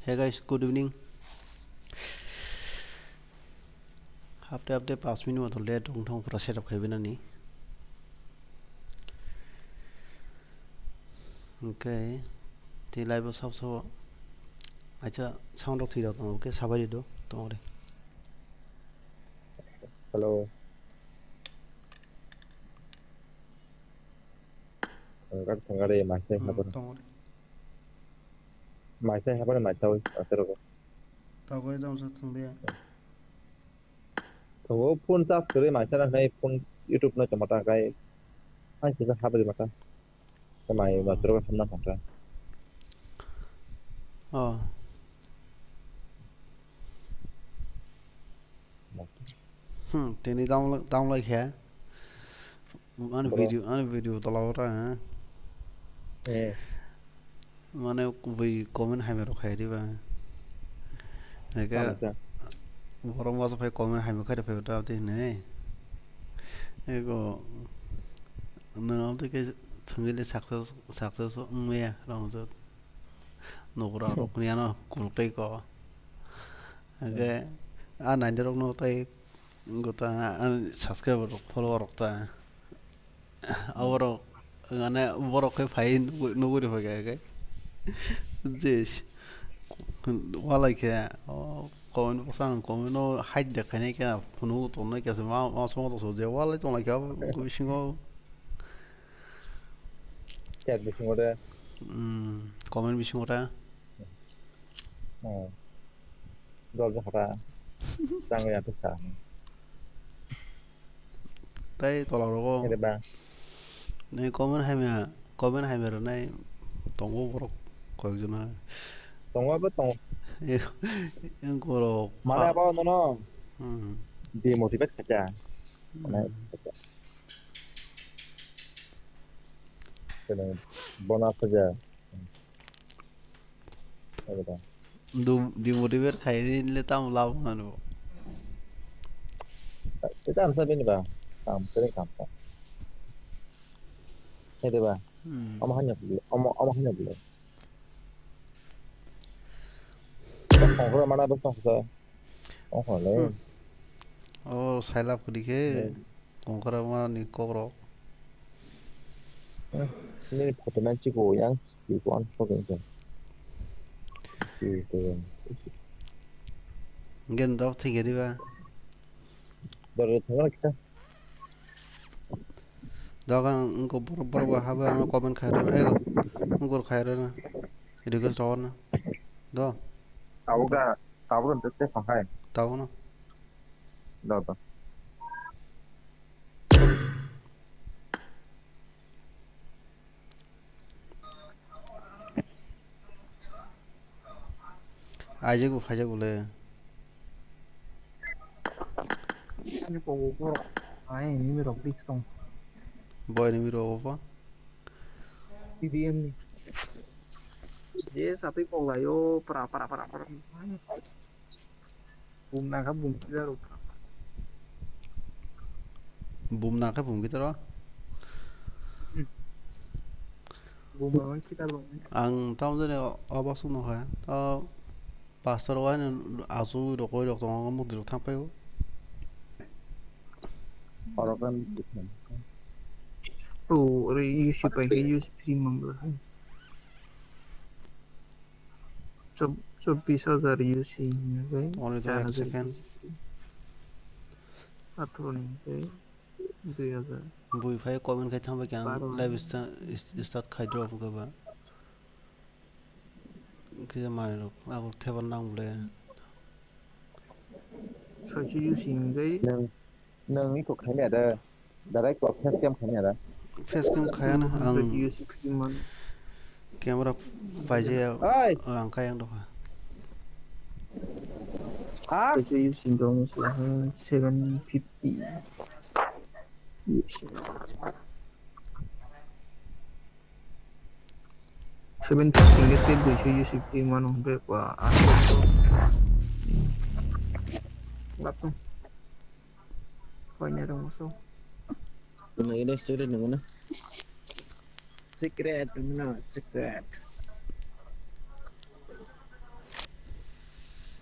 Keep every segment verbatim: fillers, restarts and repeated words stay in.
Hey guys, good evening. Hapte hapte paanch minute moto late wng thang, pura setup khai binani. Okay, tei live o sab sabo. Acha, sound rok thwi rok tongo, okay, sabai rido, tongo de. Hello. Thangkar thangkar e maisai Hmm, habar. Tongo de. Maisai habar maisai atergo. Tagoi dam sa thanglia. Tongo phone charge kwrwi maisai na khai phone YouTube no chama ta khai. Hai kisa habar mata. Mai Hmm. Maisai hamna thangkar. Oh. Hmm, tini download, download khe. Ani Bro. Video, ani video tola ora, ha? Eh. Mane kubui comment hai rok khai diba. Eke Tamo ta. Borok ma phai comment hai khai phai ta tini. Ego no am ke thangile success, success maya rong jot. Nokra rok ni ano kuluk tei ko. Eke Hmm. A nine rok no tai Gota, ani subscriber rok, follower rok ta. Aborok, mane, borok khe phai nuguri, nuguri phai khe, khe. Jis. Walai khe, o, comment boksa ang comment no hide de khainai khe, phunu tongnai khe, ma, ma, song to so je walai tonglai khe, abo bisingo. Chat bisingo de. Hmm, comment bisingo de. Hmm. Dol jokha ta. Chang ya ta sa. Tai tola rogo. Ere ba. Nei comment hai ma, comment hai ma ro nai tongo borok koyek jona. Tongo abo tongo. Yang koro. Mana apa nono? Hmm. Demotivate khacha. Hmm. Mana. Kene bona khaja. Ekdom. Du-, demotivate khaini le tamo labo mano. Ita amsa bini ba. Kam, kering kam. Hede ba. Hmm. Omo hanya bile. Omo, omo hanya bile. Ongkora mana bosong sa. Ongkora le. Hmm. Oh, sailap kudi ke. Hmm. Kongkra mani kokrok. Eh, nini photo nang chiko yang, chiko ang photo nang. Chiko yang. Gen dok thik ya diba? Dor thang kisa. Dok ang engko borok borok ba habo ano comment khai rw, eh, engko khai rw na. Request rw na. Do. Tabo ga, tabo ga tete phang hai. Tabo no. Do do. Aijak bo phaijak bole. Ani kobo borok. Ai, nini rok dik tong. Bo enemy rok bo. T D M ni. Je satwi kok laio, pra, pra, pra, pra. Bum nangkha bum kisa rw. Bum nangkha bum kisa rw? Hmm. Bum rw kisa rw. Ang tamo jani obo sung nukha. O pastor o ani asu rok oi rok tongo, mukti rok thang paio. Oro kan. Oh, ore U C pai ke U C free mamla hai. Chob-, chobbish hajar U C hinwi bai, only to char ek hajar second. U C. Athro ni hinwi bai, dui hajar. Bui phai comment khai thang bai khe ang baro live sta-, is-, start khai drop khe ba. Khe mai rok abo thebar nang bole. Soichi U C hinwi bai. Nang Nwng iko khaimya da? Direct kok face cam khaimya da? Face cam khaya na ang. Video si khidi man. Camera paijaya. Oi! Rang kaya ang dokha. Ha? Video si dong sa seven fifty. Seven fifty nge se duiso U C free mano hwnkhe ba aswk. Laptop. Koine rwngmasa. Nwng ino secret nwngo na? Secret, no, secret.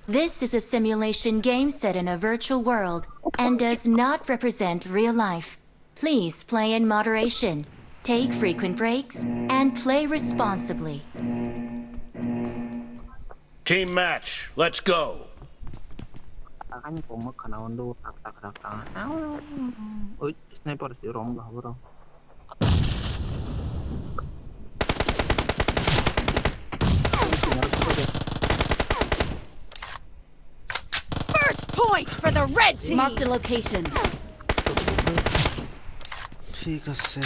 This is a simulation game set in a virtual world and does not represent real life. Please play in moderation, take frequent breaks, and play responsibly. Team match, let's go. Takani kongma khana ondo tak tak tak tak. Oi, sniper si rom ga bro. First point for the red team. Marked a location. ঠিক আছে।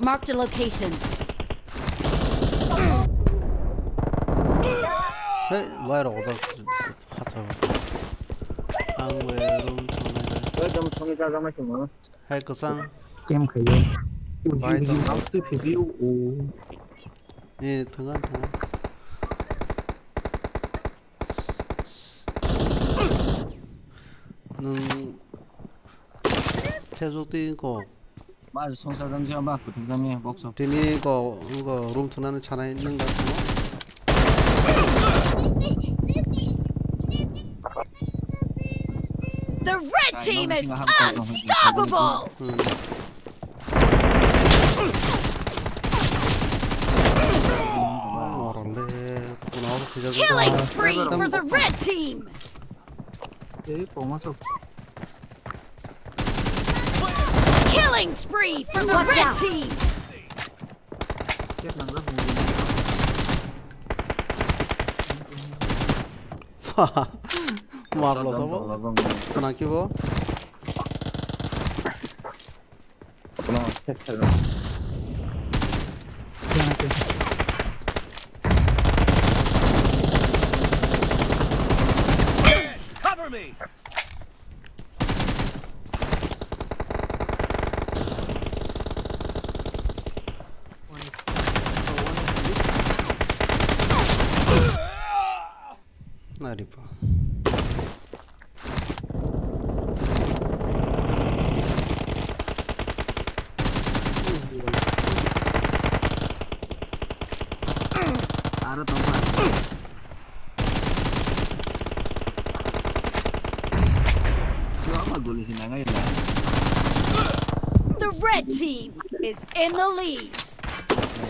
Marked a location. Hey, why are all those? Ang bai room thangna. Oi, jam songi jaga ma chungo. Hai kwchang. Kem khaiyo. Bai to. Uji, uji, uji, uji. Eh, thangan, thangan. Nwng Facebook twi kok. Ba songsa jang siya ba kutung jang ya box of. Tini kok, kok room thunani chanai nwng da thungo. The red team is unstoppable. Hmm. Killing spree for the red team. Killing spree for the red team. Marlo sabo. Kana kibo? Cover me. Naripa. Aro tongkha. Siwa ma guli si nangai la. The red team is in the lead.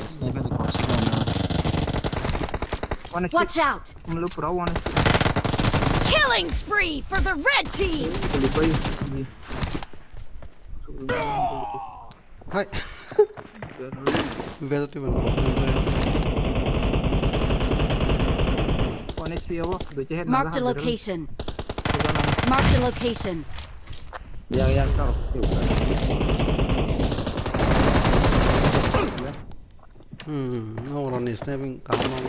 Sniper ni kok si na. One H P. Watch out! Mulu pura one H P. Killing spree for the red team. Guli pai. Hai. Beto tu belo. One H P abo, duiche head. Marked a location. Marked a location. Yang, yang, tar. Hmm, no, run is sniping, come on.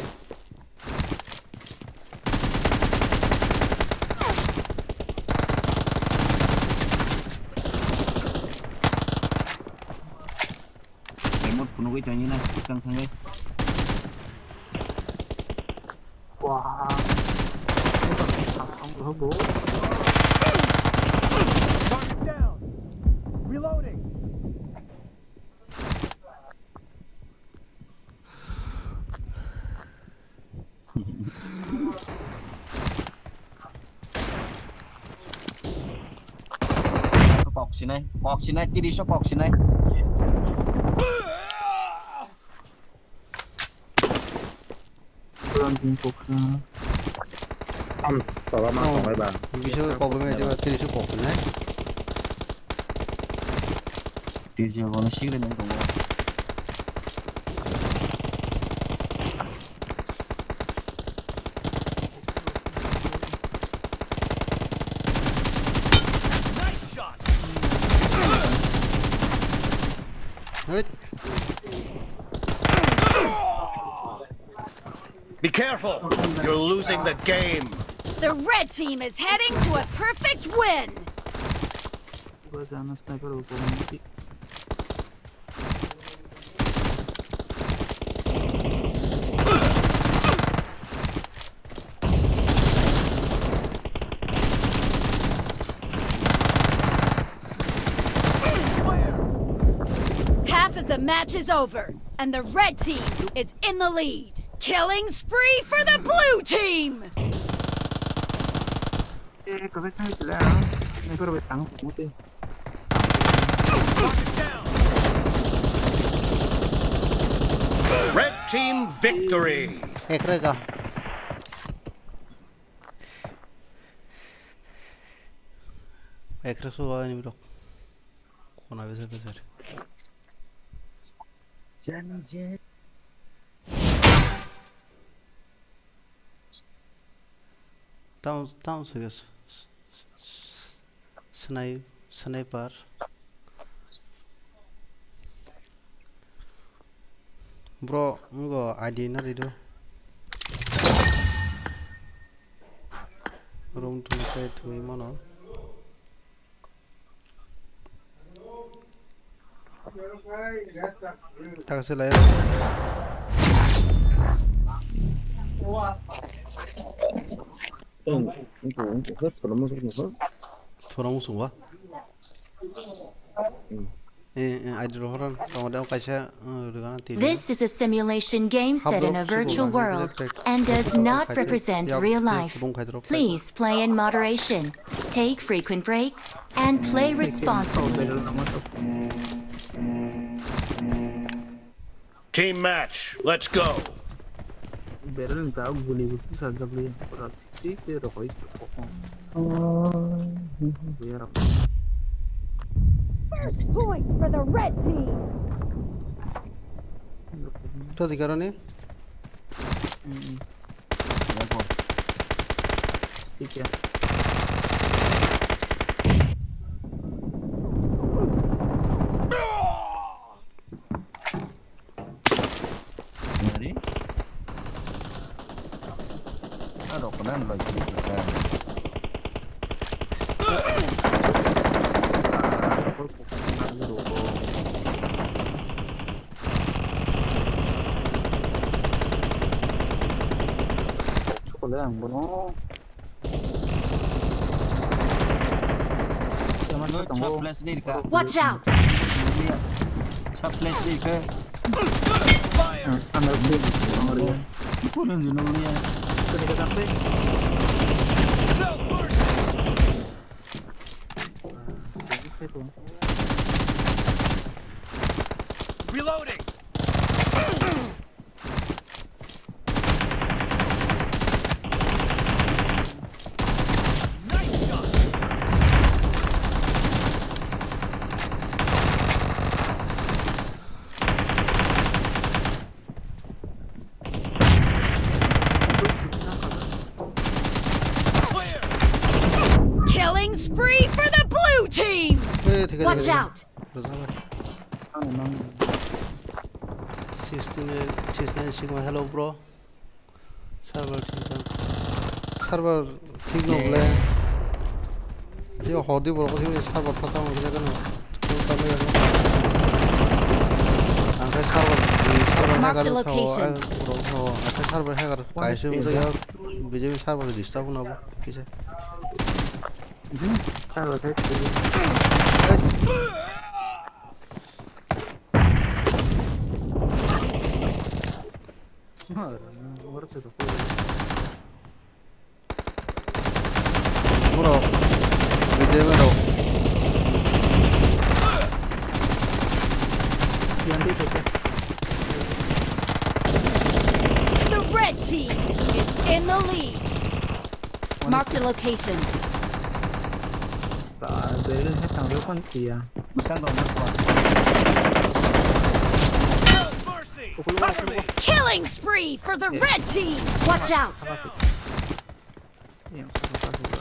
Remote phunugwi tongwi na, bwskang thangwi. Wah. Ang rogo. Mark down. Reloading. Kok sinai, kok sinai, tiriso kok sinai. Kurang jing kok sinai. Am, tola ma tongai ba. Bisa kok sinai, coba tiriso kok sinai. Tiriso kono sigre nang tongo. Be careful! You're losing the game! The red team is heading to a perfect win! Gua jana sniper bo pokok. The match is over, and the red team is in the lead. Killing spree for the blue team! Eh, kau kena sila, ini baru betang, mesti. Red team victory. Ekre ka. Ekre suwa ini bro. Kona besar besar. Jani je. Town, town se gas. Snai-, sniper. Bro, ngo I D na rido. Room two side thui mano. Takasila ya. Eng, engko, engko, hot, sono mosok mosok. Sono mosok ba? Hmm. Eh, eh, I D rohoran, tamo deo kaisa, eh, rwgana tiri. This is a simulation game set in a virtual world and does not represent real life. Please play in moderation, take frequent breaks, and play responsibly. Team match, let's go. Barrel ni ta guli guli sa jabli pura ti te rokoi. First point for the red team. To di karone? Hmm. Stick ya. Ngari? Aro kena lagi bisa. Chocolate ang bono. Watch out! Fire! Reloading! Nice shot! Clear! Killing spree for the blue team! Watch out! Rwjak bai. Ang nang. Sixteen, sixteen, sixteen, hello, bro. Server thik no. Server thik no ble. Yo, hodi borok thik server thata mo thik no. Ang khe server, server hacker tho, ang khe server hacker kaisa wngkha ya, B J B server disturb no bo kisa. Bro, B J B rok. The red team is in the lead. Mark the location. Ba, beri hai tang lo kon tia. Sang dong, mas kuat. Killing spree for the red team. Watch out. Yang sama pas juga.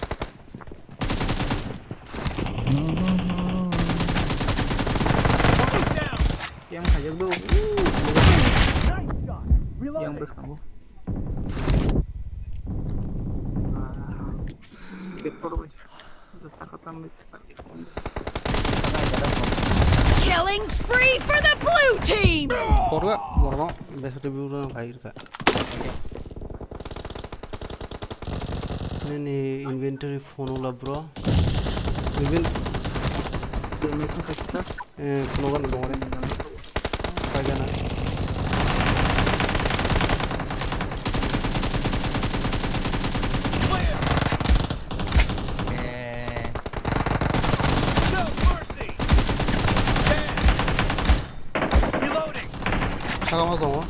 Yang kajak do. Yang bes kamu. Ah. Get forward. Killing spree for the blue team! Korwa, borok, besate buru nang khai rwkha. Nini inventory phone wngla bro. Inven-, eh, phone wngla dong re. Gana. Sakama tongo.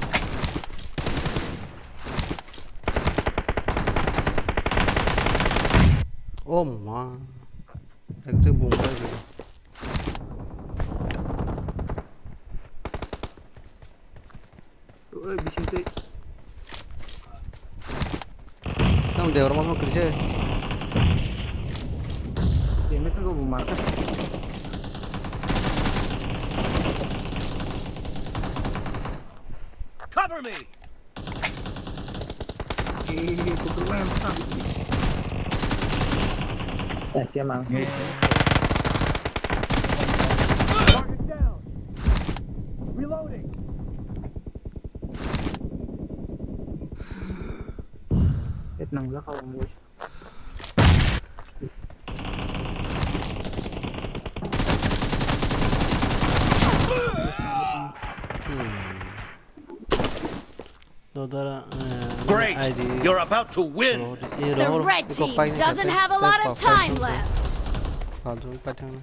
Oh ma. Ekte bumbai. Oi, bising tei. Tamo debra mano krise. Deme tang bo marka. Cover me. Eh, kutu lang sa. Eh, siya mang. Target down. Reloading. Et nang la ka wang. Hmm. Dodara, eh, Great! I D. You're about to win! Road, eh, The road, red iko team paina doesn't khatai, have a lot of paithak time khatai. Left. Paithak khatai.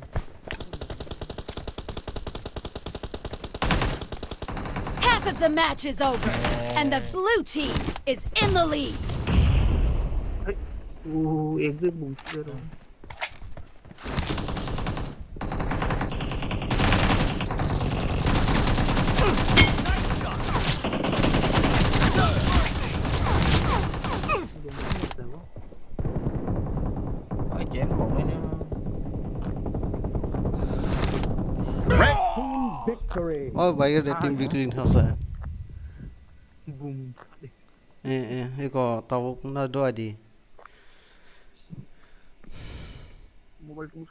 Half of the match is over, and the blue team is in the lead. Hai, uh, ek bumsero. Red team victory. Oh, by the team victory in house. Boom. Eh, eh, eko tabuk na do adi. Mobile phone.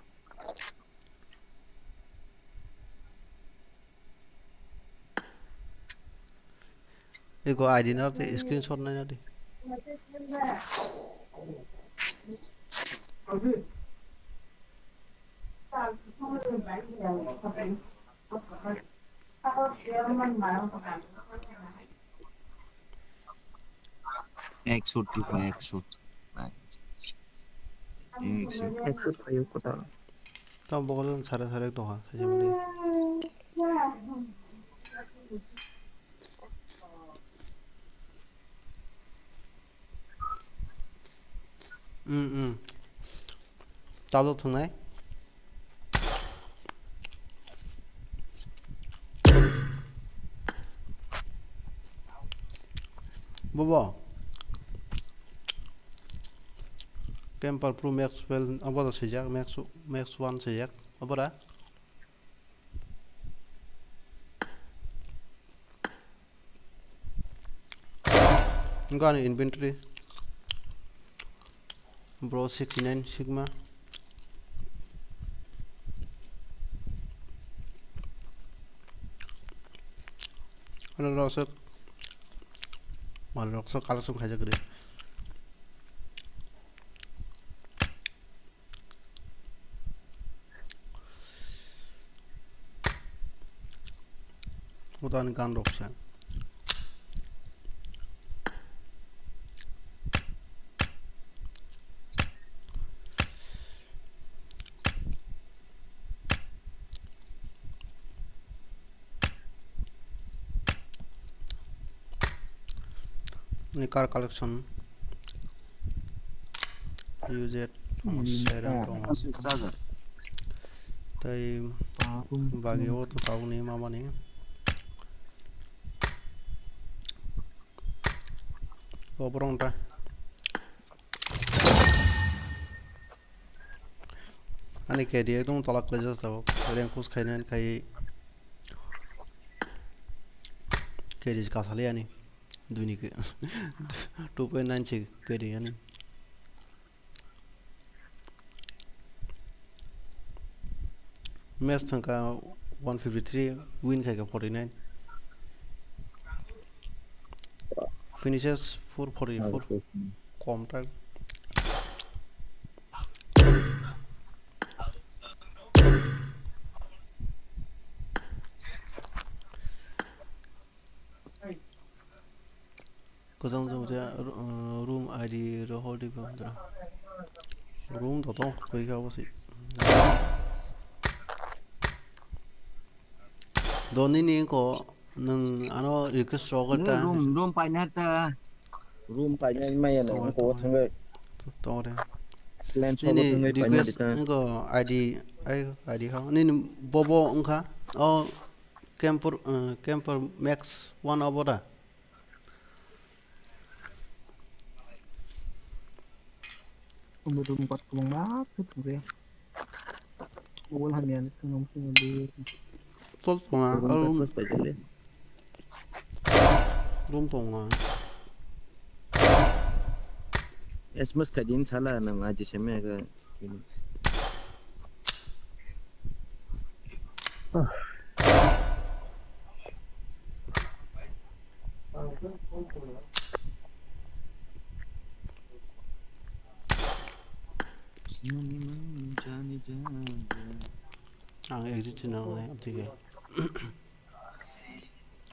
Eko I D na te screenshot na di. Ek shoot, two point, ek shoot. Ek shoot. Ek shoot, ayo, kota. Tamo bokol sare sare tongha, saja mali. Hmm, hmm. Tabuk thwngnai. Bobo. Camper Pro Max twelve, abo da swijak, Max, Max one swijak, abo da. Wngkha ani inventory. Bro sixty nine Sigma. Ano rosok. Mal rosok collection khaijak ri. Udan gan rok se. Ni car collection. U Z, hmm, sera tongo. Tei bagi o to tabuk ni mamani. Oborong ta. Ani K D ekdom tola kwlaijak tabuk. Rank push khainani khai K D kasali ani. Duini ke two point nine se K D ani. Match thangkha one fifty three, win khaikha forty nine. Finishes four forty four. Kom tak. Jang jang ja, ru-, uh, room I D rohor di bang dra. Room to tong koi ka bosi. Doni ni ko nang ano request rohor ta. Room, room paina ta. Room paina maya na ko thangwe. Tore. Nini request ko I D, I D ha. Nini bobo wngkha. O Camper, uh, Camper Max one obo da. Umbe dum bat kubang bat khe thungre. Wall hamya ni thung nong sing di. Tol tonga. Room tonga. S M S khaidin sala nang aji seme ga. Ang exit sina nai abdi ke.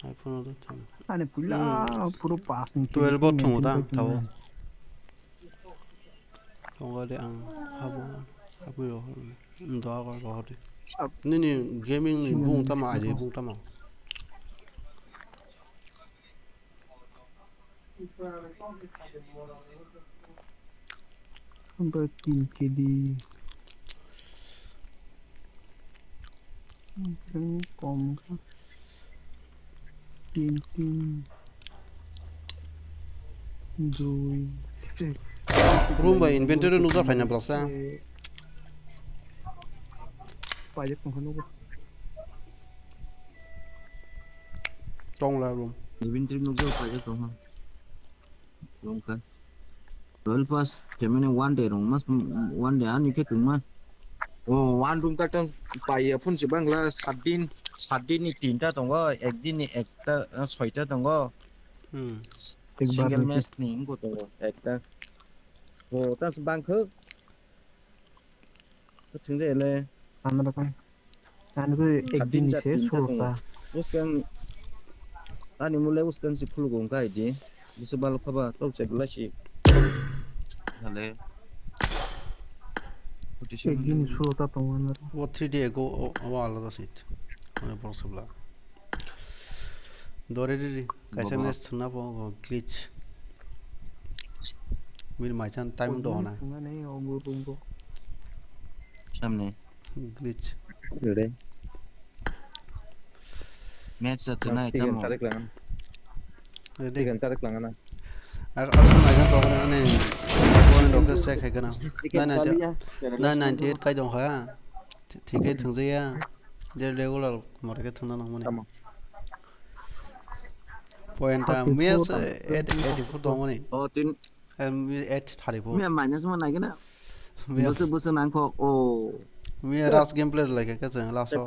iPhone o thang. Ani puila puro pass ni twelve o thang da tao. Tongo de ang habo habo yo. Ndo ago rohor di. Nini gaming ni bung tama aje bung tama. Bai tin K D. Kom kha. Tin tin. Dui. Room bai inventory nukjak phaina blasa. Paijak tongkha nugo. Tongla room. Ibin trip nukjak paijak tongkha. Room kha. Twelve pass family one day rong mas one day ani khe tongma. O one room ka tang paiya phun si bangla sat din, sat din ni tinta tongo, ek din ni ekta, ah, soita tongo. Hmm. Single mess ni wngkha tongo ekta. O tas bangkha. Thungjai le. Ano rokam. Ano ko ek din ni se solo ta. Uskang ani mole uskang si phulgo wngkha idi. Busu balo khaba tok se bula si. Hale. Ek din ni solo ta tongo ano. O three D ego o alada sit. Ano borok se bula. Dore riri, kaisa match thwngna bo glitch. Bini maichan time do hona. Samne. Glitch. Dore. Match sa thwnai tamo. Ready. Chicken tarik langana. Ar ar nai ga to ani. Point of the check hai kana. Nine ninety eight kai dong ha. Thike thwngjaya. Je regular more khe thwngna nangmani. Tamo. Point ta thirty-four miya tamo. Eight, eighty-four tongmani. Oh, tin. Em, eight thirty-four. Miya minus mo nai gana. Miya. Busu, busu nang kho. Oh. Miya last game player lai khe kachang last o.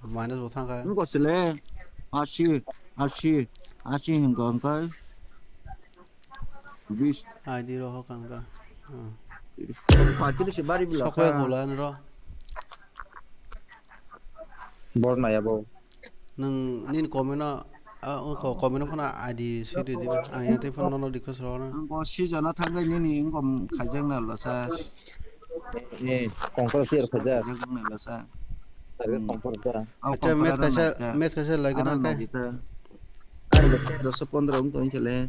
Minus bo thang kha. Nung ko sile. Ashi, ashi, ashi hingka hingka. Bis. I D rohor kang da. Hmm. Pati se bari bila. Sokwe gola nro. Bor naya bo. Nung nin comment no, ah, o ko-, comment no phano I D sidi diba. Ang yang tei phano no request rohor na. Ang ko si jana thangkai nini ingkom khaijak na lasa. Ni kongkor clear khaijak. Khaijak na lasa. Target kongkor da. Acha match kaisa, match kaisa lagi na kai. Doso pondro wng tong khe le.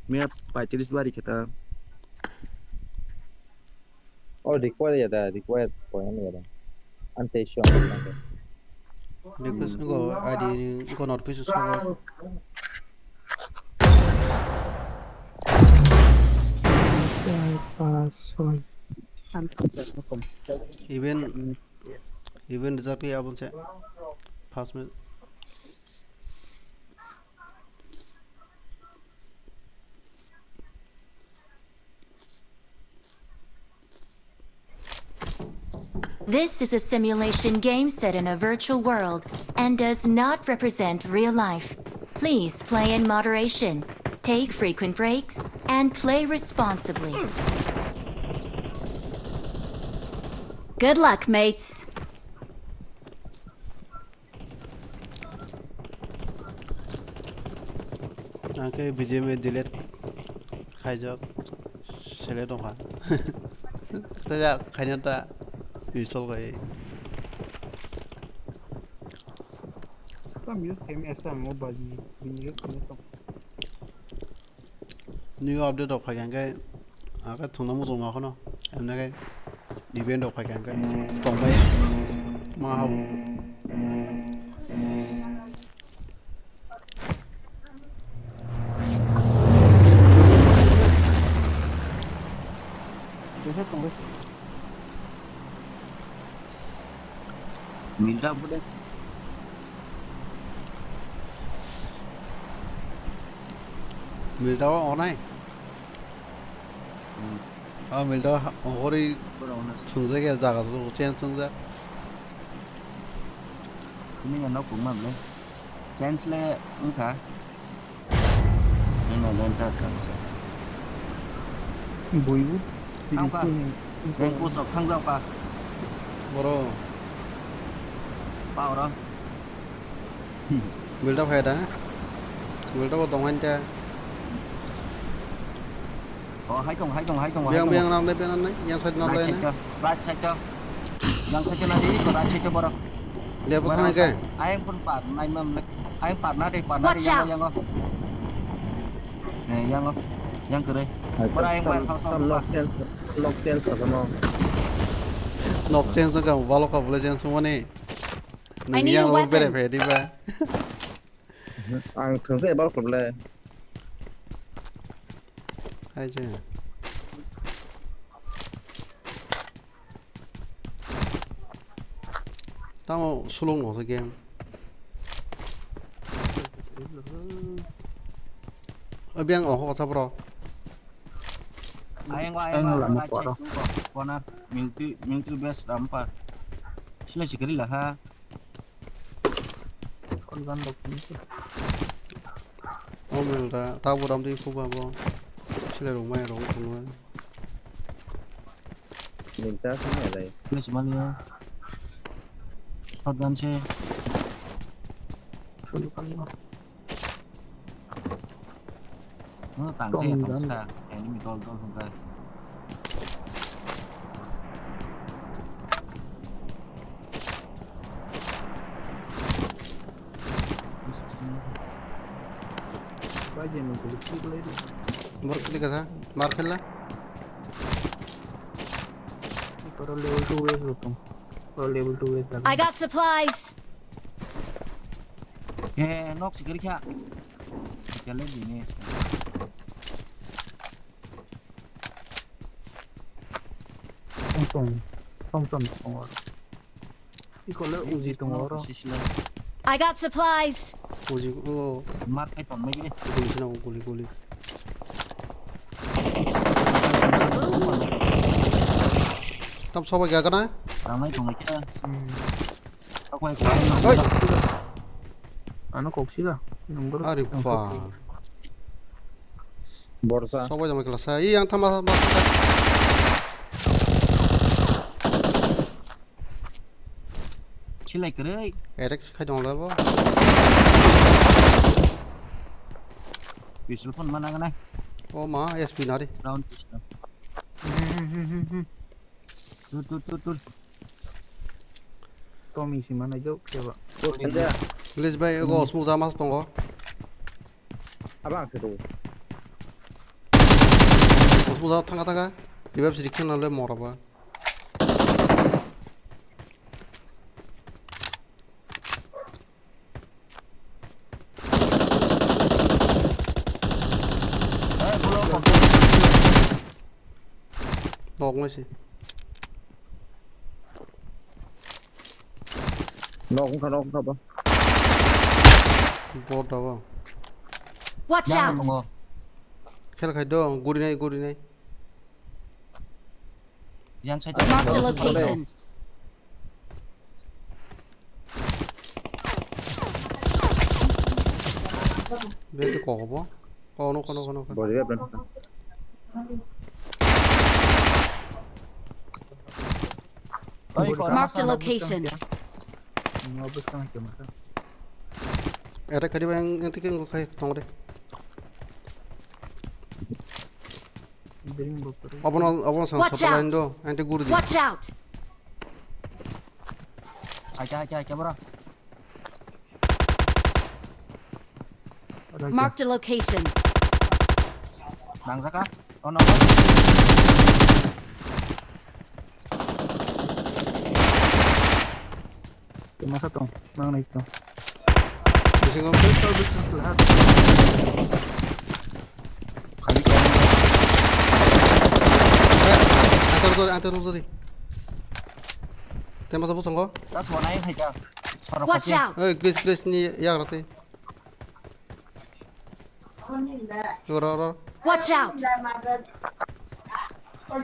Miya paitris bari khe ta. Oh, required ya da, required point ya da. Ante sure. Request ko I D ko notification sa. Even, even result ya abon se. First match. This is a simulation game set in a virtual world and does not represent real life. Please play in moderation, take frequent breaks, and play responsibly. Good luck, mates! Hwnkhe B G M delete khaijak, select wngkha. Khaijak, khaina ta install khai. Tam use khaimaya sa mo baji, bini use khaimaya tong. New update rok phaikha hwnkhe, akhe thwngna muchung ma kheno, emne khe event rok phaikha hwnkhe tongbai ma hao. Milda bude. Milda o onai. Hmm. O milda o hori. Boro onai. Sungjak ya jaga to change sungjak. Ini yang nok rumah bro. Chance le wngkha. Nino lenta chance. Buibu. Thangkha. Rengku sok thangjakha. Boro. Paura. Build up hai da. Build up tong han ta. Oh, hai tong, hai tong, hai tong, hai tong. Biang, biang, nang dai, biang, nang dai. Yang side nang dai. Right side to, right side to. Yang side to nadi, right side to borok. Level borok thang ke? Ayang pun par, nai mam lek. Ayang par nadi, par nadi. Watch out. Yang, yang, oh. Ne, yang, oh. Yang kere. Hai, borok ayang tam, par, tam thang, lock thang. Chance, lock chance ka mo. Lock chance ka, balo ka bole chance mo ni. I need a weapon. Nung yang lo bere phe di ba. Ang thangsa ebar khuble. Hai je. Tamo sulung no game. Abi ang oho kotha bro. Ayang wa, ayang wa, lama right side kuaro. Corner, military, military base rampa. Sila sikari lah ha. Kon gan rok ni. O mel da, ta buram di phuba bo. Sile rung mai rung thangwa. Minta sini ada ya. Plus mali ya. Shotgun se. Sulu kan lo. No, tang se, tong tang jan. Sa. Enemy dol dol hwnka. Bai je, no, click lai di. Bor click asa, mar khela. Para level two wave lo tong. Para level two wave. I got supplies. Eh, nok sikir kya? Kale dine. Tong tong. Tong tong tong oro. Iko le uji tong oro. Sisila. I got supplies. Uji, oh. Mar kai tong mai gini. Guli sina, guli, guli. Tam soba gak na? Ramai tong mai kya? Hmm. Ako ay. Oi. Ano kok sila? Nunggu. Ari pa. Borsa. Soba jama kelas. Iya yang tambah. Silai kerei. Erek khai dong labo. Pistol phone mana kana? Oh ma, S P nari. Round pistol. Tur, tur, tur, tur. Tommy si mana jauh keba. Please bai, ego osmo jamas tongo. Abang se tu. Osmo jamas thanga thanga. Dibab sidi khena le moraba. Nok nasi. Nok wngkha, nok wngkha ba. Bot abo. Watch out! Khel khai do, gurinai, gurinai. Yang side. Marked a location. Beti kok bo? Oh, nokha, nokha, nokha. Bori ya, ben. Oi, kora. Marked a location. Era kadi bang yang tiki ngu khai tong de. Obono, obono sa Watch supply out! Line do, ante guri di. Watch out! Haikhe, haikhe, haikhe, bro. Marked a location. Nangjaka? Oh, no. Masa tong, nang nai tong. Bisingo. Pistol, pistol, ha. Khali kau. Eh, antar dori, antar dori. Tembak sabo songko. Das wanai hai ka. Sorok Watch pasi. Out! Eh, glitch, glitch ni yak rati. Ro, ro. Watch out! Aro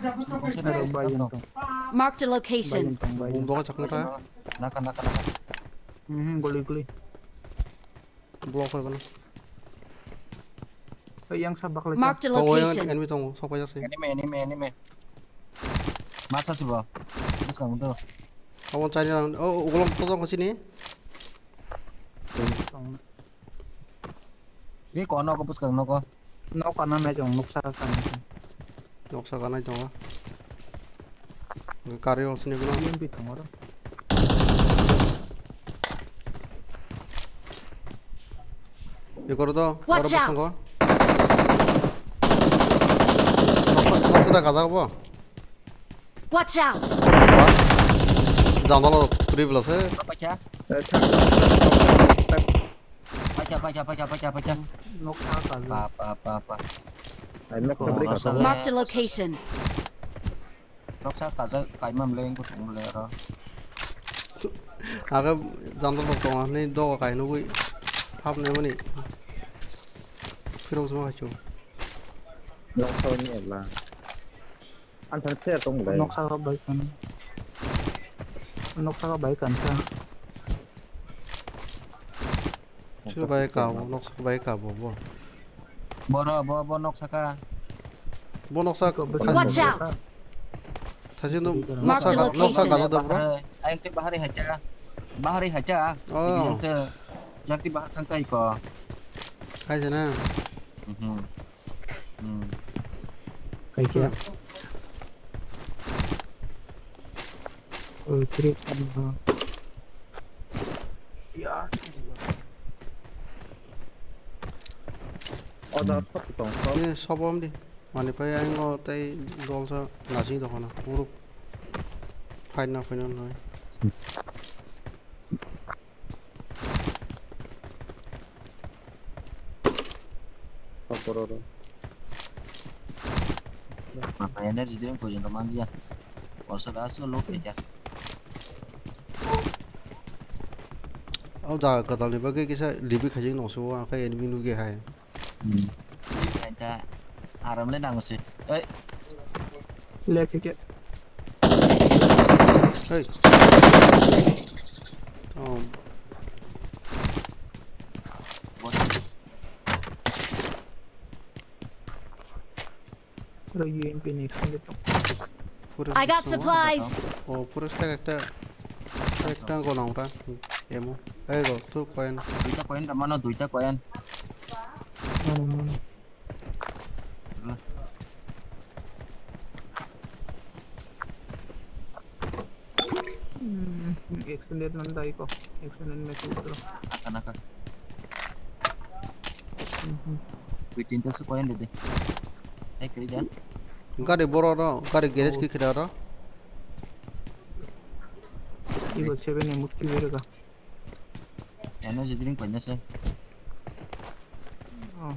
bai yang tong. Marked a location. Bai yang tong, bai yang. Bung doka chakmung ta. Naka, naka, naka. Mhm, goli, goli. Block hoi kono. Bai yang sabak lagi. Marked a location. Enemy tongo, sok paijak se. Enemy, enemy, enemy. Masa si bo. Bwskang do. Abo chari nang. Oh, ugolom to tong sini. Tong. Ni ko nogo bwskang nogo. Nok kana me jong noksa kana. Noksa kana jong. Kari o sini guna. B M P tongo ro. Ikor do. Watch out. Noksa, noksa da gaza bo. Watch out. Jandalo three plus eh. Apa kya? Eh, thak. Paikha, paikha, paikha, paikha, paikha. Noksa kajak. Pa, pa, pa, pa. Ai, noksa bwrwi kajak. Marked a location. Noksa kajak, kaimam le, wngkha thung le aro. Aga jandal rok tongo, hwnwi doga kai nugwi hapnai mani. Phirok sima haichu. Noksa ni ebla. Ang thani player tong mulai. Noksa rok bai kan. Noksa rok bai kan sa. Sir bai ka bo, noksa bai ka bo, bo. Boro, bo, bo noksa ka. Bo noksa. Watch out! Thasi no Mark the noksa ka, noksa ka location. Lo da bro. Ayang te bahari hacha. Bahari hacha. Oh. Yang te, yang te bahar thang kai ko. Kai jana. Mhm. Hmm. Kaikya? Oh, trip. Ya. Order thok tong thok. Ni sobom di. Mani pai ang o tei dolsa nasi dokhana. Uruk. Fight na final noi. Borok rok. Mapha energy drink poison rok manliya. Borsa da aswk load khaikha. O jaga kwtal ni bagwi kisa libi khaijak nokso o, akhe enemy nugwi hai. Hmm. Libi khaikha. Aram le nango se. Oi. Left hit. Hey. Oh. Boss. Ro U M P ni extended tong. Pura I got supplies. Oh, pura stack ekta, ekta gonang ta. Emo. Ei go, tur coin. Duita coin ta mano, duita coin. Mano, mano. Hmm, extended nan dai ko. Extended me tu utro. Naka, naka. Mhm. Wait, tinta se coin de de. Hey, kiri da. Gari boro ro, gari garage ki khida ro. Ibo seven ni mukti bere ka. Ano je drink panya se. Oh.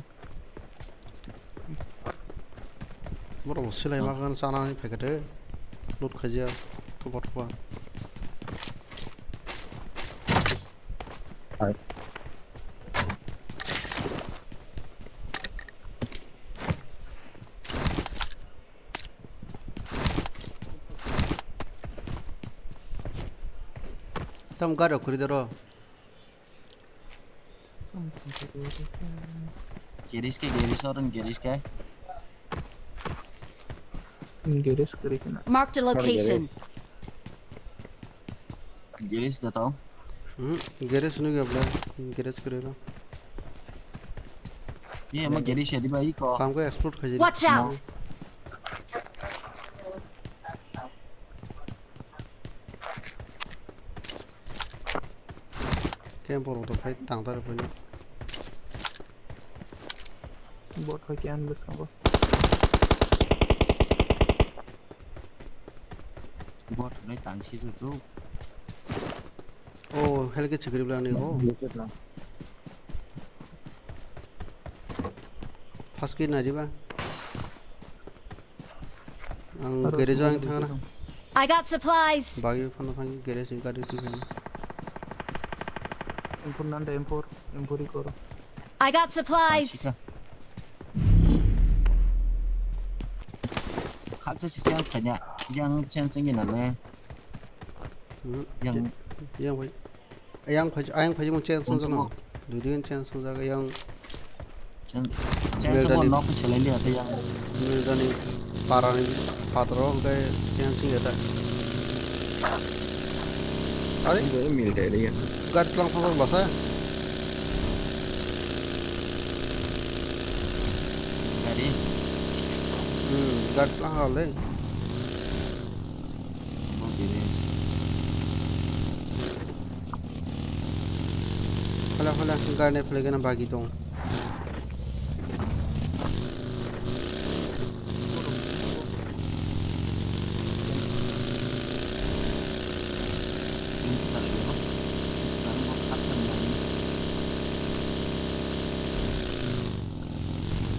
Borok bo silai ma gan chana ni packet e. Loot khaijak. Thupa thupa. Hai. Tam gari khuri doro. Girish ke, girish, orang girish ke. Girish kiri kena. Marked a location. Girish da tau. Hmm, girish nu gabla. Girish kiri no. Ye ma girish ya di bai ko. Kam ko explode khaji. Watch out. Camp rok to phai tang tar phai. Bot phai kian bwskango. Bot nai tang si se tu. Oh, hel ke chikri bla ni oh. Bukit na. First kit na diba. Ang garage o ang thangna. I got supplies. Bagi phano thang garage ni gari tu thang. M four nanda, M four, M four i koro. I got supplies. Khaksa si chance kanya. Yang chance ngi na le. Hmm. Yang. Yang bai. Ayang phai, ayang phai mo chance sung jano. Dui din chance sung jaga yang. Chance, chance mo nok chelai liya ta yang. Miljani parani patro hwnkhe chance sung ya ta. Are? Bo mil dai liya. Gari tlang phang basa. Gari. Hmm, gari tlang hal dai. Bo garage. Hala, hala, gari nai phlai gana bagi tong.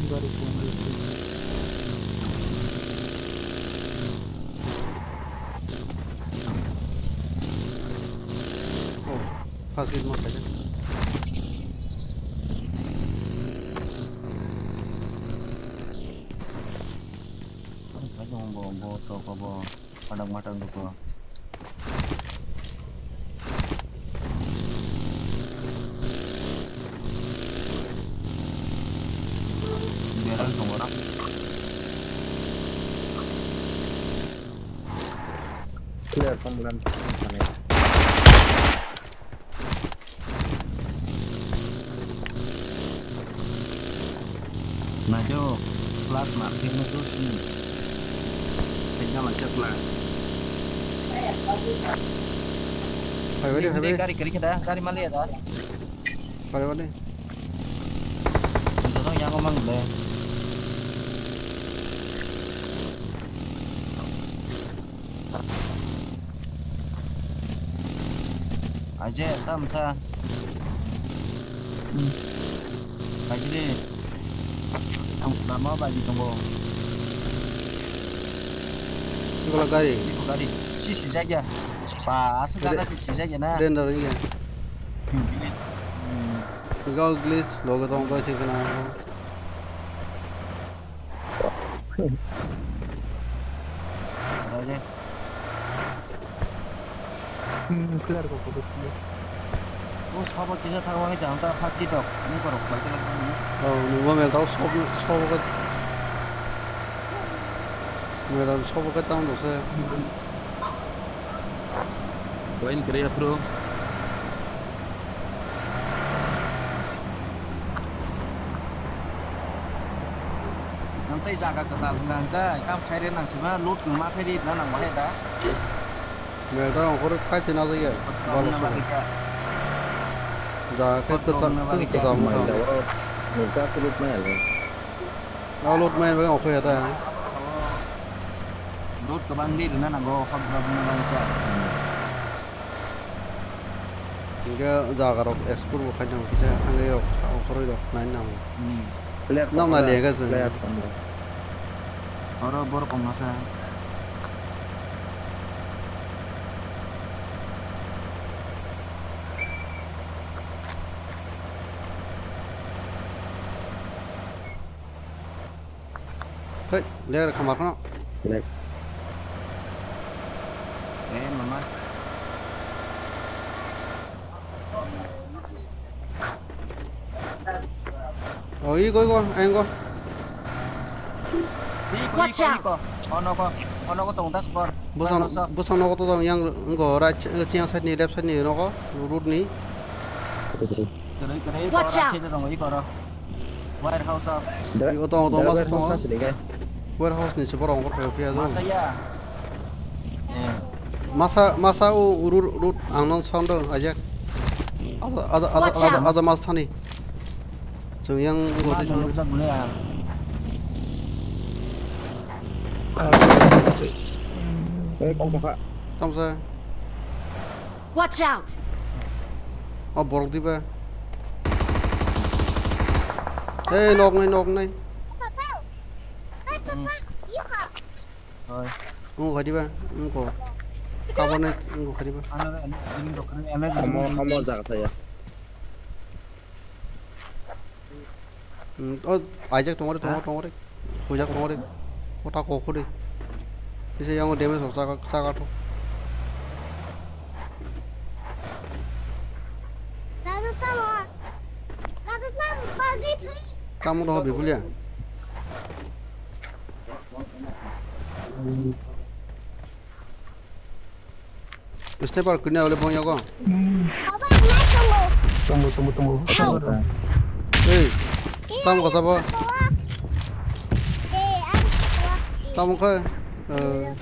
Gari phone rikhe. Oh, first aid mo khaide. Bo, bo, to, bo, bo. Padang matang duko. Barrel tongo na. Clear, tong bulan. Najo, plus marking itu sih. Kayaknya macet lah. Hai, wari, hai, wari. Gari, gari kita, gari mali ada. Hai, wari. Itu dong yang ngomong deh. Aje, tam sa. Hmm. Kaisi de. Lama bagi tongo. Iko gari. Iko gari. Si si jaga. Ba, asal gana si si jaga na. Render iya. Hmm, please. Hmm. Iko glitch logo tong ba si kana. Raja. Hmm, clear ko, ko, clear. O sabo kisa thangma khe jang ta first kit rok, ni korok bai kala. Oh, nungbo mel tau sob, sob ka. Mel tau sob ka tang do se. Wine kre ya, bro. Nang tei jaga kwtal hwnka hwnkhe, kam khaire nang sima loot kwma khe ri na nang bahai da. Mel da ongkhor khai se na jaya. Bol na bagwi kha. Jaga khe kwchak, kwchak wngkha. Mai da oro nokta loot nai ale. O loot mai bai ongkhor ya da. Loot kwbang ri rwna nango, hot drop ni bagwi kha. Hingke jaga rok explore bo khaina kisa thangwi rok ongkhorwi rok nai nang. Hmm. Player nang tongma nai da, liya ga jeng. Player tongma. Oro borok ongma sa. Hei, ler khamar kheno. Ler. Eh, mama. Oh, iko, iko, ayo, iko. Iko, iko, iko. Ono ko, ono ko tong das kor. Bosong, bosong nogo to tong yang, ngo, right, chiang side ni, left side ni nogo, road ni. Kere, kere, iko, right side ni nogo, iko ro. Warehouse o. Iko tongo, tongo, masa tongo. Warehouse ni se borok ongkhor khe phiya do. Masa ya. Eh. Masa, masa o root, root ang nang sound do, ajak. Ada, ada, ada, Watch ada, out! Ada mas thani. Chwng yang Ma godi thani. Nukjak le ang. Eh, kok tongkha. Tamsa. Watch out! Oh, borok diba. Hey, nok nai, nok nai. Papa, papa, you Oi. Wng kha diba? Wng kha. Kaboni wng kha diba? Ano re, ano re, ano re, ano re, Omo, ano re. Omo jaga saya. Hmm, oh, aijak tongori, tongori, tongori. Kujak tongori. Kota kokori. Bisa yang damage saka, saka to. Lalu tamo. Lalu tamo, bagi. Tamo doho bibulia. Sniper kwrwini ole bong yago. Tongo, tongo, tongo. Ei, tam kasa bo. Tam kha. Eh,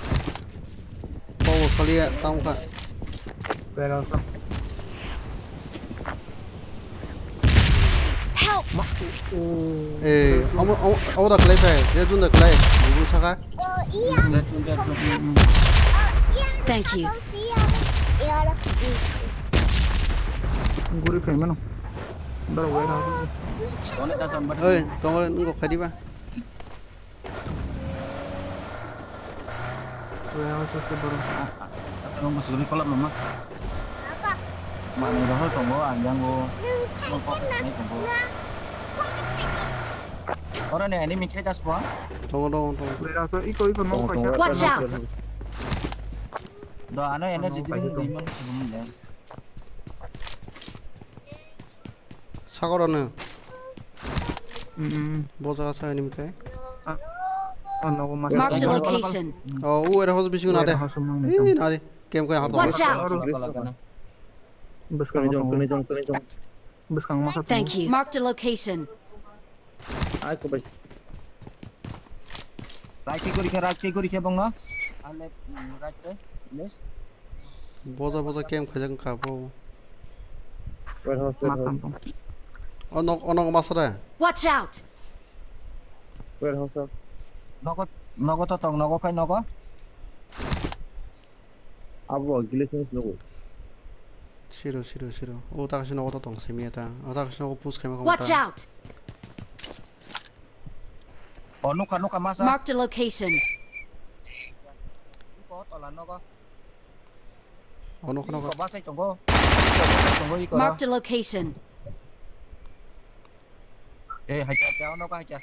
Power kaliya, tam kha. Pero sa. Help! Eh, omo, omo, omo da khlai phai, je jun da khlai, bubun saka. Thank you. Guri phai mano. Daro wai ra. Oi, tongol nungo khadiba. Warehouse se borok. Ah, ah, ah, tamo bwswk ree kolom mama. Manwi rohor tongo, ang yango. Tamo pocket nai tongo. Oro ni enemy khe das bo. Tongo, tongo, tongo. Warehouse iko, iko, no, tongo, kaisa. Tongo. Watch out! Do ano energy drink tongo, tongo. Rimon, rimon le. Sagor ano. Mm, mm. Bo jaga sa enemy khe. Ah, oh, nogo mas. Marked a location. Oh, u ere hos bising na de. Warehouse mang. Ih, na de. Kem khe harto. Watch out! Bwskang tong, tong, tong. Bwskang masa. Thank you. Marked a location. Ai ko bai. Right khe guri khe, right khe guri khe bongno. Ale, mm, right khe, please. Boja, boja kem khaijak wngkha bo. Warehouse, warehouse. O nok, o nok masa da. Watch out! Warehouse. Nogo, nogo to tong, nogo phai nogo. Abo glass ni nugo. Siro, siro, siro. O ta kaisa nogo to tong simi ta. O ta kaisa nogo push khaima khamu ta. Watch out! O nukha, nukha masa. Marked a location. Iko tola nogo. O nukha, nukha. Iko basai tongo. Iko basai tongo iko. Marked a location. Eh, haikya, haikya, o nogo haikya.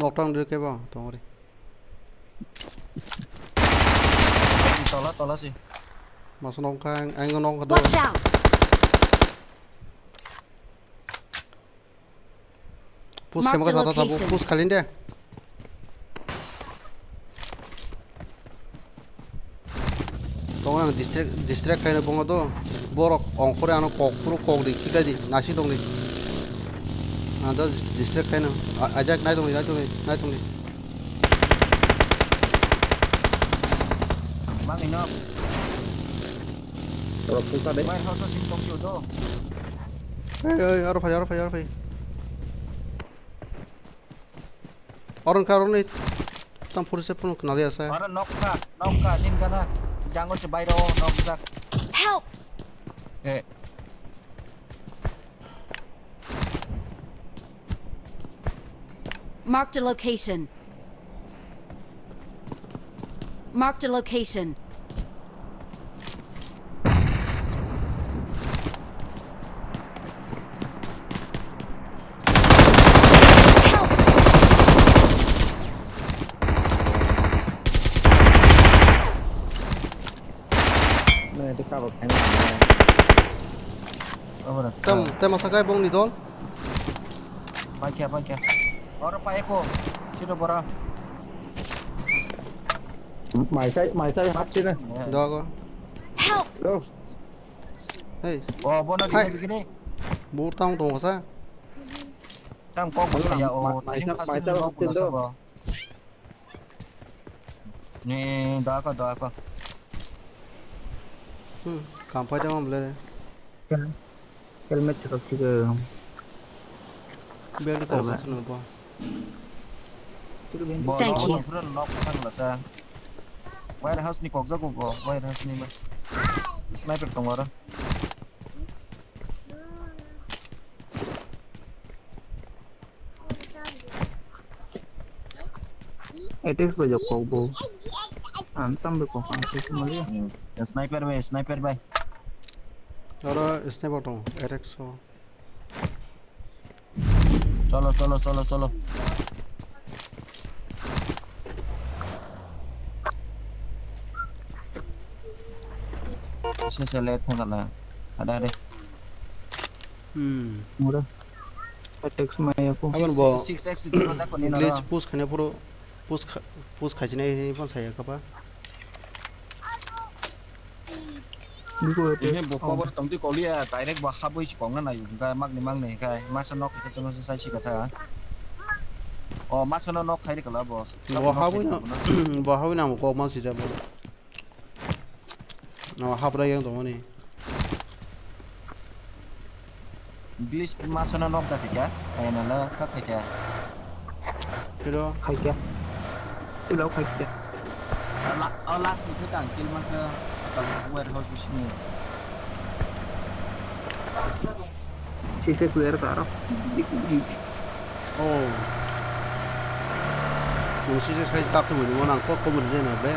Nok tang dui kebo tongori. Tola, tola si. Masa nok kha, ang, ang nok kha do. Watch out! Push khe maka sata tabo, push khalin de. Tong ang distract, distract khaina bongo do. Borok ongkhore ano kok phuru kok di, khikai di, nasi tong di. Ano distract khaina. A-, ajak nai tong di, nai tong di, nai tong di. Mang ino. Oro pusa de. Warehouse o sing tong kyo do. Ei, ei, aro phai, aro phai, aro phai. Oro wngkha, oro ni tam forty seven phano khna liya sa. Oro nokha, nokha, nin gana. Jango se bairo nokjak. Help! Eh. Marked a location. Marked a location. Nang itu kabel kena. Tam, tam masa kai bong ni dol. Paikha, paikha. Oro paiko. Sino bora. Mai sai, mai sai hap sini. Dogo. Help! Go. Hey. Oh, bono hai. Di bikini. Bur tang tong sa. Tang kok bos ya, oh, mai tang sa, pas mai ni tang kok sa bos do. Ni da ka, da ka. Hmm, kam pai tamo bole. Helmet chwrok sigo. Bel ko Aba. Sano bo. Bo Thank no you. Pura nok thang la sa. Warehouse ni kokjak go, warehouse ni ma. Sniper tong aro. Atex bai jok kok bo. Ang tam bai kok ang sih kemali ya. Hmm. Sniper bai, sniper bai. Oro sniper tong, Atex o. Cholo, cholo, cholo, cholo. Sese le thangkana. Ada, ada. Hmm. Mura. Atex maya ko. Abon bo six X di ko sako ni na. Glitch push khane puro push kha-, push khajinai hini pon saya kapa. Biko ete. Ehe, bo cover tongtwi koliya, direct bo habwi si kongna nayo, hwnkhe magni magni hwnkhe, masa nok hwnkhe chwngno se sai si kha tha. O, masa no nok khai rikala bo. Bo habwi no, bo habwi no kok ma sijak bo. No, habra yang tongmani. English masana nok da khaikha, ayana la kha khaikha. Hello. Khaikha. Hello, khaikha. Ala, oh, last ni khe ang kill mankha, asal warehouse bisini. Sise clear karo. Oh. Nung sise sai tak tu mo nang kok ko mo je na be.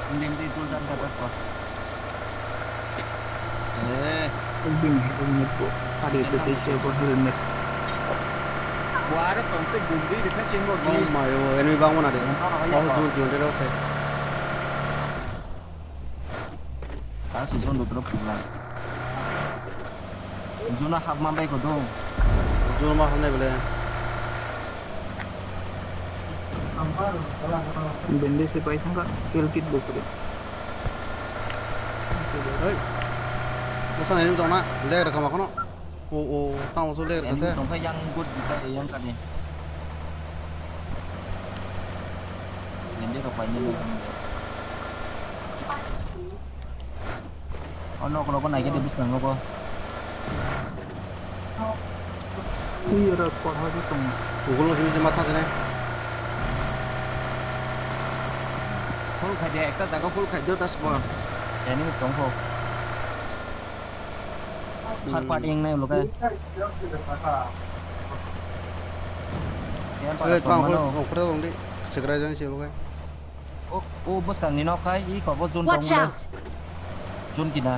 Hindi, hindi, Juljan ka das ko. Eh. Hindi, hindi po. Hari ito di siya po helmet. Wara tong se bundi di ka chingo. Oh my, oh, enemy bang mana de. Enemy bang mana de. Oh, Juljan de ro se. Ah, si Juljan do drop pula. Juljan hap man bai ko do. Juljan ma hap nai bole. Bende se pai thangkha, kill kit bo kwrwi. Hei. Bwsang enemy tongna, leg rwkha ma kheno. O, o, tamo so leg rwkha se. Enemy tongkha yang good jita yang kani. Bende rok pai nini. O nok rogo naikhe de bwskango bo. Ui, oro porha bo tongo. Ugolo sini se matha sene. Full khai de, ekta jaga full khai de, das bo. Enemy tongkho. Third party wng nai ulo khe. Yang para tongmano. Okhora tong di, segra jang se ulo khe. O, o bwskang ni nok hai, i kobo Jun tong le. Watch out! Jun kina.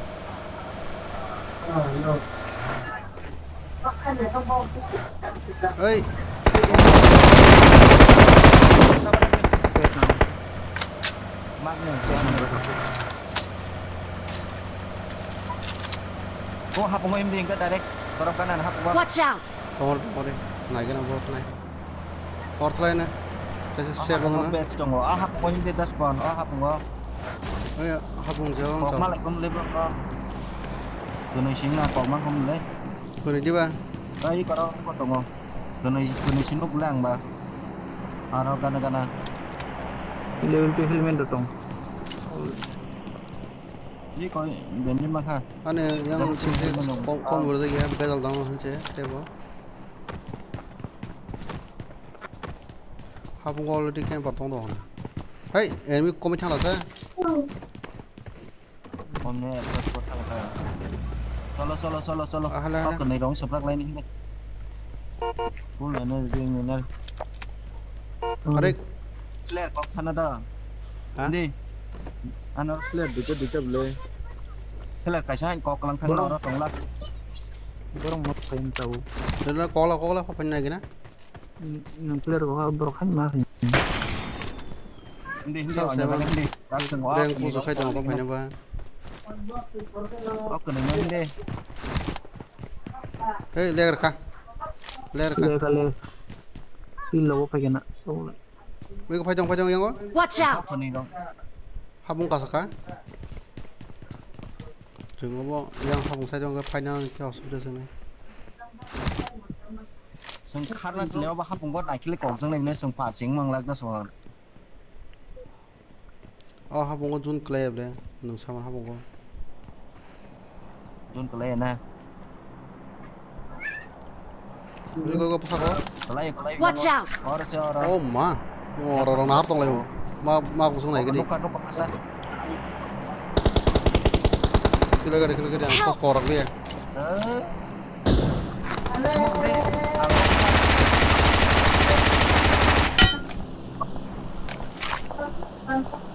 Oi. Magni. O hapung im ding ka direct. Borok kanan hapung. Watch out! Tongol, tongol, naigena borok nai. Hor khlai na. Kaisa se bang na. Base tongo. Ah, hapung him de das bon. Ah, hapung o. Oi, hapung jawang. Kok malai kum le bang. Tunui sing na kok mang kum le. Tunui diba? Ai koro ko tongo. Tunui, tunui sing nuk le ang ba. Aro gana gana. Level two helmet do tong. Ni koi bendi makha. Ane yang sing se kom, kom gurda ya bedal dang hanche tebo. Hapung already camper tong dong. Hey, enemy komi thang lasa. Omne approach kor thang thang. Cholo, cholo, cholo, cholo. Ahala, ahala. Kok ni rong saprak lain ini. Full ene ring ene. Arek. Flare kok sana da. Ha? Di. Ano flare dito dito bole. Flare kaisa kok lang thang oro tong lak. Borok mot khaim tau. Dito kok la kok la kok na gina. Nang player ko borok hai ma hai. Hindi, hindi, oh, nyawa hindi. Langsung, oh, breng puso khai tong ko phaina ba. Oh, kena hindi. Hey, leg rakha. Leg rakha. Leg kha, leg. Pil logo phai kena. Wego phai tong, phai tong yango. Watch out! Apa nih dong? Habung kasa kha. Chwng obo yang habung sai tong khe phaina khe osubida se nai. Chwng kharna chwlaiba bo hapung bo naikhe kok jang nai bini chwng par ching mang lak na chwng. O hapung o jun klai ble nwng samar hapung o. Jun klai na. Oi, oi, oi, bwsako. Kalai, kalai, Watch out! Oro se, oro. Oh, ma. Oro, oro, nahar tong lai. Ma, ma, kusung nai gini. Nukha, nukha, masa. Kilo gari, kilo gari, ang Help! Korak dia. Eh? Smoke deh.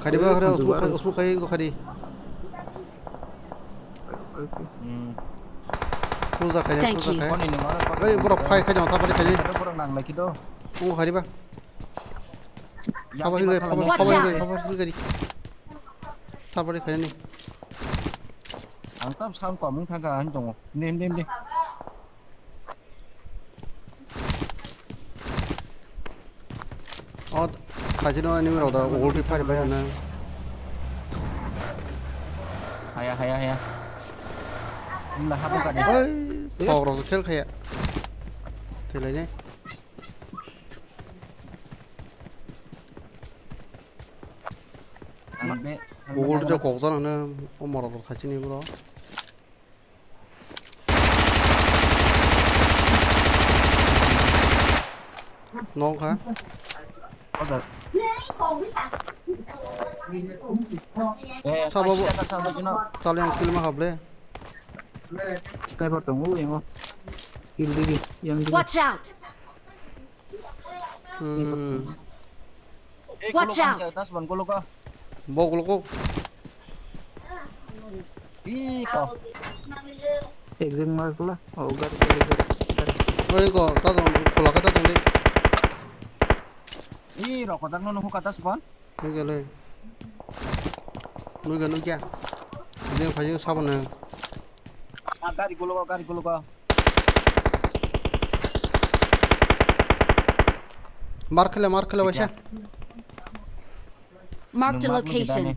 Khadi ba, khadi, usbu khai, usbu khai, ko khadi. Hmm. Puja kaya, Thank puja you. Kaya. Koni ni mara, koni ni mara. Ei, borok phai khai jang, tabari khai. Ada borok nang lagi do. Oh, hari ba. Yang tabari di khai, mata lagi. Watch out. Tabari khai, tabari khai. Tabari khai ni. Ang tam sam ko mung thang ka han tongo. Nim, nim, nim. O, khaisino enemy rok da, ulti phari bai rwna. Haya, haya, haya. Wngla habo kani. Oi, thok rok khel khaya. Thwilainai. Ang be, ang be Ulti nangla. Kokjak nangna, o morok rok khaisini bro. Nong kha? Ojak. Eh, sabo kaisa bo. Kha, sabo jino. Chale ang kill ma hable. Sniper tongo, yango. Kill digi, yang digi. Watch out! Hmm. Watch out! Bo guluko. Iko. Exit mark la. Oh, gari, gari, gari. Oi, ko, ta tong, khula ka ta tong di. Ih, rokojak no nuhu kata span. Nugya le. Nugya, nugya. Jeng phai jeng sabana. Ah, gari gulugo, gari gulugo. Mark khele, mark khele, waisa. Mark the location.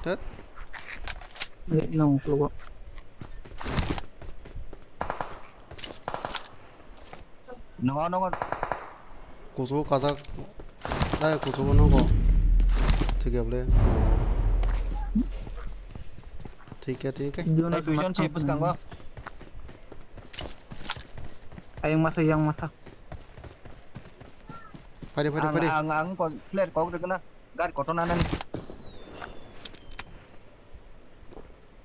Te? Eh, nang gulugo. Nongo, nongo. Kuchugo kajak. Dai kuchugo nongo. Thik ya bole. Thik ya, thik ya. Dai tuijon se bwskango. Ayang masa, yang masa. Pari, pari, pari. Ang, ang, ang ko player kok rwgwna. Gari kotor nanani.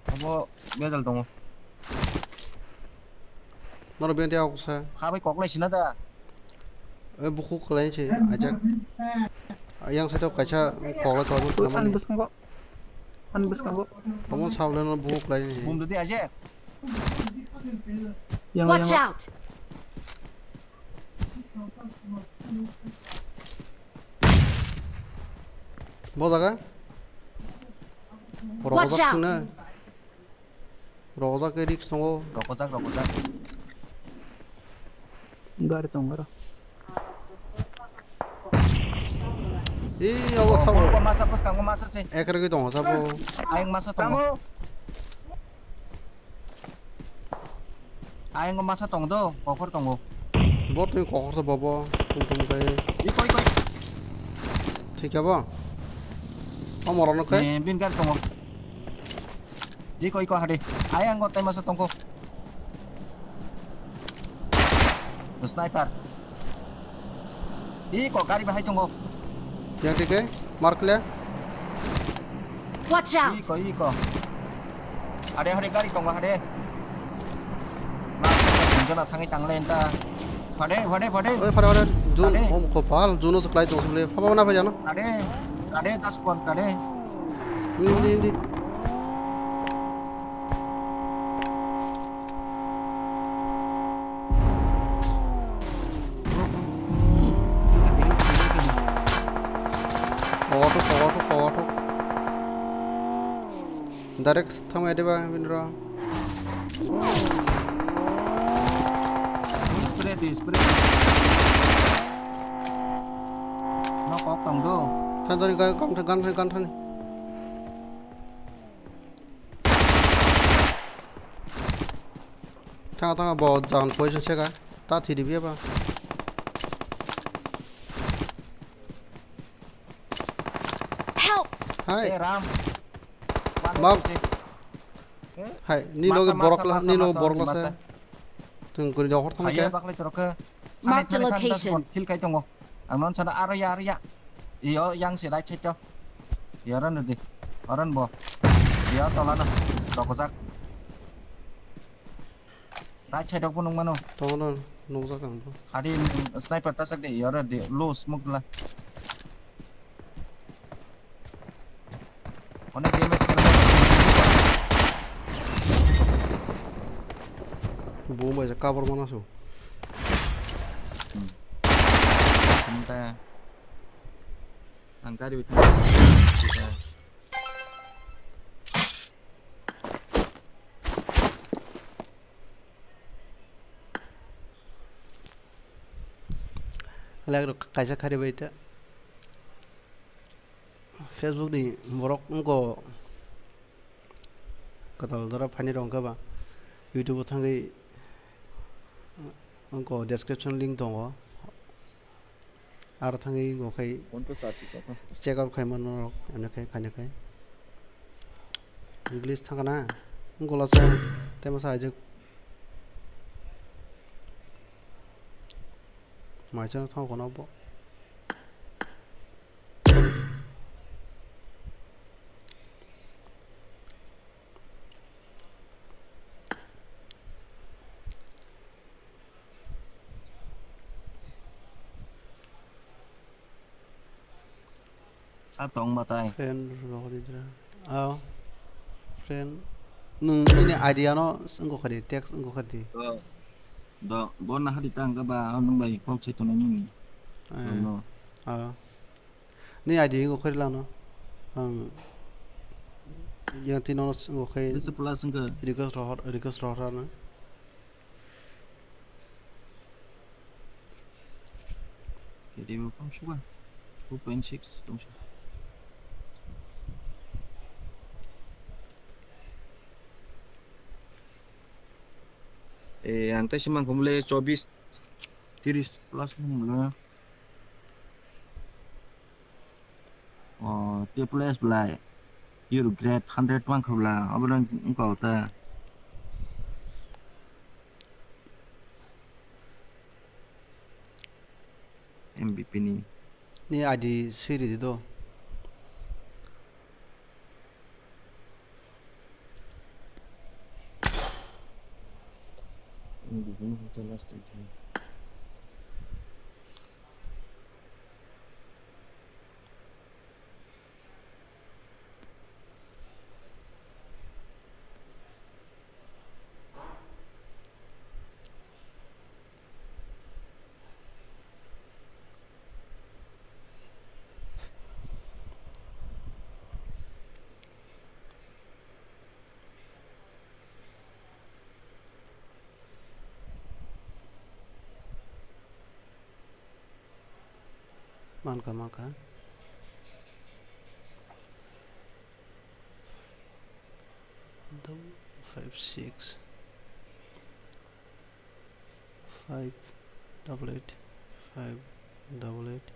Abo bejal tongo. Noro bente ako sa. Kha bai kok lai sina da. E buku klai se ajak. Yang side o kaisa kok lai kok Ani mani. Bwskango. Ani bwskango. Omo sabole no buku klai ni. Bum dudi aje. Yang, Watch yang. Out! Bo jaga? Watch out! Rokojak thwngna. Rokojak khe risk tongo. Rokojak, rokojak. Gari tong aro. Ee, abo sabo. Masa bwskango masa se. Ekrogwi tongo sabo. Ayang masa tongo. Tamo. Ayang masa tong do, kokhor tongo. Bo twi kokhor sa bobo, tum tum kai. Iko, iko. Thik ya bo? O morok no kai? Eh, bin gari tongo. Iko, iko, hade. Ayang go tai masa tongko. Sniper. Iko gari bahai tongo. Yang tiga, mark le. Watch out! Iko, iko. Hade, hade gari tongo, hade. Mark le, jona thangi tangle enta. Hade, hade, hade. Oi, hade, hade. Jun, hade. Om kopal, juno seklai tong sule. Papa mana pajano? Hade, hade, daspon, hade. Hindi, hindi. Power thuk, power thuk, power thuk. Direct thangmai diba, Indra? Spray di, spray. No kok tong do. Than thani, gan, gan, gan, gan thani. Thanga thanga bo jan poison seka. Ta thidi biya ba. Help! Hai. Eh, Ram. Mak. Mana sih? Eh? Hai, ni loge borok la, ni loge borok la se. Tung kuri dohor thang ke. Bakle torok ke. Mark the location. Thil kai tongo. Ang non sana aro ya, aro ya. Iyo yang si right side to. Iyo ran di. Oran bo. Iyo tola na. Rokojak. Right side rok bo nung mano. Tongo no, nukjak ang bo. Hadi sniper ta sak de, yara de, low smoke la. Onek damage kare. Bo bai ja cover mana so. Hmm. Ang gari bithi. Like rok kaisa khari bai ta. Facebook ni borok wngko kwtal jora phani rok wngkha ba YouTube o thangwi wngko description link tongo. Aro thangwi wngkha khai check out khai mano rok, ano khai, khaina khai. English thangkha na, wngkha lasa, tei masa aijak. Mai chano thangkha na bo. Sa tong batai. Friend rohori dra. Aw. Friend. Nung ini idea no wngkha di, text wngkha di. Do. Do. Bo na hadi tang ka ba, nung bai kok sai tongnai nini. Eh. Aw. Ni I D wngkha khe lano. Ang yang tino wngkha khe. This plus wngkha. Request rohor, request rohor ano. K D bo kong suka. Two point six tong suka. Eh, ang tei se mangkhumle chobis, tiris plus wngkha. Oh, triple S belai. You regret hundred man khobla. Obo nang wngkha ta. M V P ni. Ni I D swi ridi do. M V P ni hotel last time. Mankha, mankha. Double five six five double eight five double eight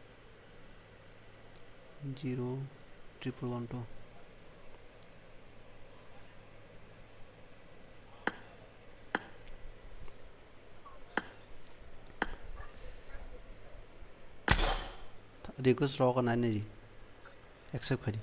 zero triple one two. Request rok nai nai accept khai di.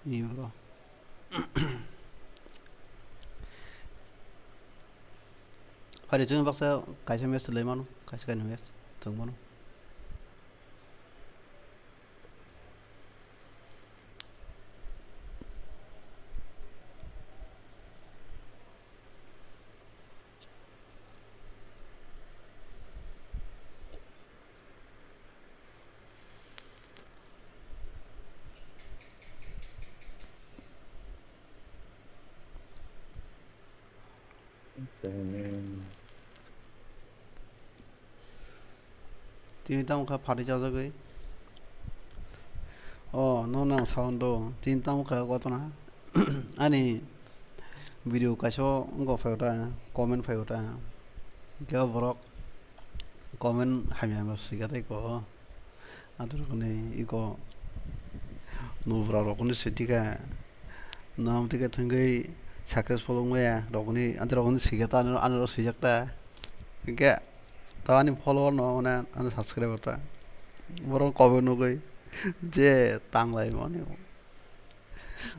Ni bro. Ari chwng baksa kaisa match lai mano, kaisa kainwi match thwng mano. Tini tamo kha phatwi chajagwi. O, no nang sound do. Tini tamo kha gotona. Ani video kaisa wngkha phai ta, comment phai ta. Khe borok comment hamya hamya swikha tei ko. Atorokni iko nubra rokni switika. Nam tike thangwi successful wngmaya rokni, ante rokni swikha ta, ano, ano swijak ta. Hingke to ani follower no, mane ani subscriber ta. Borok kobe nugwi je tanglai mani.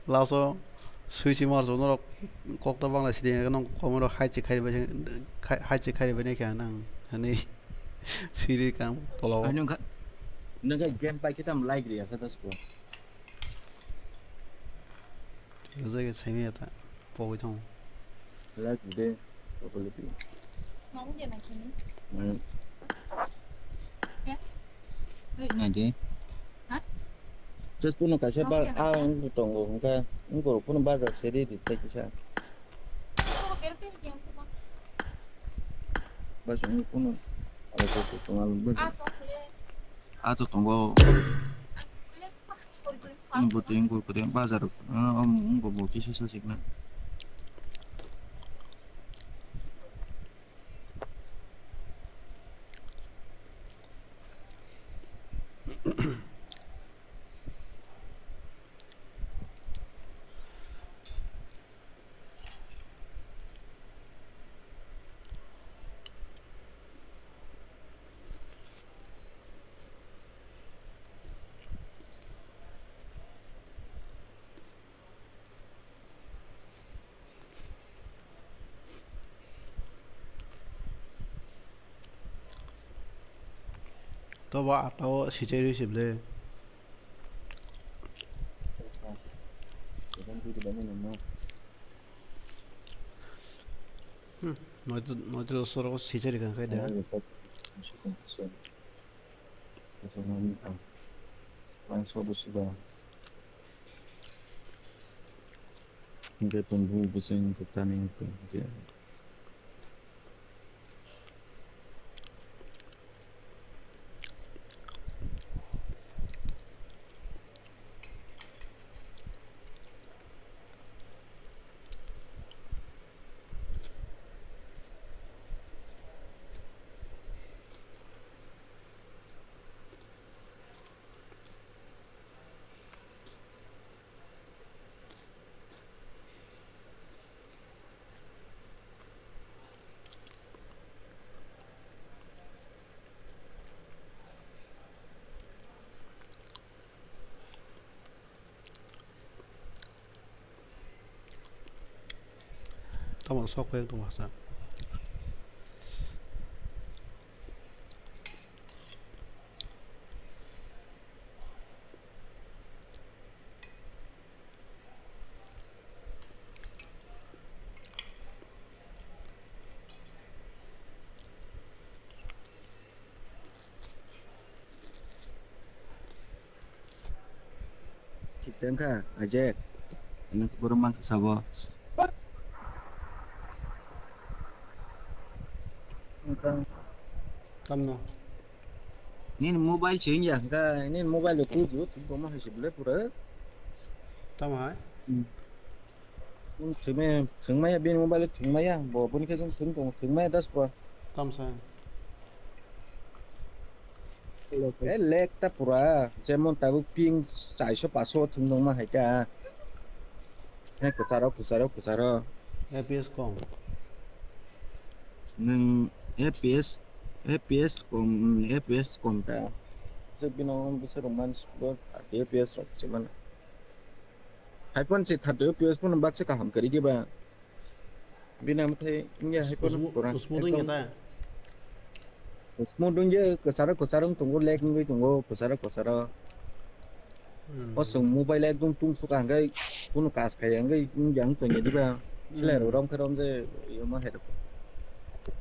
Laso switch mar jono rok kok ta bangla sidi nang comment rok hai che khai bai, hai che khai bai nang hani siri kam tolo. Ai nang kha, nang kha game pai kitam like ri asa das ko. Rwjak ya saimaya ta pogwi thango. Like de, pogwi thango. Nang de na kini? Hmm. Ya? Nang de. Ha? Just puno kaisa ba, ah, wngkha tongo, wngkha, wngkha puno bazar seri di, tei kisa. Bas wngkha puno, aro to tongo, bazar. Ah, to tongo. Ang bwtwi wngkha kwrwi bazar, ah, wngkha bo kisa sa sikna. To ba atta o sichai rwi se ble. Hmm, noitro, noitro soro sichai rwi kang kai da. Hingke tongo bwswng kwthani hingke. Tamo sok pek tong masa. Thik tang kha, Ajek. Ano borok mang kha sabo. Tamno? Nini mobile se wngya, hwnkha nini mobile rok kudu, thik tongma hai se belai pura. Tamo hai? Hmm. Thwngmaya, thwngmaya bini mobile thwngmaya, bo boni khe thwng tong, thwngmaya das bo. Tamsa. Eh, lag ta pura, jemon tabuk ping chaiso paso thwng tongma hai kha. He kwcharo, kwcharo, kwcharo. F P S kom. Nwng F P S, F P S kom, mm, F P S kom ta. Je bino bwswk rok man sukgo, F P S rok se mano. Hai phone se thirty F P S phone baksa kaham kwrwi khe ba. Bini amthai wngya hai phano Usmu-, kurang. Usmu wngya ta? Usmu wngya kwcharo kwcharo wng tongo, lag wngwi tongo kwcharo kwcharo. Hmm. O chwng mobile ekdom tungsukha hwnkhe kunu kaj khaiya wngwi wngya wng tongya diba? Chwlairok Hmm. rom khe rom je yoma hai rok.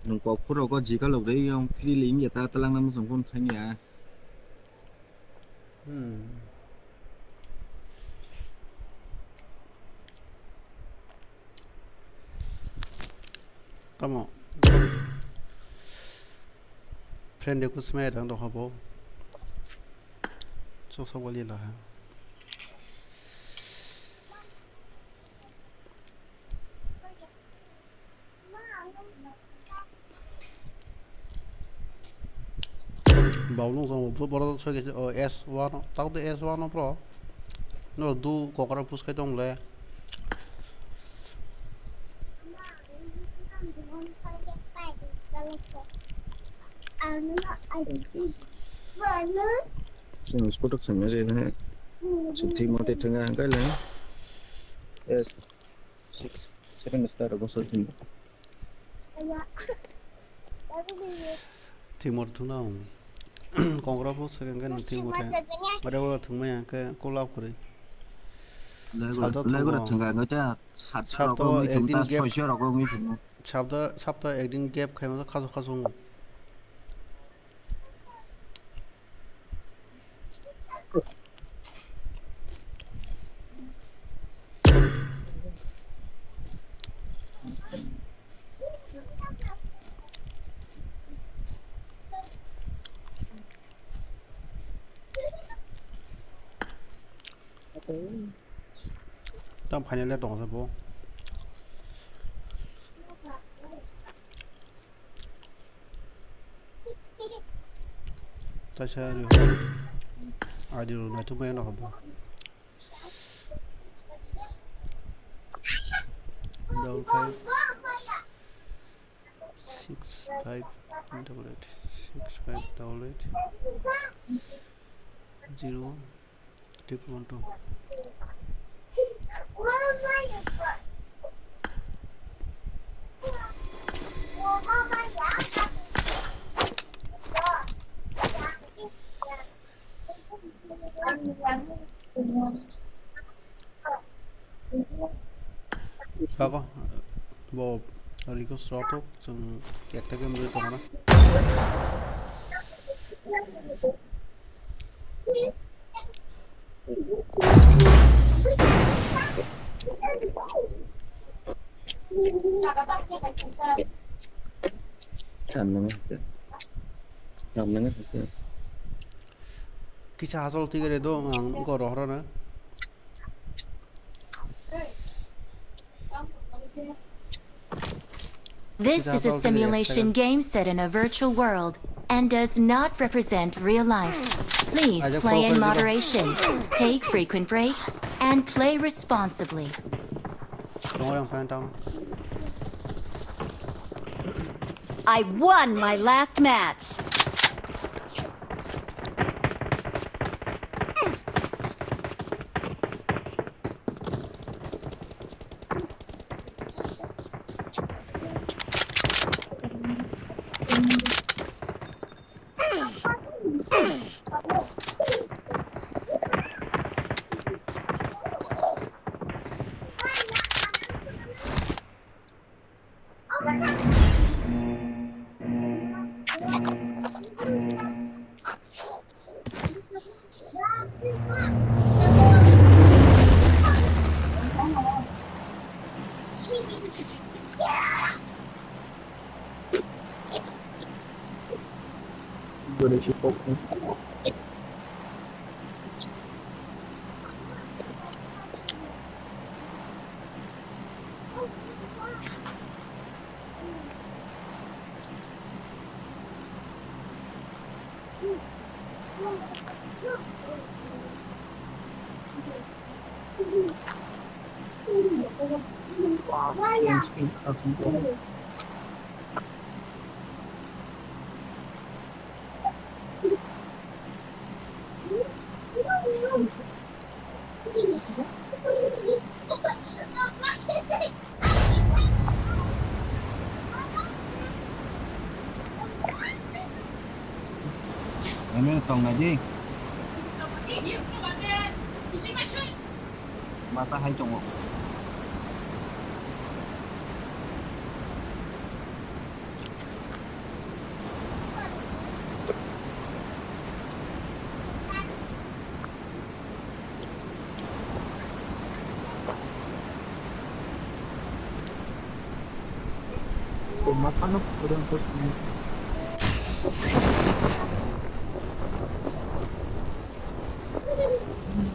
Nwng kok phuru rok o jika lok rwi yong freely wngya ta twlangna muchung phano thangya. Hmm. Tamo. Friend request mai dang dong habo. Sok sok wali la ha. Baulung song bo borok soi khe o S one, tak de S one bro. No du kokra pus kai tong le. Chwng scooty khaina se na. Chwng thik mate thwng ang kai le. Yes. Six, seven star bo soi thwng. Thik mor thwngna ang. Kongra bo second khe nang thik mor khe. Bare oro thwngmaya khe call up kwrwi. Lego, Salto lego thwngmo. Thwngkha, ngai ta sat Salto sat rok wngwi thwng ta ekdin gap. Soi soi rok wngwi thwngmo. Sabda, sabda ekdin gap khaima khaso khaso wngo. Tang final le tong sa bo. Taisa ri. Adi ro na tu mai na hobo. Double five six five double eight, six five double eight zero one. Triple one two. Sako, bo request rw thok, chwng ekta game rw tongna. Kisa hasol tigere do ang go rohorana. This is a simulation game set in a virtual world and does not represent real life. Please play in moderation, take frequent breaks, and play responsibly. I won my last match. Meno tong nai di. Masa hai tongo.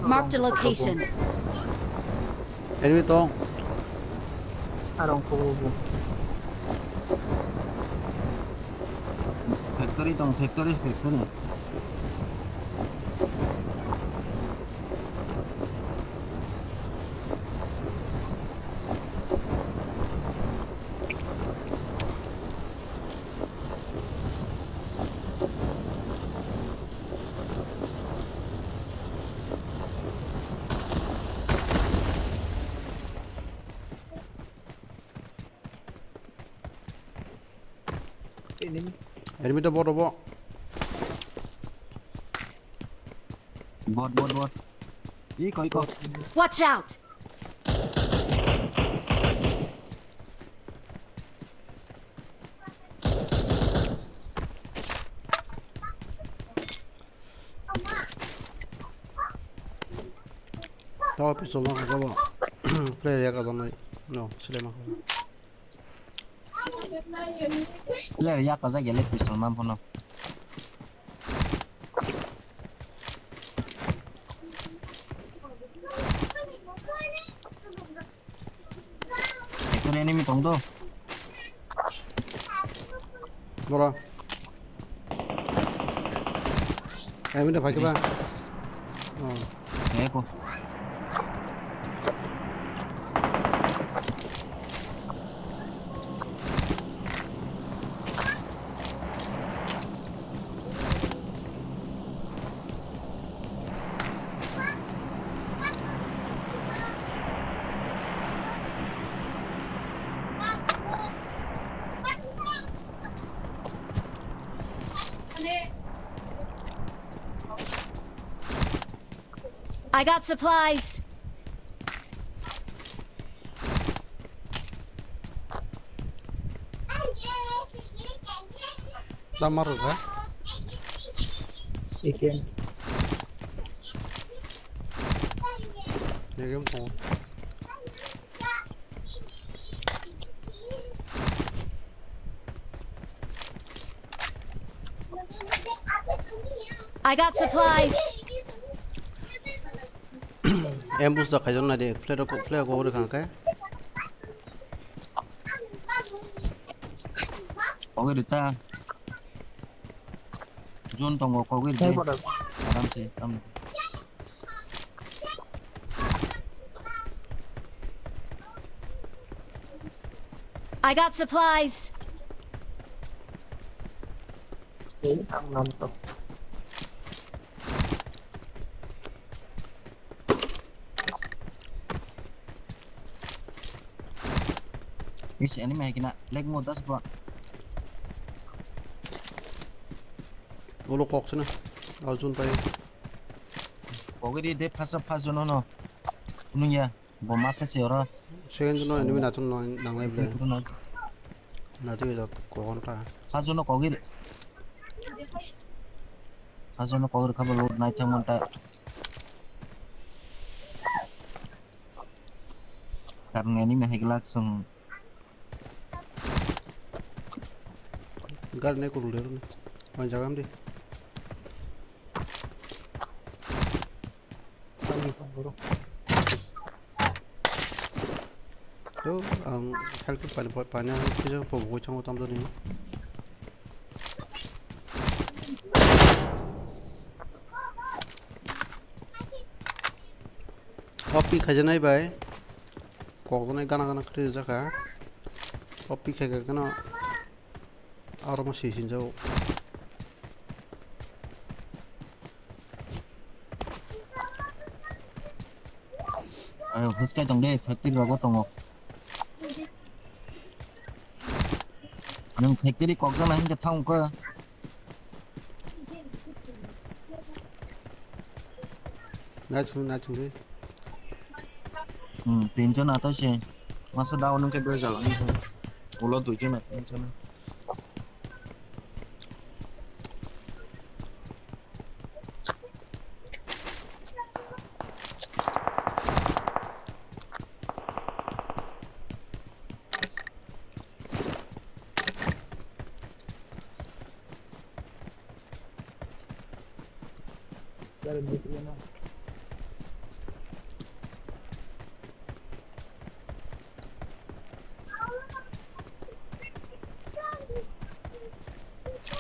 Marked a location. Enemy tong. Arong ko bo. Factory tong, factory, factory. Enemy. Enemy to bot obo. Bot, bot, bot. Iko, iko. Watch out! Tawa pistol no kabo. Player ya kajaknai. No, sile ma. Player ya kajak ya le pistol man phano. Ekor enemy tong do. Bora. Enemy da phai khe ba. Oh. Eko. I got supplies. Tama rwkha. Iken. Yagem tongo. I got supplies. Ambush da khaijaknai de, flare ko, flare ko ori khang khe. Ogi rita. Zone tongo, kogi rita. Aram se, tam. I got supplies. Is enemy hai kena leg mo das ba. Ulo kok sini. Arjun pai. Kogi rita phasa phasa no no. Nung ya. Bo masa se oro. Second no enemy nathun no nanglai ble. Nathun no. Nathun jat kokon ta. Hajo no kogir. Hajo no kogir khabo load nai thang monta. Karne enemy hai glak song. Gar ne kurul der ne. Wan jagam de. Yo, ang health kit pani, pani ang kisa po boi chango tam dani. Copy khajanai bai. Koknai gana gana kri jaka. Copy khaga gana. Aro ma si sinjao. Ayo, huskai tong de, factory rogo tongo. Nung factory kokjana hinke thang ko. Naising, naising khe. Hmm, tinjon ato se. Masa down wngkhe bejal wngkhe. Ulo duijon ato wngkhe.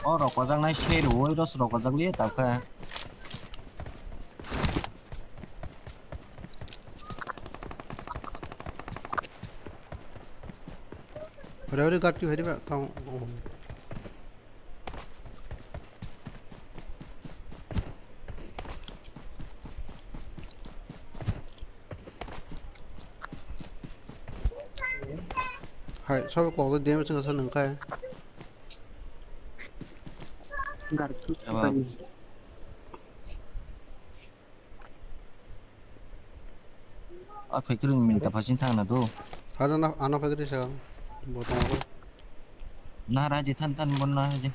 O rok kwchak nai se rwui rw rok kwchak liya tabukhe. Ore ore gat ki bhai ba tong. Hai, sabe kok de dem chang sa nang kai. Gar tu. Aba. Kai. A factory ni minta phasing thang na do. Hada na, ano factory sa. Botong ro. Na ra di than than bon na di.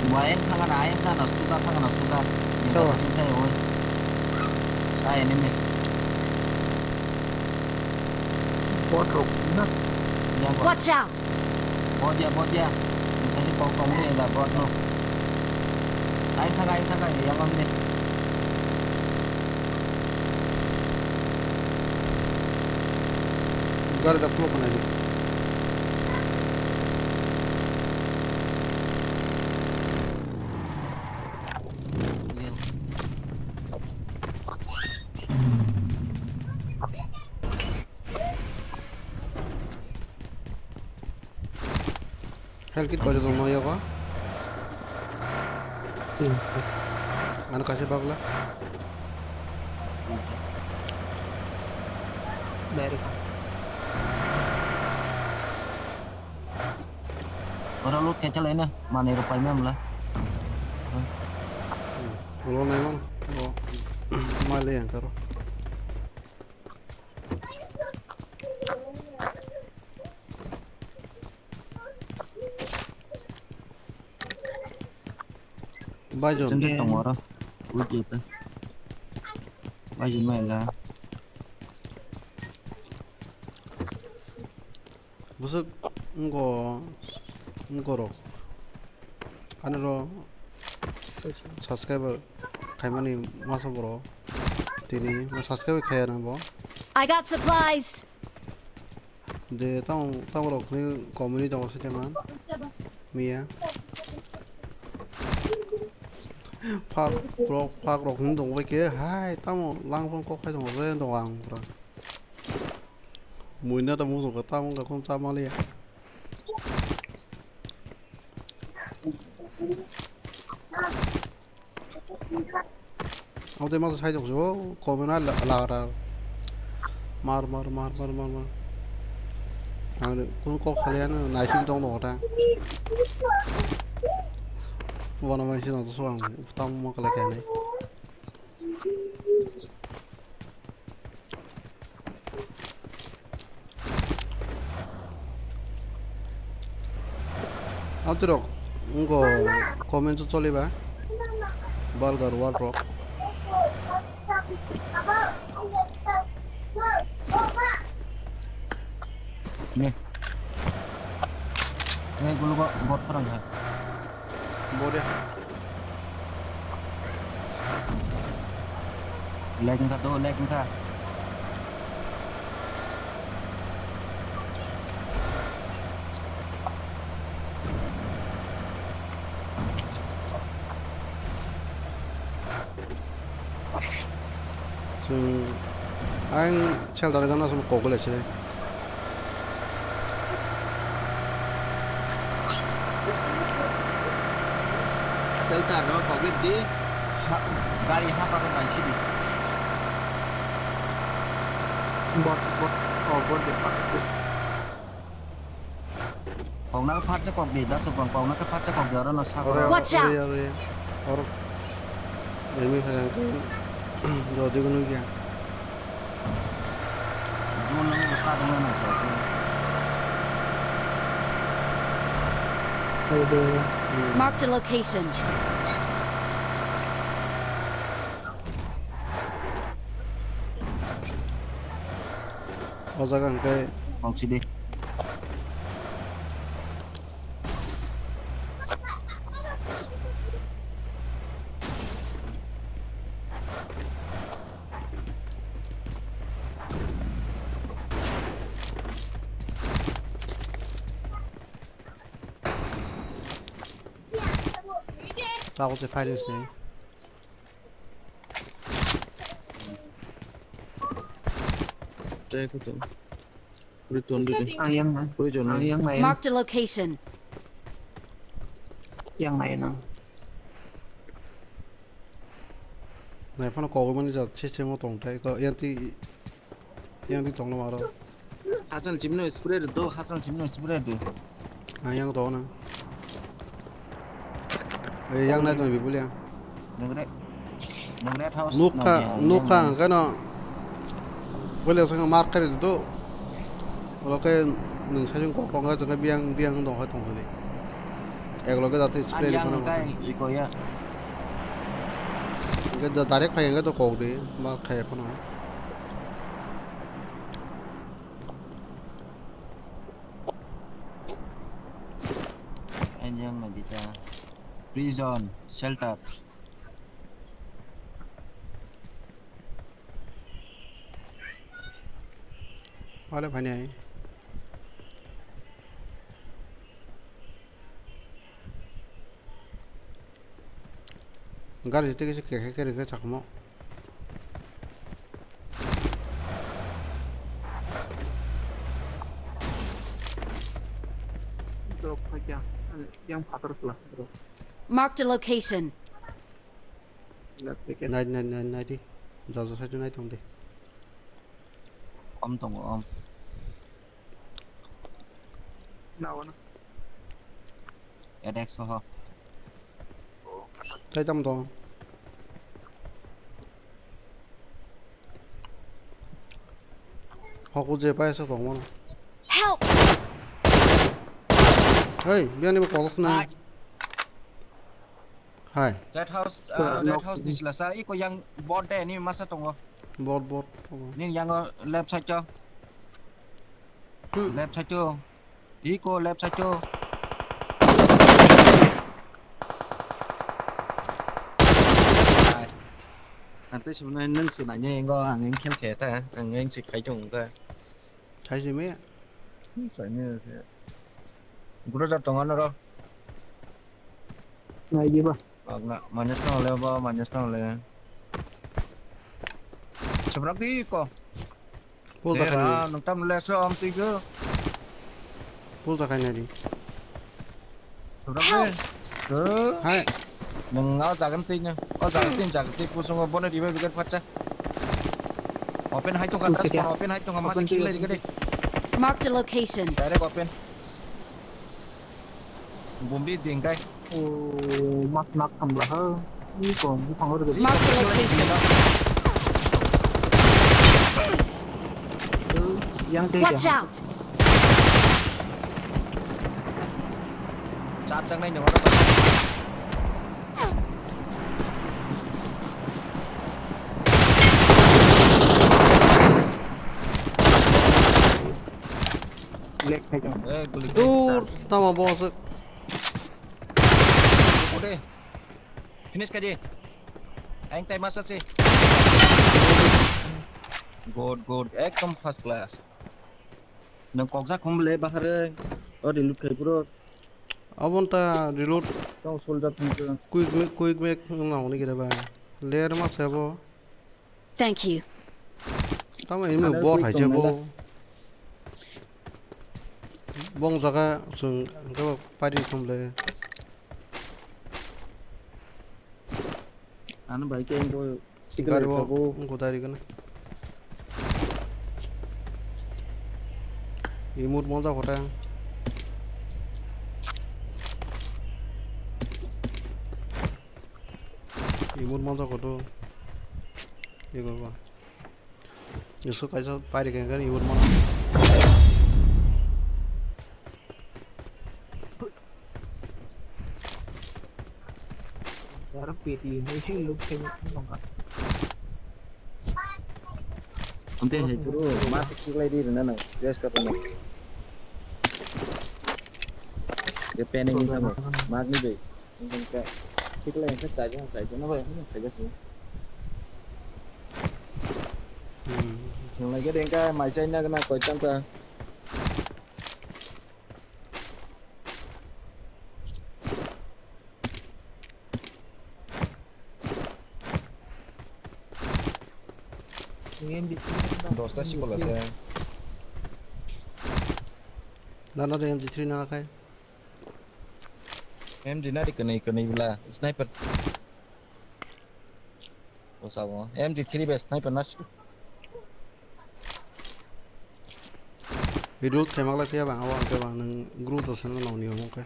Bo ayang thangana, ayang thangana, suja thangana, suja. Ninja Tawa. Bising sai oi. Sai enemy. Bot rok na. Yang ko. Watch out! Bot ya, bot ya. Tadi kok kong ni da bot no. Ayang thangana, ayang thangana, yang kong ni. Gari da flow kana ni. Health kit koi tongma yago. Hmm. Ano kaisa bagla. Direct. Oro loot khe chalai na, manwi rok paima mla. Hmm. Oro nai man. O. Male yang karo. Bai jo. Sendiri tongo oro. Uji ta. Bai jo mai la. Bwswk wngkho, wngkho rok. Ani ro subscriber khaimani masa borok tini subscribe khaiya nang bo. I got supplies. De tamo, tamo rok ni comedy tongo sitema. Miya. Phak rok, phak rok ni tongo bai khe hai tamo langphang kok khai tongo je tongo ang pura. Muina ta mung ka ta mung ka khum ta mali. Ang tei masa sai jok jo, komen a la, la, la. Mar, mar, mar, mar, mar, mar. Ang ni kun kok khali ano, nai sing tong dong ta. Wana mai sing tong so ang, tam mo kala kene. Atirok, ngo comment to choliba. Burger wall rock. Ne. Ne, gulugo bot parang ha. Bot ya. Lag wngkha to, lag wngkha. Chwng ang shelter gana sum kogole chire. Shelter no kogir di, ha, gari ha karo dai sidi. Bot, bot, oh, bot de, bot de. Kokna khe phatsa kok di, da Subrang, kokna khe phatsa kok di, oro no sakoro. Ore, Watch ore, out! Ore, ore. Oro. Enemy phai ang khe do di gunu gya. Jun nang usta dong na to. Marked a location. O jaga hwnkhe. Kok sidi. Tabuk se firing se. Try ko to. Puri ton didi. Ang yang na. Puri ton. Ang yang na yang. Marked a location. Yang na yang. Nai phano kogwi mani jat se se mo tong tai ko yang ti. Yang di tonglo maro. Hasan chimno spray do, Hasan chimno spray do. Ah, yang do na. Eh, yang nai tong bibul yang. Nang red, nang red house. Nukha, nukha, kano. Bole sang mark kare do. Olo ke nung sajung kok kok ngai tong biang, biang dong hai tong hai. Ek loge jate spray yang kono. Kai iko ya. Ke direct phai yang to kok de, mark khai phano. Enjang na dita. Prison, shelter. Wale phani ai. Gari tei kisa kekhe khe rikhe chakmo. Drop khaikya, yang phatar khwla drop. Marked a location. Left ticket. Nai, nai, nai, nai di. Jojo side nai tong di. Om tongo, om. Nawa na. Attack soho. Tai tam tong. Hoku je paisa tong mano. Help! Hey, biani bo kolok na. Hai. Hai. Red house, ah, red house ni sila sa, iko yang bot de ni masa tongo. Bot, bot. Ni yang left side cho. Hmm. Left side cho. Iko left side o. Ai. Ang tei swnamnai nwng swnamnai wngo, ang wng khel khe ta, ang wng sik khai tong ta. Khai simi? Hmm, khai ni khe. Groza tongo noro. Nai di ba. Agna, minus tong le ba, minus tong le. Seberang ti ko. Pull ta khaini. Ra, nung tam le so am twi go. Pull ta khaini di. Help! Hai. Nung ngao jagan twi na. O jagan twi, jagan twi, kusung o bono di bai bigat pacha. Open hai tong ka, open hai tong ka, masih kila di gede. Marked a location. Direct open. Bombi dingkai. O mak nak tham la ha. Ni ko ni phang ro. Mark the location. Yang te. Watch out! Chat jang nai nang. Black khai jang. Eh, guli. Dur, tama boss. Ude. Finish kaji. Aing time masa si. Good, good. Ekdom first class. Nang kokja khum le bahare. O reload khai bro. Abon ta reload. Tong soldier thang. Quick make, quick make na honi kira ba. Layer ma sebo. Thank you. Tamo ini Ano bor quick hai je tong bo. Bong jaga sung ke pari thum le. Ano bai ke bo. Gari bo, ungko dari kana. Imut monja kota. Imut monja koto. Ego ba. Yusuf kaisa pari kengkar imut monja. Yar peti hai se luk se luk nongka. Ante hai bro, mas kiklai di rena nang, just ka tong. Ye pene ni samo, mag ni be. Nang ka kiklai ka chaja, chaja na ba, chaja. Hmm. Nang lagi dengka, mai chai na kena koi tang ka. Dosta si bola se. Nana de M G three nana khai. M G nari kani kani bla sniper. Bosabo M G three best nai panas. Video khemak lai phiya bang, abo ang khe bang nang group to seno nang niyo mungkhe.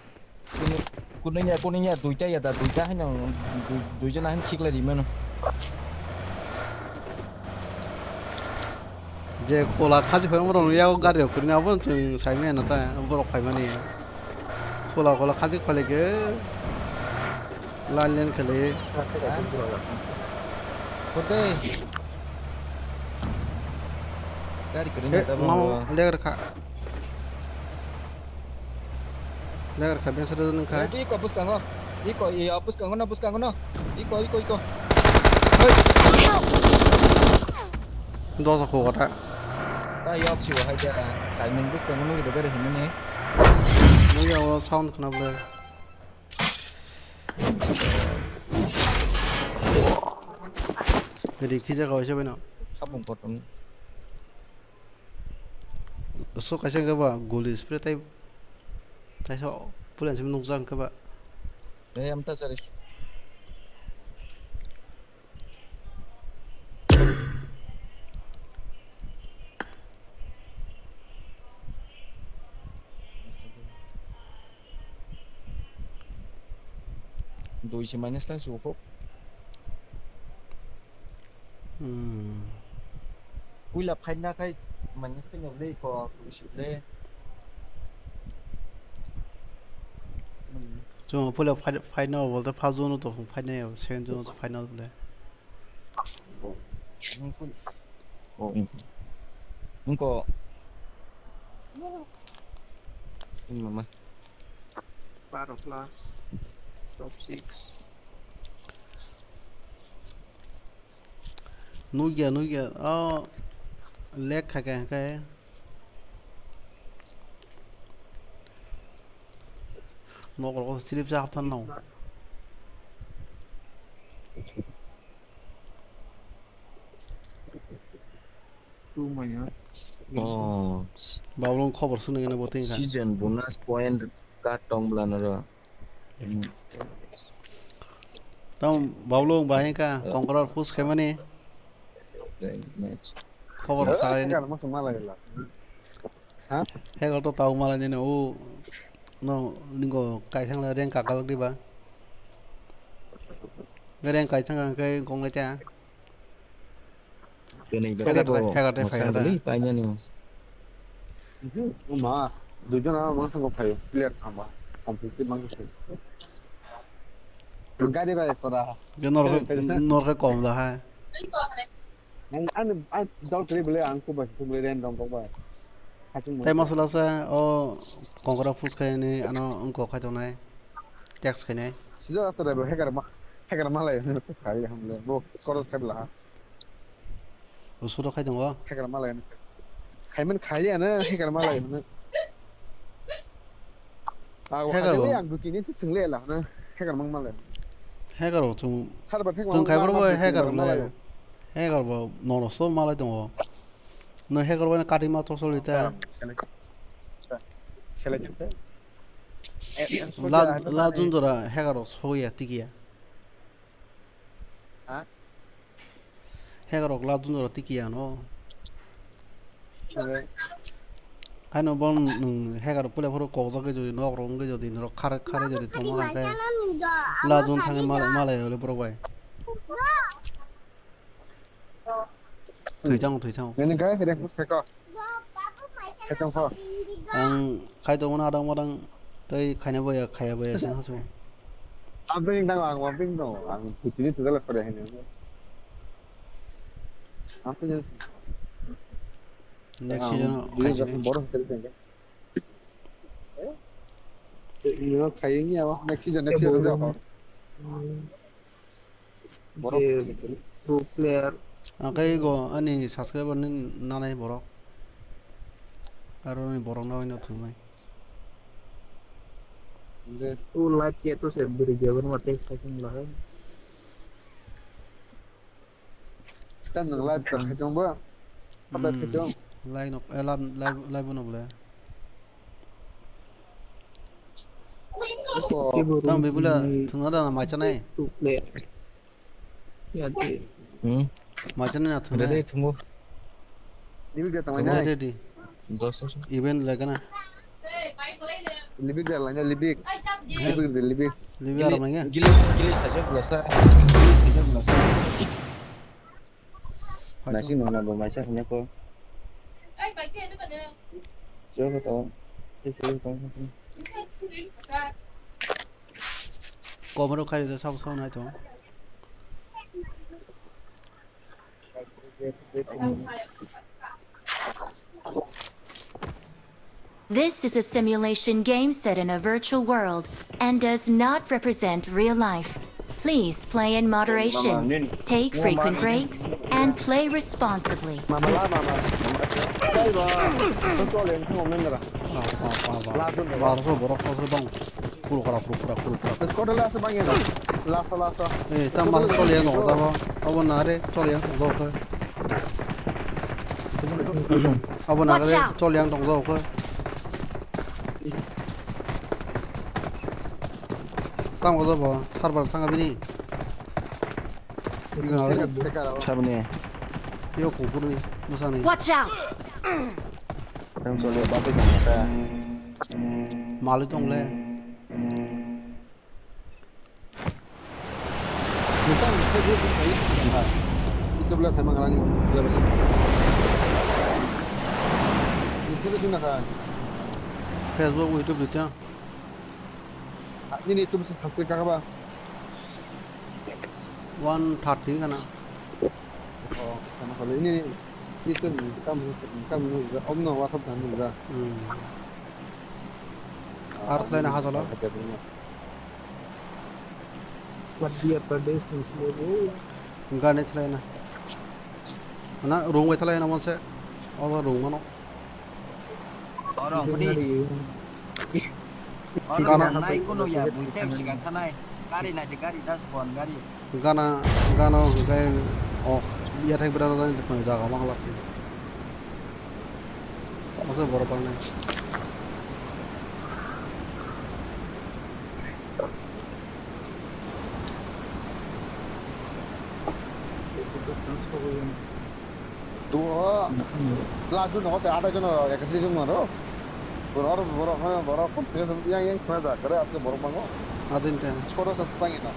Kuno, kuno ya, kuno ya, duita ya da, duita hai nang, dui, dui jona hai khiklai rimano. Je kola khaji phai umrong ya gari rok kurina abo chwng saimaya na ta borok phaimani. Kola kola khaji khwlai khe. Line line khwlai. Kote. Gari kiri Eh, na tamo. Mau legar kha. Legar kha, beng sadu nung kha. Eh, iko bwskango. Iko, iyo, bwskango no, bwskango no. Iko, iko, iko. Hei. Dosa kho kata. Ta yok siwa hai ja. Khai nung bwskango nung gari himani. Nung ya sound khna bwle. Ri khija kaisa bai no. Khapung kotorni. So kaisa hwnkhe ba guli spray tai, taisa pulan simi nukjak hwnkhe ba. Ei, amta sari. Dui se minus lang se ukhuk. Hmm. Puila fight na khai minus teng le ko dui se le. Hmm. Chwng puila fight, fight na bol to first zone to fight na, second zone to fight na le. Oh, wngko. Mama. Baro plus. Top six. Nukya, nukya. Oh, lag kha khe, khe. Nok rok slip ja haptan no. Oh. Bablong khobor swnwi gana bo tengkha. Season bonus point ka tong bwlano ro. Tamo Bablong bahai ka Conqueror push khaimani. Khobor sarai ni. Hagar to tau malai nini o no ningo kaithang le rank kakalak diba. Rank kaithang ang kai kong le cha. Kwnwi Hagar bekhe to bo hagar de mwsang phai da. Guli painani. Ma, duijon ama mwsang ko phai player thamba. Complete bang. Gari bai pora. Ge nor ke nor ke kom da hai. Ang, ang, ang dol kri bole ang ko ba ko bole ren dong ko ba. Hatung mo. Tai masala sa o kongkora phus khai ni ano ungko khai tongnai. Text khai nai. Sida ata da hacker ma, hacker malai khai hamle. Bo score khai la. O suro khai tongo. Hacker malai. Khai men khai ya na hacker malai na. Hacker bo. Ang duki ni thung le la na. Hacker mang malai. Hacker bo chung. Thar ba hacker mang malai. Chung khai bro bo hacker malai. Hacker bo nono so malai tongo. No hacker bo kati ma to soli ta. Select. Select. Eh, eh, La, soja, la jun jora hacker rok soya tikiya. Ha? Hacker rok la jun jora tikiya no. Oke. Haino bon nwng hacker pule phuru kokjagwi jodi nok rok wngwi jodi norok khare khare jodi tongma kha khe la jun thangwi malai malai ole borok bai. Thwi thango, thwi thango. Nini gai, rek bus theko. Khe tong kho. Ang khai tongmani adang madang tei khaina baya, khaya baya se hasu. Ang bini tang, ang bini tang, ang putini tu dalam pada ini. Ang tu Next season o video khaisi. Borok khaisi tengka. Ino khaisi ni awa. Next season, next season. Borok. Pro player. Ang khe go ani subscriber ni nanai borok. Aro ni borok na no thumai. Tu live chat to se beri jaban mate khaisi ni lahai. Kan nang live ta khai tong ba. Apa khai tong? Live nok, eh, live, live, live no bole. Tang bebula thungna da na mai chanai. Mai chanai na thungna. Ready thungo. Ready, ready. Dos. Event lagana. Libik da laina libik. Libik da libik. Libik aram lagi. Gilis gilis saja belasa. Gilis saja belasa. Nasi nona bo maisa hanya ko. Coba tau. Komoro khairi da sabo sabo nai to. This is a simulation game set in a virtual world and does not represent real life. Please play in moderation, take frequent breaks, and play responsibly. Mama la mama. Kai ba. Tole nang mendra. Ba ba ba. La dun ba. Ba so borok ko so dong. Kuru kara, kuru kara, kuru kara. Squad last bang ya. Last, last. Eh, tam ma choli yang dong, tam. Abo na re, choli yang dong, dong. Abo na re, choli yang dong, dong. Tam ko bo, server thang bini. Sabni. Yo, kukur ni, masa ni. Watch out! Yang choli, batu jangka. Malu tong le. Bukan, saya dia bukan itu kan, ha. Itu belah sama ngarang, belah belah. Itu di sini kan. Facebook, YouTube itu. Ini itu bisa sampai kakak, Bang. One thirty kana. Oh, sama kali ini. Itu kamu kamu om no WhatsApp dan juga. Hmm. Ar thlai na ha jolo. Madhya Pradesh ni sini. Gane thlai na. Na rung bai thlai na monse. Obo rung mano. Oro hwnkhe di. Oro gana nai kunu ya, buitem siga thanai. Gari nai de, gari das bon gari. Gana, gana hwnkhe o yathai bwrano jani jaga mangla. Asa borok bangnai. Duo, last jun hote athai jon, ekatris jon maro. Borok, borok, borok, borok, yang, yang khna da, kare aske borok bango. Adin te. Skoro sa tangi na.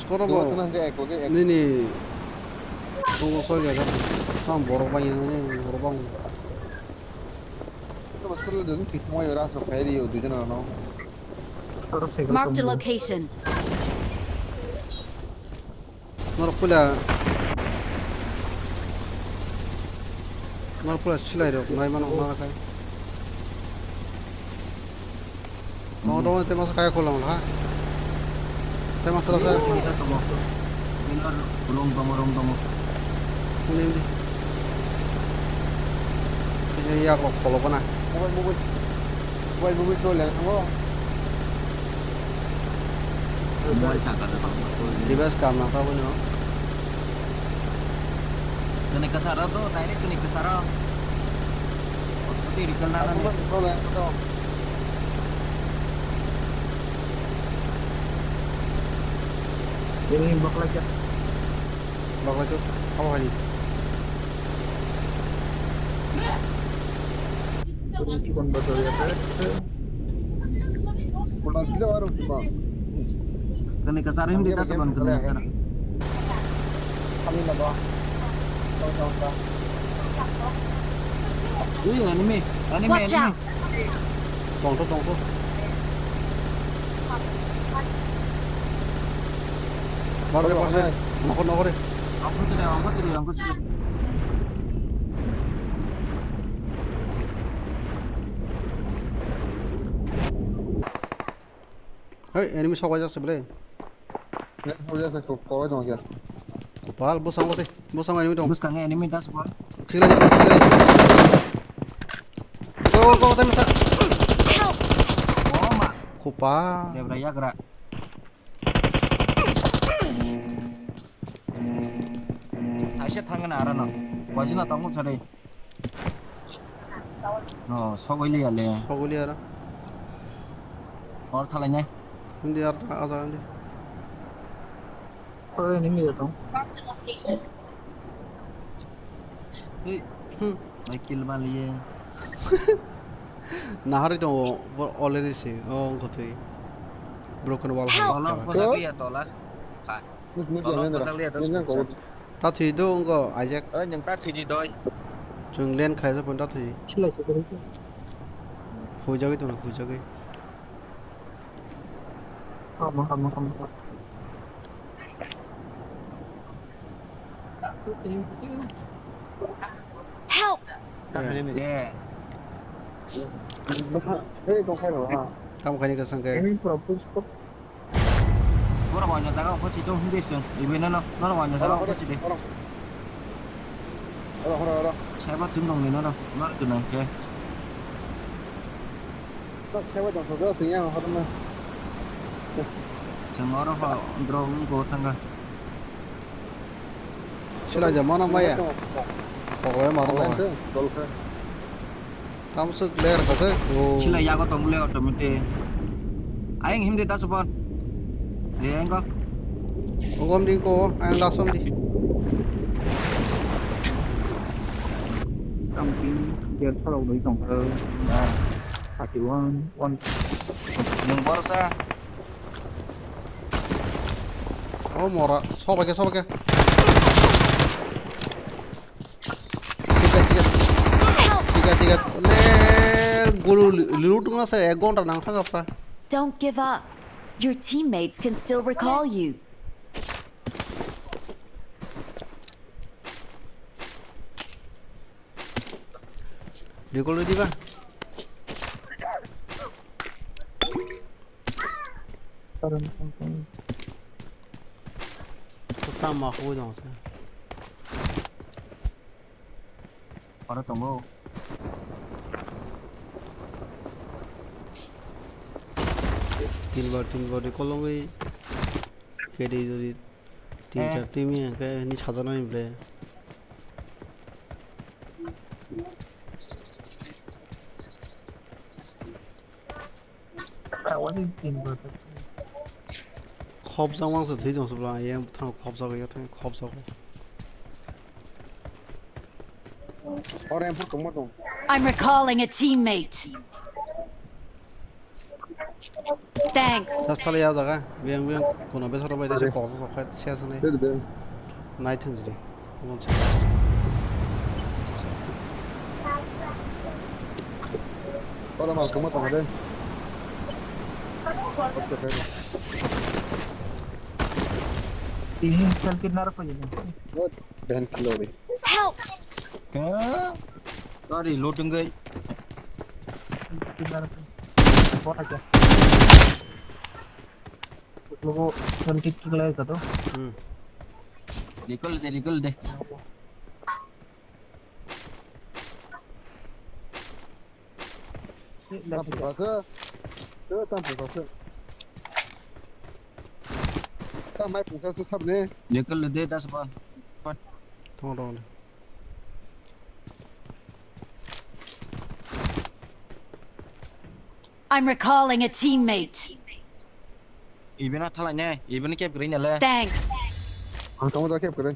Skoro bo. Duo tuna hingke ek loge ek. Nini. Tongo soi jaga. Sam borok bangi nini, borok bango. Skoro dun thik mo yora so khairi yo dujon no. Marked a location. Norok puila, norok puila silai rok nai mano nana khai. Tamo tamo te masa kaya kolang ha. Te masa rasa. Room tamo, room tamo. Ini ini. Ini ya kok kolok na. Mobile mobile. Mobile mobile to leng tamo. Mobile chaka da bang. Device kam nang taboni no. Kani kasaro to, direct kani kasaro. Otomatic recall na nani. Ini bakla chat. Bakla chat. Apa hari? Bulan kita baru cuma. Kani kasar hindi ta saban kani kasar. Kami na ba? Tong tong ta. Uy, enemy, enemy, watch enemy. Out! Tongtho, tongtho. Barre, barre. Nokho, nokho re. Angko sini, angko sini, angko sini. Hey, enemy sok wajak se ble. Kopal, bosong, bosong, bosong enemy dong. Bosong enemy das bol. Khila, khila. Go, go, go, tang sa. Oh, ma. Kopal. Debra yagra. Aise thangna arano. Wajina tongo chare. No, sogwi liya le. Sogwi liya ro. Or thalai nai. Hindi ar ta ada hindi. Ore ni mi jato. Hey. Hmm. Mai kill ma liye. Nahari tongo already se. Oh, ngkotwi. Broken wall. Help! Tola, posa liya tola. Ha. Tola, posa liya, tas posa. Ta thwi do wngkha, Isaac. Oi, nwng ta thwi di doi. Chwng len khaijak phano ta thwi. Silai se kori. Huijagwi tongno, huijagwi. Hamo, hamo, hamo. Help! Eh. Eh. Hei, tongkhairo, ha. Tamo khaini kwchang khe. Borok wainw jaga o phosi tong hwnwi se. Ibe nono, nono wainw jaga o phosi de. Oro, oro, oro. Saiba thwng tong di nono, nor gwnang khe. Nok saiba tong thok, thwng yang horo na. Chwng oro ho drop wngkho thangkha. Sila jamana maya. Pokoknya maru. Pokoknya tu, dol khe. Tamo swk player kha se? Oh. Sila yago tong le automatic. Ayang him de ta support. Eh, ayang ko. Ogom di ko, ayang lasom di. Something, dia tharok doi tong kha. Thirty one, one. Nwng borsa. Oh, mora. Soba ke, soba ke. Tiga, tiga. Tiga, tiga. Le, guru loot ngasai ek ghonta nang thangkha pra. Don't give up. Your teammates can still recall you. Recall diba? Tamo hoi dong se. Oro tongo. Tin bar, tin bar di kolongwi. Kedi jodi tin char team ya, khe ni sajana ni ble. Khopjak mang se thwi tong subla, yang thang khopjak ya, thang khopjak. Ore, ang phuru tongma tong. I'm recalling a teammate. Thanks. Sasali ya jaga, biang biang, kuna besar bai desa kok sok khai, sia sanai. Nai thang jili. Ora mal kama tong de. Ini selfie nar ko ini. What? Dan kilo de. Help! Ka? Sorry, loading gai. Bora aja. Logo, nanti kikilai ka to. Hmm. Recall de, recall de. Tam pukase. Tam pukase. Mai pungsa se sabni. Lekal de das ban. Thong thong. I'm recalling a teammate. Ibena thalai ne, ibena kep gri nale. Thanks. Ang tamo da kep gri.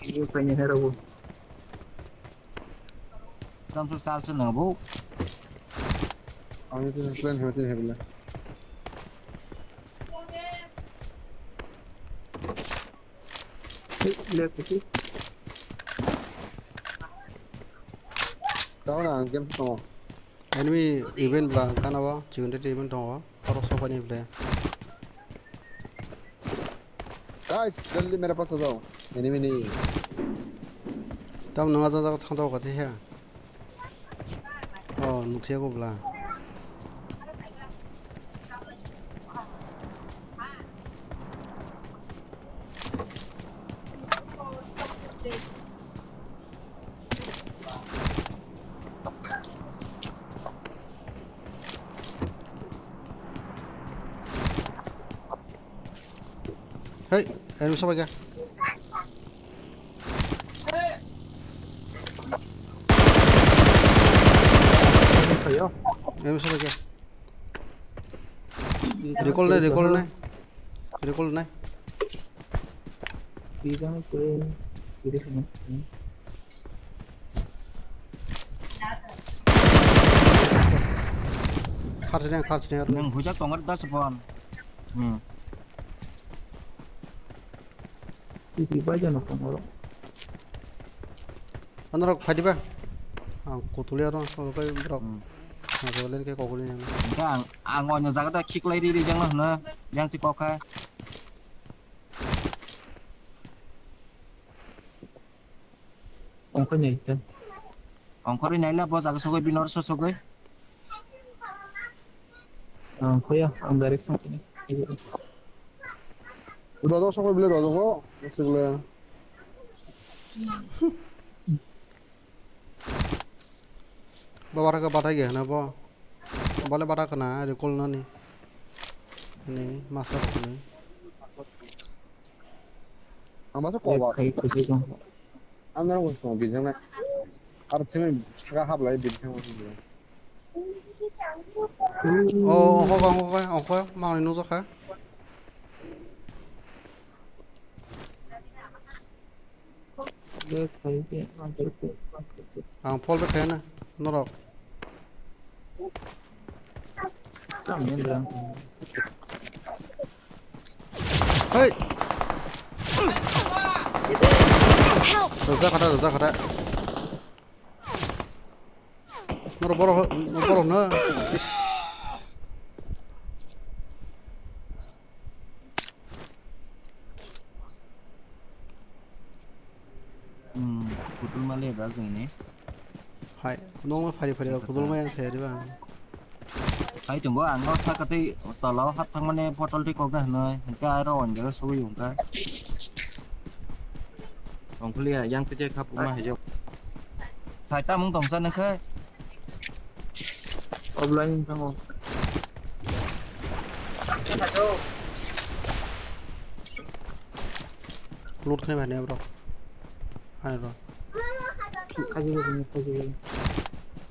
Ibu kanya hera bu. Tam su sal su na bu. Ang itu plan hati hati. Left itu. Down ang game tongo. Enemy event bla kana ba, chigon tete event tongo. Aro sofa ni bla. Guys, jaldi mere paas aa jao. Enemy ni. Tam nang aja jaga thang jao kati he. Oh, nukhe ko bla. Hei, enemy sobai kha. Enemy sobai kha. Recall nai, recall nai. Recall nai. Kharchine, kharchine. Nang hujak tongo da se phone. Hmm. Titi bai jano phone oro. Anorok phai diba? Ang kutuli aro, oro kai borok. Hmm. Ang rolen ke kokoli nang. Ang, ang oino jaga da khiklai ri ri jangno hwno. Yang ti kokha. Ongkhorwi naikhe. Ongkhorwi naila bo jaga sogwi bini oro sosogwi. Ongkhorya, ang direct songkhorni. Rodok songkhor bile rodok o, sigla. Bo bara khe bathai ge hwna bo. Bole bara khna recall nani. Ni master rok ni. Ang masa koba. Khai khai khai. Ang nang ko bijang na. Ar thimi saka hap lai bijang. Oh, oh, oh, oh, oh, oh, mang ni nujak kha. Ang fall back khaina norok. Hey! Help! Rwja khata, rwja khata. Norok borok, norok borok no. Hmm, kutul male da jeng ni. Hai, nong ma phari phari kutul ma yang phari ba. Hai tongo, ang no sakatwi tolao hap thangmani portal twi kokda hwnwi, hwnkhe aro on jaga sogwi wngkha. Ongkhulia yang twi khap ma hijok. Hai tamung tongsa nangkhe. Offline thango. Loot khlai mane bro. Ani bro. Khaji khaji khaji.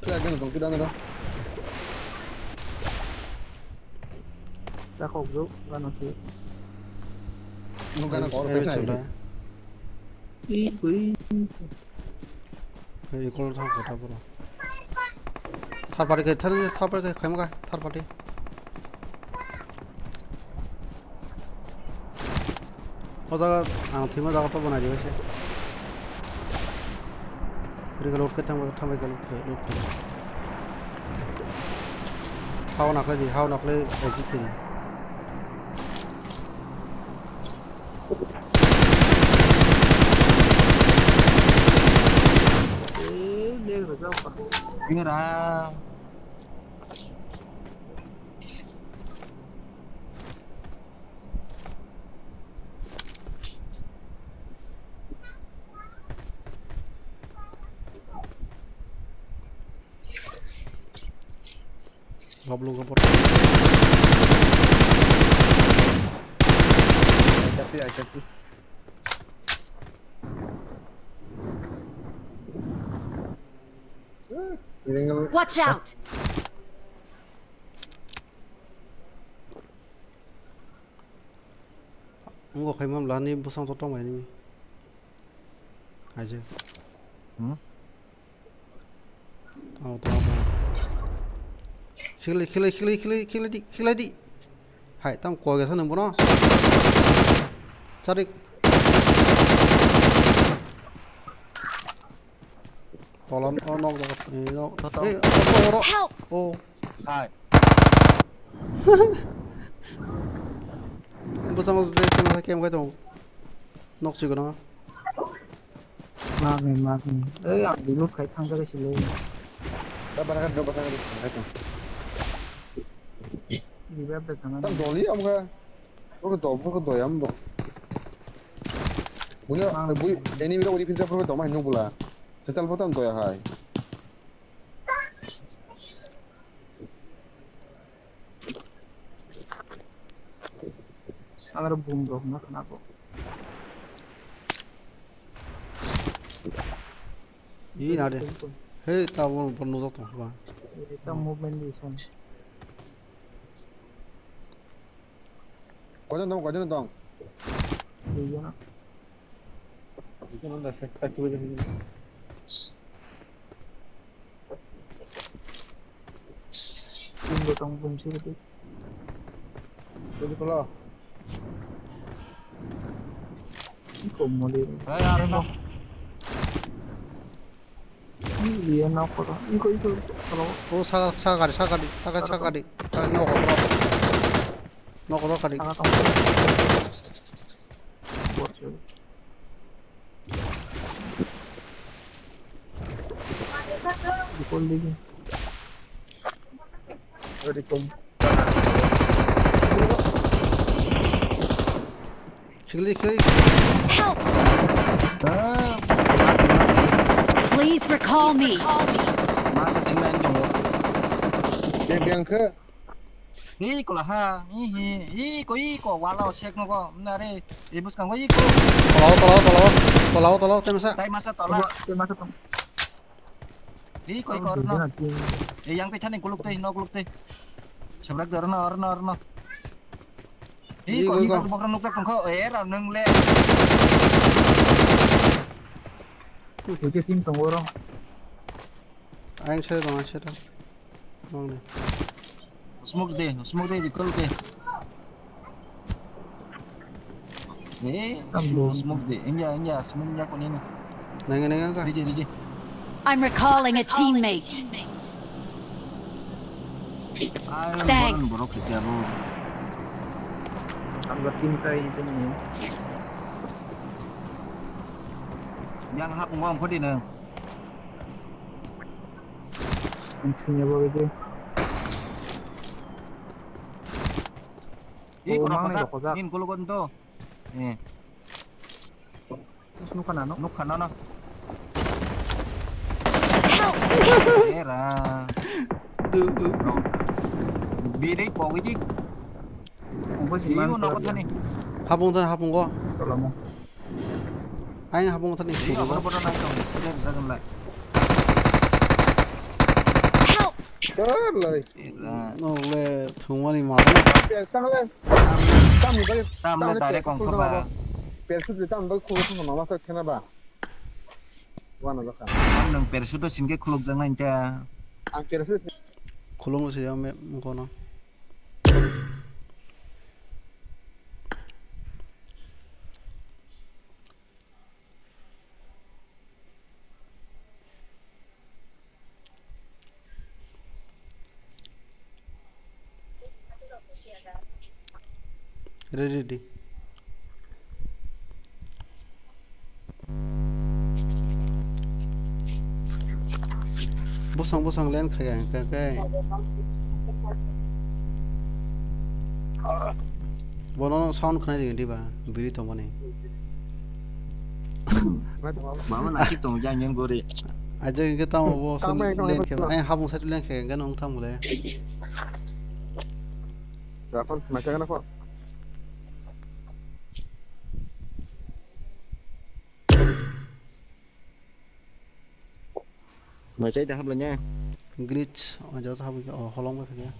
Kira gana dong kira nero. Takok bro gana sih. Nung gana kor pesa ini. Ih, gue. Recall thang kota bro. Third party khe, third, third party khe khaima kha, third party. O jaga ang thwima jaga to banai diba se. Recall loot khe thangbai, thangbai khe loot khe, loot khe. Hao naklai di, hao naklai exit khe di. Bini ra. Goblok, goblok. Watch out! Wngkha khaima bwlani bwskango tongmani. Aje. Hmm? Tamo, tamo, tamo. Khilai, khilai, khilai, khilai, khilai di, khilai di. Hai, tamo koi gasa nang bono. Charik. Tolon, oh, nok, nok, eh, nok. Tato. Eh, oh, oh, oh. Help! Oh. Hai. Bwskango je kema kema kai tong. Nok chikon. Magni, magni. Ei, ang reload khai thang jagoi sile. Da bara ka do bara ka do khai tong. Revive da thang. Tam doli amga. Bro do, bro do yam bo. Bunya, bui enemy ro uri pinsa bro do ma hinung bula. Setal bo tam do ya hai. Agar boom rok na khna bo. Ih, nade. Hei, ta bo, bo nujak tong ba. Ita movement di son. Koijon tong, koijon tong. Duijon. Tinbo tong bumsi gede. Jadi kalau. Iko moli. Hai, arno. Iya, nokoro. Iko, iko. Kalau. Oh, sa, sa gari, sa gari, sa gari, sa gari. Sa gari, nokoro. Nokoro gari. Sa gari. Bot sih. Dipol lagi. Ready, kom. Sikli, sikli. Help! Ah. Please recall me. Masa sing lain dong. Yang, yang ke? Ih, kola ha. Ih, ih, ih, ko, ih, ko, wala o sek no ko. Nare, e bus kang ko, ih, ko. Tolao, tolao, tolao. Tolao, tolao, temsa. Tai masa tola. Tai masa tong. Ih, ko, ih, ko, orno. Eh, yang pe thani kuluk te, no kuluk te. Sabrak de, orno, orno, orno. Ih, ko, ih, ko. Bokra nukjak tong ko. Eh, ra nung le. Ih, ko, ih, sim tong oro. Ang sero, ang sero. Nokni. Smoke de, smoke de, recall de. Eh, smoke de. India, India, smoke ya koni no. Nang, nang, nang. Ready, ready. I'm recalling a teammate. Thanks. Borok khe abo. Ang team kai ini. Yang hap ngom kodi nang. Ang thungya bagwi de. Ih, oh, kono mang kosa, ni kosa. Nin kulo gon to. Eh. Terus nukha nano? Nukha nano. Era. Tu, tu. Bidai pogwi di. Ongko si. Iyo, mang nokho thani. Habung thani, habung go. Tolamo. Aing habung thani. Iyo, bono, bono nai tong, sini jagan lai. Help! Kar lai. Ira. No le, thumani ma. Tam le. Tam le direct ongkho ba. Persut le tam bai khuluk thang mama khe khena ba. Wana lokha. Nang persut singke khuluk jang nai ta. Ang persut. Khulung se ya me kono. Ready, ready. Bosong, bosong len khaga hingkha khe. Bono sound khnai di diba, biri tongmani. Mama nasik tong jang yang gori. Aja hingkhe tamo bo sound len khe, ai habung side len khe, hingkhe nong tamo le. Rakon, macha kana ko. Mai chai da hablanya. Glitch, o jat habi, o holong bai khe.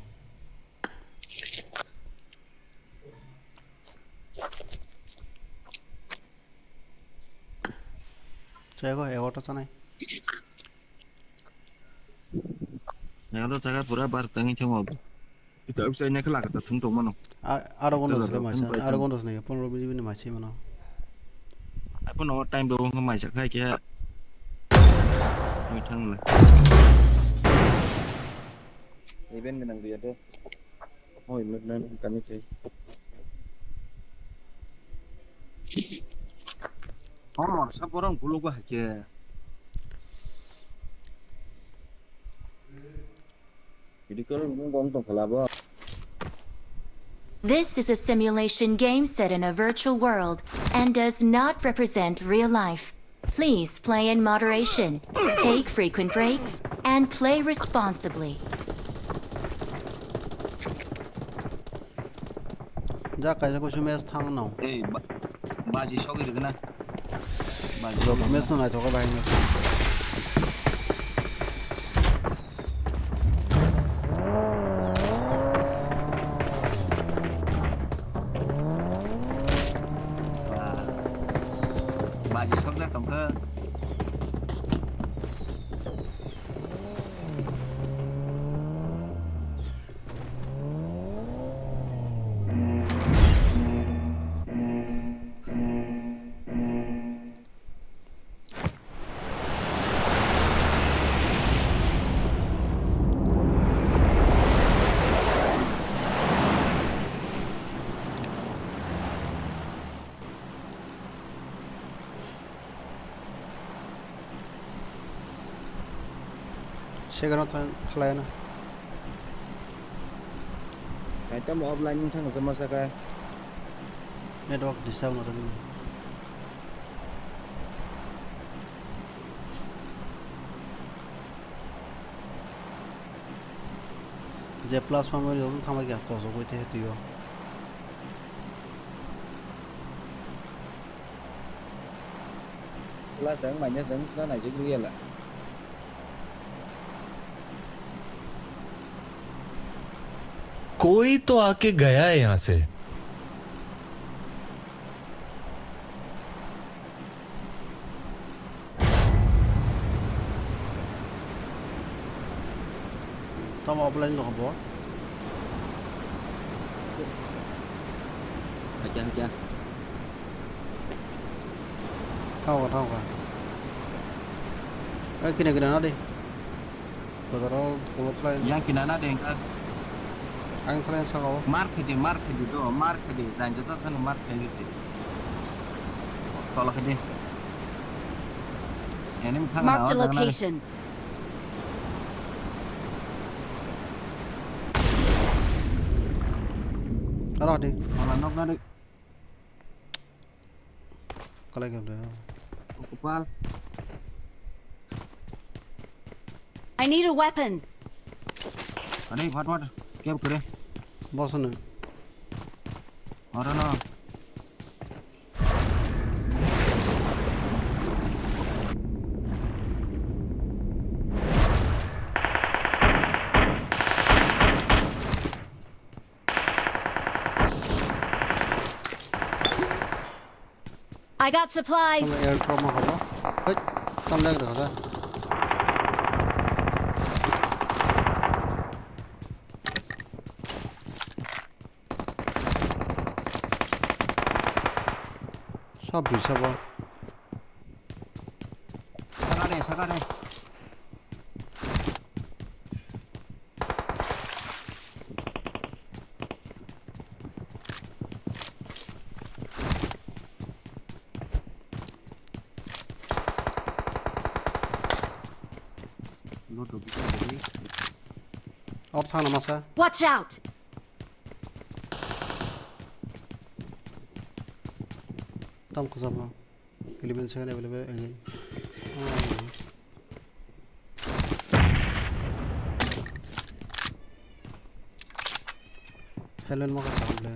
Chai go, egarota chanai. Egarota chaka pura bar tangi thangwa. Ita uksai ne khlak ta thung tong mano. A-, aro gondo Tazar sile rok maisa, thung bai aro thung. Gondo sine, pondro minute bini maisa mano. Ai pono time do wng maisa khai khe. Oi thang la. Event menang dia de. Oi, menang kami cai. Omor sa borong guluk ba hakhe. Video call wng wng tong khala bo. This is a simulation game set in a virtual world and does not represent real life. Please play in moderation, take frequent breaks, and play responsibly. Ja kaisa kusu match thang no. Ei, ba-, baji sogwi rwgwna. Baji sogwi rwgwna. Match no naithok khe bahai match. Ba-, baji sokjak tongkha. Second o tha-, thalai no. Kaitam offline wng thang se masa khe. Network disturb no thang. Je plus phamani jotoni thangbai kha kosok bai tei twi o. Plus ang minus ang sna naijak liya la. कोई तो आके गया है यहाँ से। Tamo offline dong bo? Hacha, hacha. Thangkha, thangkha. Ai, kina, kina, na de. Bazaro kulo thlai. Yang kina na de, engka. Ang thlai saka o. Mar khaidi, mar khaidi do, mar khaidi. Janjata thani mar khaidi. Tola khaidi. Enemy thang na. Marked a location. Aro di. Mala nok na di. Kalai khe de. Kupal. I need a weapon. Ani, what, what? Kya kare? Boss ne. Aro na. I got supplies. Tamo airdrop ma habo. Hei, tam lag raha tha. Sab bisa ba. Sakare, sakare. Loot rok bisa jadi. Or thang na masa. Watch out! Tam khajama. Eleven second available again. Oh. Helen mo ka tam le.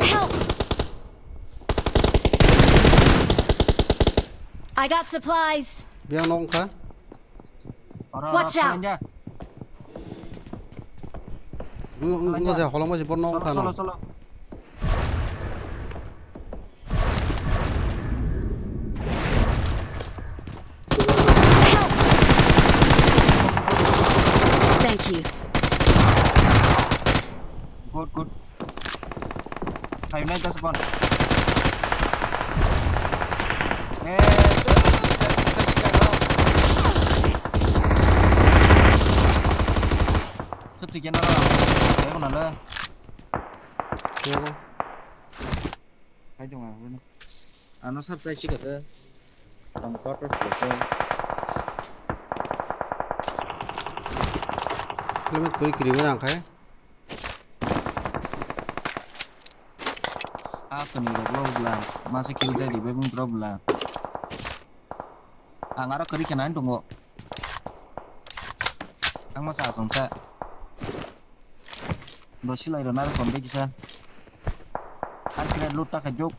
Help! I got supplies. Biang nok wngkha. Oro, oro, Watch out. Khalenja. Wng, wng, wng, Khalenja. Holongma si bor nok wngkha no. Cholo, cholo, cholo. Thank you. Good, good. Five nine, ten seven. Eh, tuh, tuh, tuh, tuh, tuh, tuh. Satu kena lah. Saya kena lah. Iya, Bang. Hai dong, ah, ini. Ano sab chai chika ta. Tong quarter floor ta. Helmet puri kiri mana angkai? Ah, kani rok lo bla. Masa kill jadi bebung bro bla. Ang aro kari kena tongo. Ang masa asong sa. Dosi lai rona aro kombe kisa. Ar kira loot ta khajuk.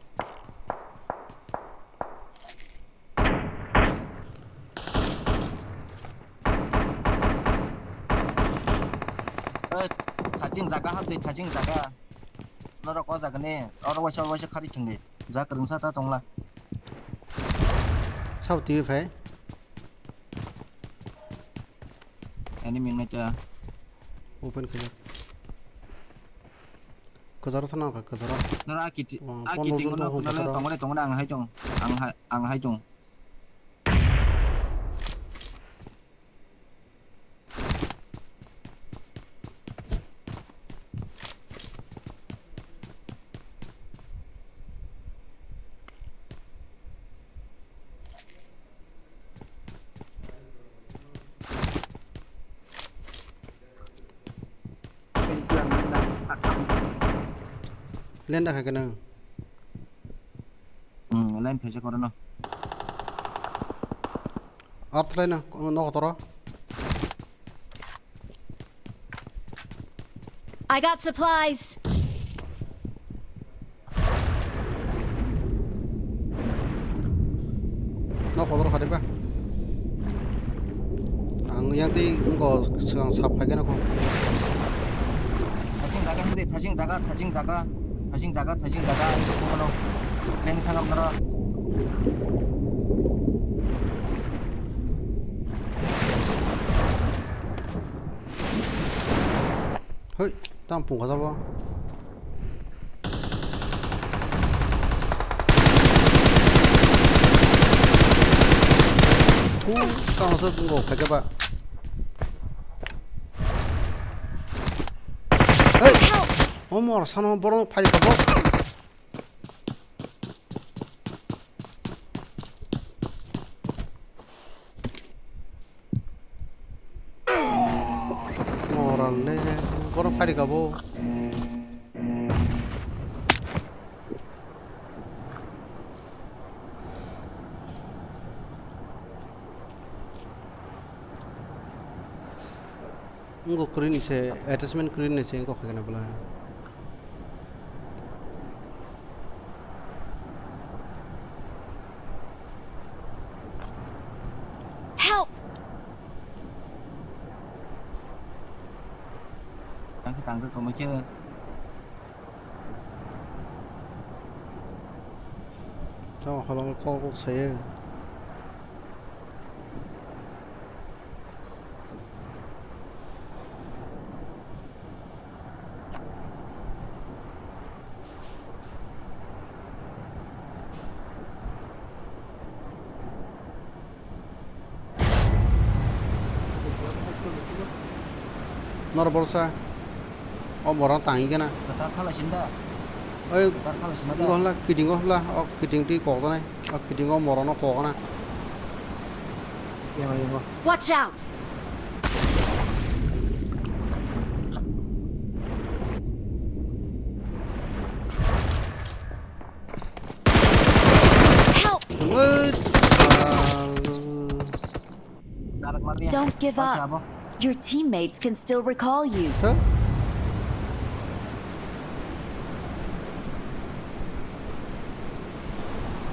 Oi, thaching jaga hapdi, thaching jaga. Norok o jaga ni, oro waisa, waisa khari thwngdi. Ja kwrwngsa ta tongla. Sao twi phai. Enemy nai ta. Open khaijak. Kwcharo thana kha, kwcharo. Nara kiti, Oh, a pondro kiting jon no tong kunale kwcharo. Tongore, tongore ang hai tong. Ang hai, ang hai tong. Lenda kha kena. Hmm, line phaisa kore no. Up line no, no toro. I got supplies. No kotor khade ba. Ang yang tei wngkha swkang sap khai khe no kho. Thaching jaga hindi, thaching jaga, thaching jaga, thaching jaga, thaching jaga, ang khe mano. Leng thangam nara. Hoi, tang pung kha jabo. Hu, tang sa go kha jaba. Hoi, o mor sano borok phai kha bo. Moral le, borok phai rikha bo. Wngkha kwrwi ni se, attachment kwrwi ni se wngkha khaikhe na bwla. Help! Ang khe tangsa tongma khe. Tamo halong kok kok saye. Nor borsa. O borok tang gana. Kwchar khala sinda. Oi, kwchar khala sinda da. Ngo hla kiting o hla, o kiting twi kok danai. O kiting o moro no kok na. Yama yama. Watch out! Help! Wait. Darak mati ya. Don't give up. Mati abo. Your teammates can still recall you. Huh?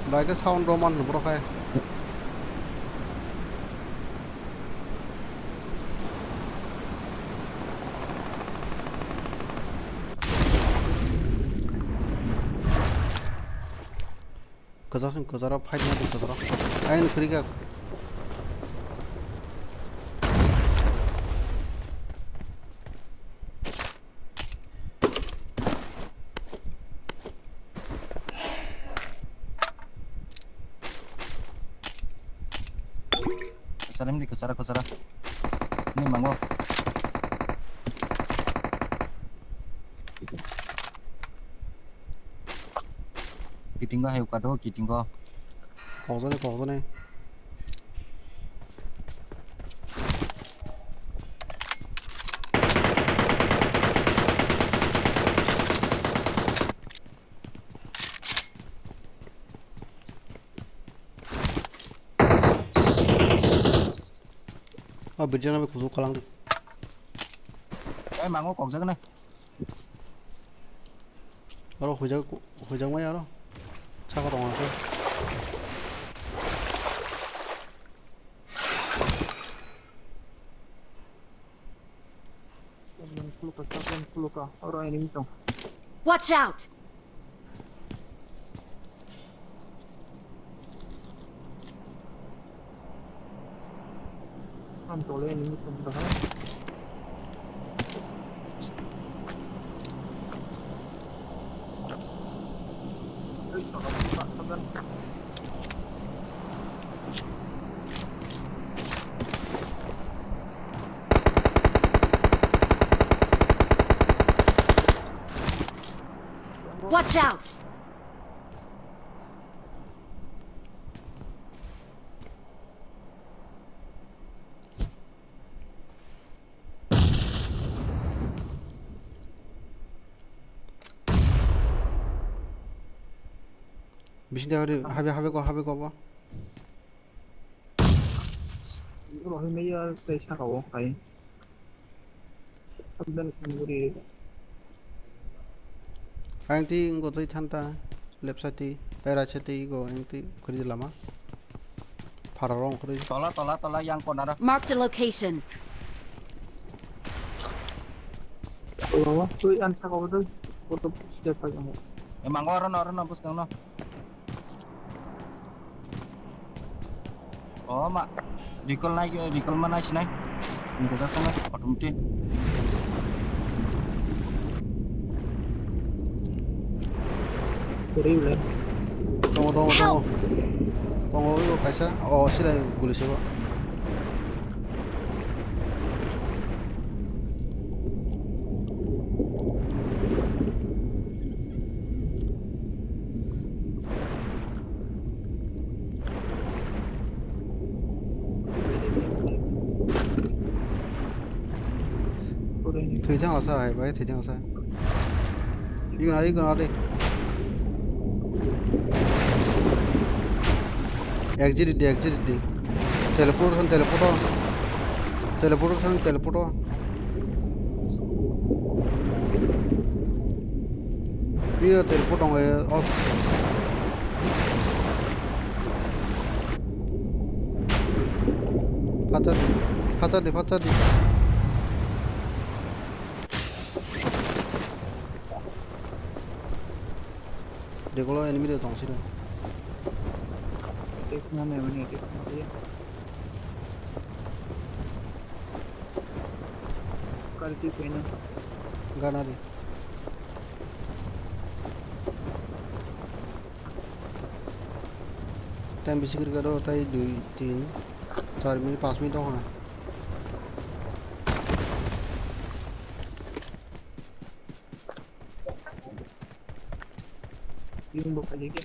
Bai ke sound roman bro khai. Kozak sing kozaro fight ma di kozaro. Ayang ni khuri kak. Kwchara wngdi, kwchara, kwchara. Ni mango. Kitingo hai ukato, kitingo. Kokjone, kokjone. O birjana be kuchuk kalang di. Ai mango kokjak na. Oro hujak, hujak mai oro. Saka tongo se. Watch out! Ang tole enemy tong da hai. Watch out! Bising de habe, habe ko, habe ko bo. Rohingya tei saka o hai. Abdan kanguri. Ang ti ngo tei thanta left side ti, eh, right side ti go ang ti khuri lama. Phara rong khuri. Tola, tola, tola, yang konara. Marked a location. Tola, tui ang saka o dei. Foto step pa yang. Emang oro no, oro no, bus no. O ma, recall nai, recall ma nai sinai. Ni gajak tong automatic. Tongo, tongo, tongo. Tongo, o kaisa. O, sila guli sebo. Thwi thang sa hai bai, thwi thang sa. Igna, igna de. Exit de, exit de. Teleport san, teleport. Teleport san, teleport. Iya, teleport dong, eh, oh. Phatar di, phatar di, phatar di. Degolo enemy de tong sida. Attack na me mane attack na ye. Kar ki pena. Gana de. Time bisi kiri kado tai dui, tin, char minute, panch minute tong khna. Yung bo kali ke.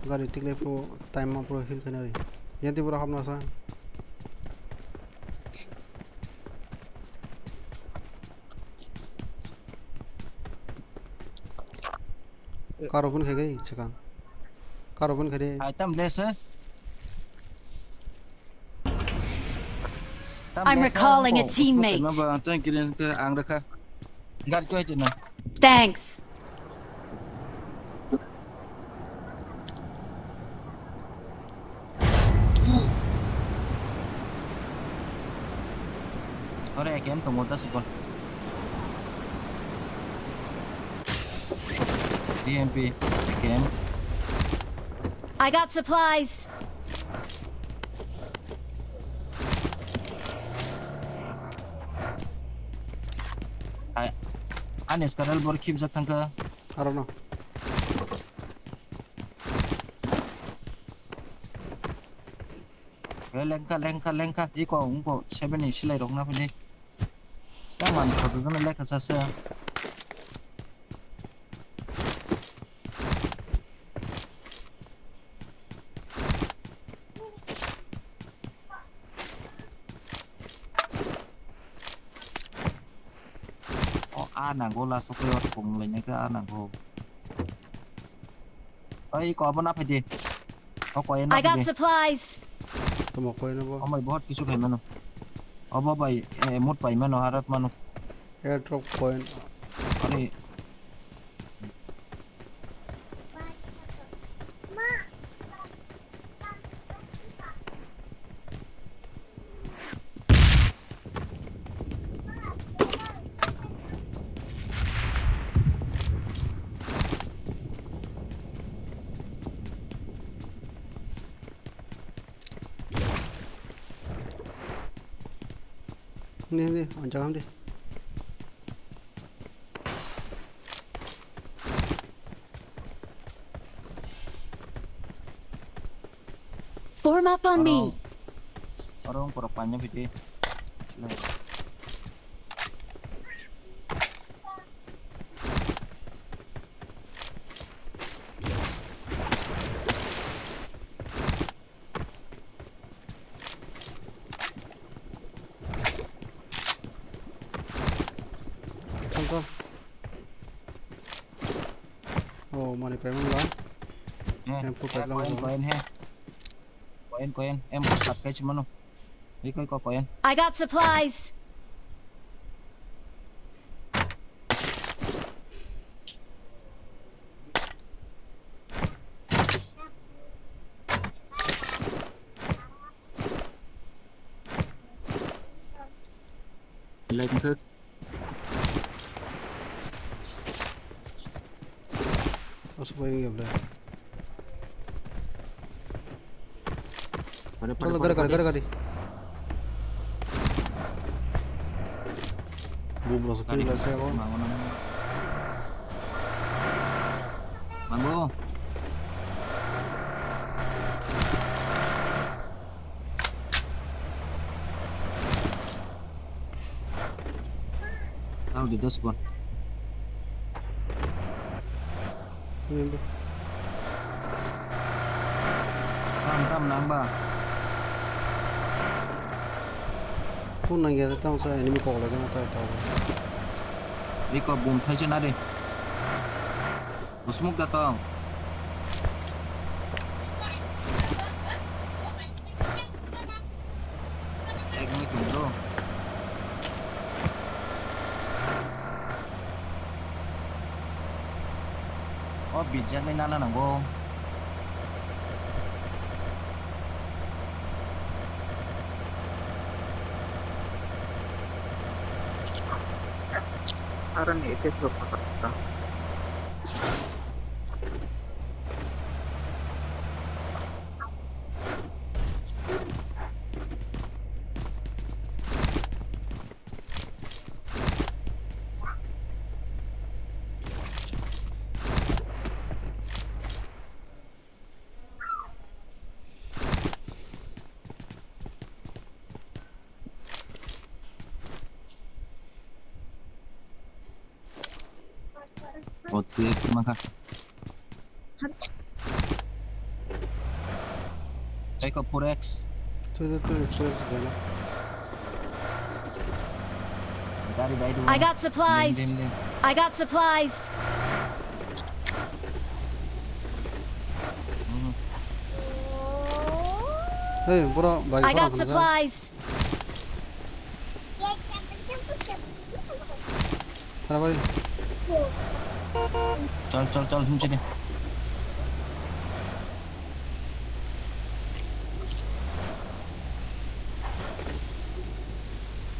Gari tiklai pro time ma pro heal kena ri. Yanti pura hapna sa. Karo pun khagai chikang. Karo pun khagai. Ai tam le se. I'm recalling a teammate. Thanks. Ore A K M tongo da sukon. D M P, A K M. I got supplies. Ai, ani skarel bor khibjak thangkha. Aro no. He lengkha, lengkha, lengkha. Iko, ungko, seven ni silai rok na phili. Sa man photo jono lekha sa sa. O, a nango, last o khe o thong lainai khe a nango. Oi, ko abo na phai di. O, ko e na I got phai di. Supplies. Tamo ko e na bo. O mai bahut kisu phai mano. Obo bai, eh, mut pai mano, harat mano. Airdrop point. Are. Ni, ni, o jaga di. Form up on me. Oro, oro wng borok paina phaidi. Tongkol. Oh, mani paimang ba? Eh, M four eh, paimang koin, ba? Koin, he. Koin, koin. M four sat kai chimano. Oi, koi, ko, koin. I got supplies. Like, Asuk bai ya bla. Pada, pada, Chalo, pada, gari, gari, pada. Gari, gari. Bum lo Gari. Sekali lah saya kau. Mango, mango. Mango. Tao di dos bon. Ini, ini. Tam, tam, nang ba. Phone nang ya, tam sa enemy call lagi na, tao, tao. Iko boom thaisa na de. Bo smoke da tong. Ek minute bro. O bijak ni nana nango. Aroni ete suro photo. O three X ma kha. Tei ko four X. Three, three, three, three, three. Gari dai du. I got supplies. Ling, ling, ling. I got supplies. Mhm. Hey, bro, bike I got khorang kha. Supplies. Tara bai. Chal, chal, chal, himchini.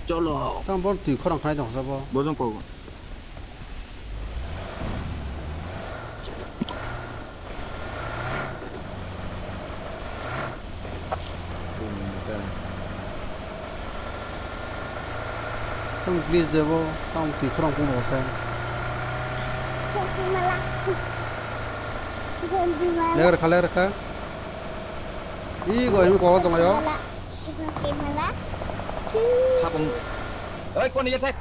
Chalo. Tang bor twi khorang khanai tong sabo. Bojong kok. Tang please debo, tang twi khorang pung rok khe. Legar kha, legar kha. Ih, go, ini kowa tong yo. Habung. Oi, kon iya cek.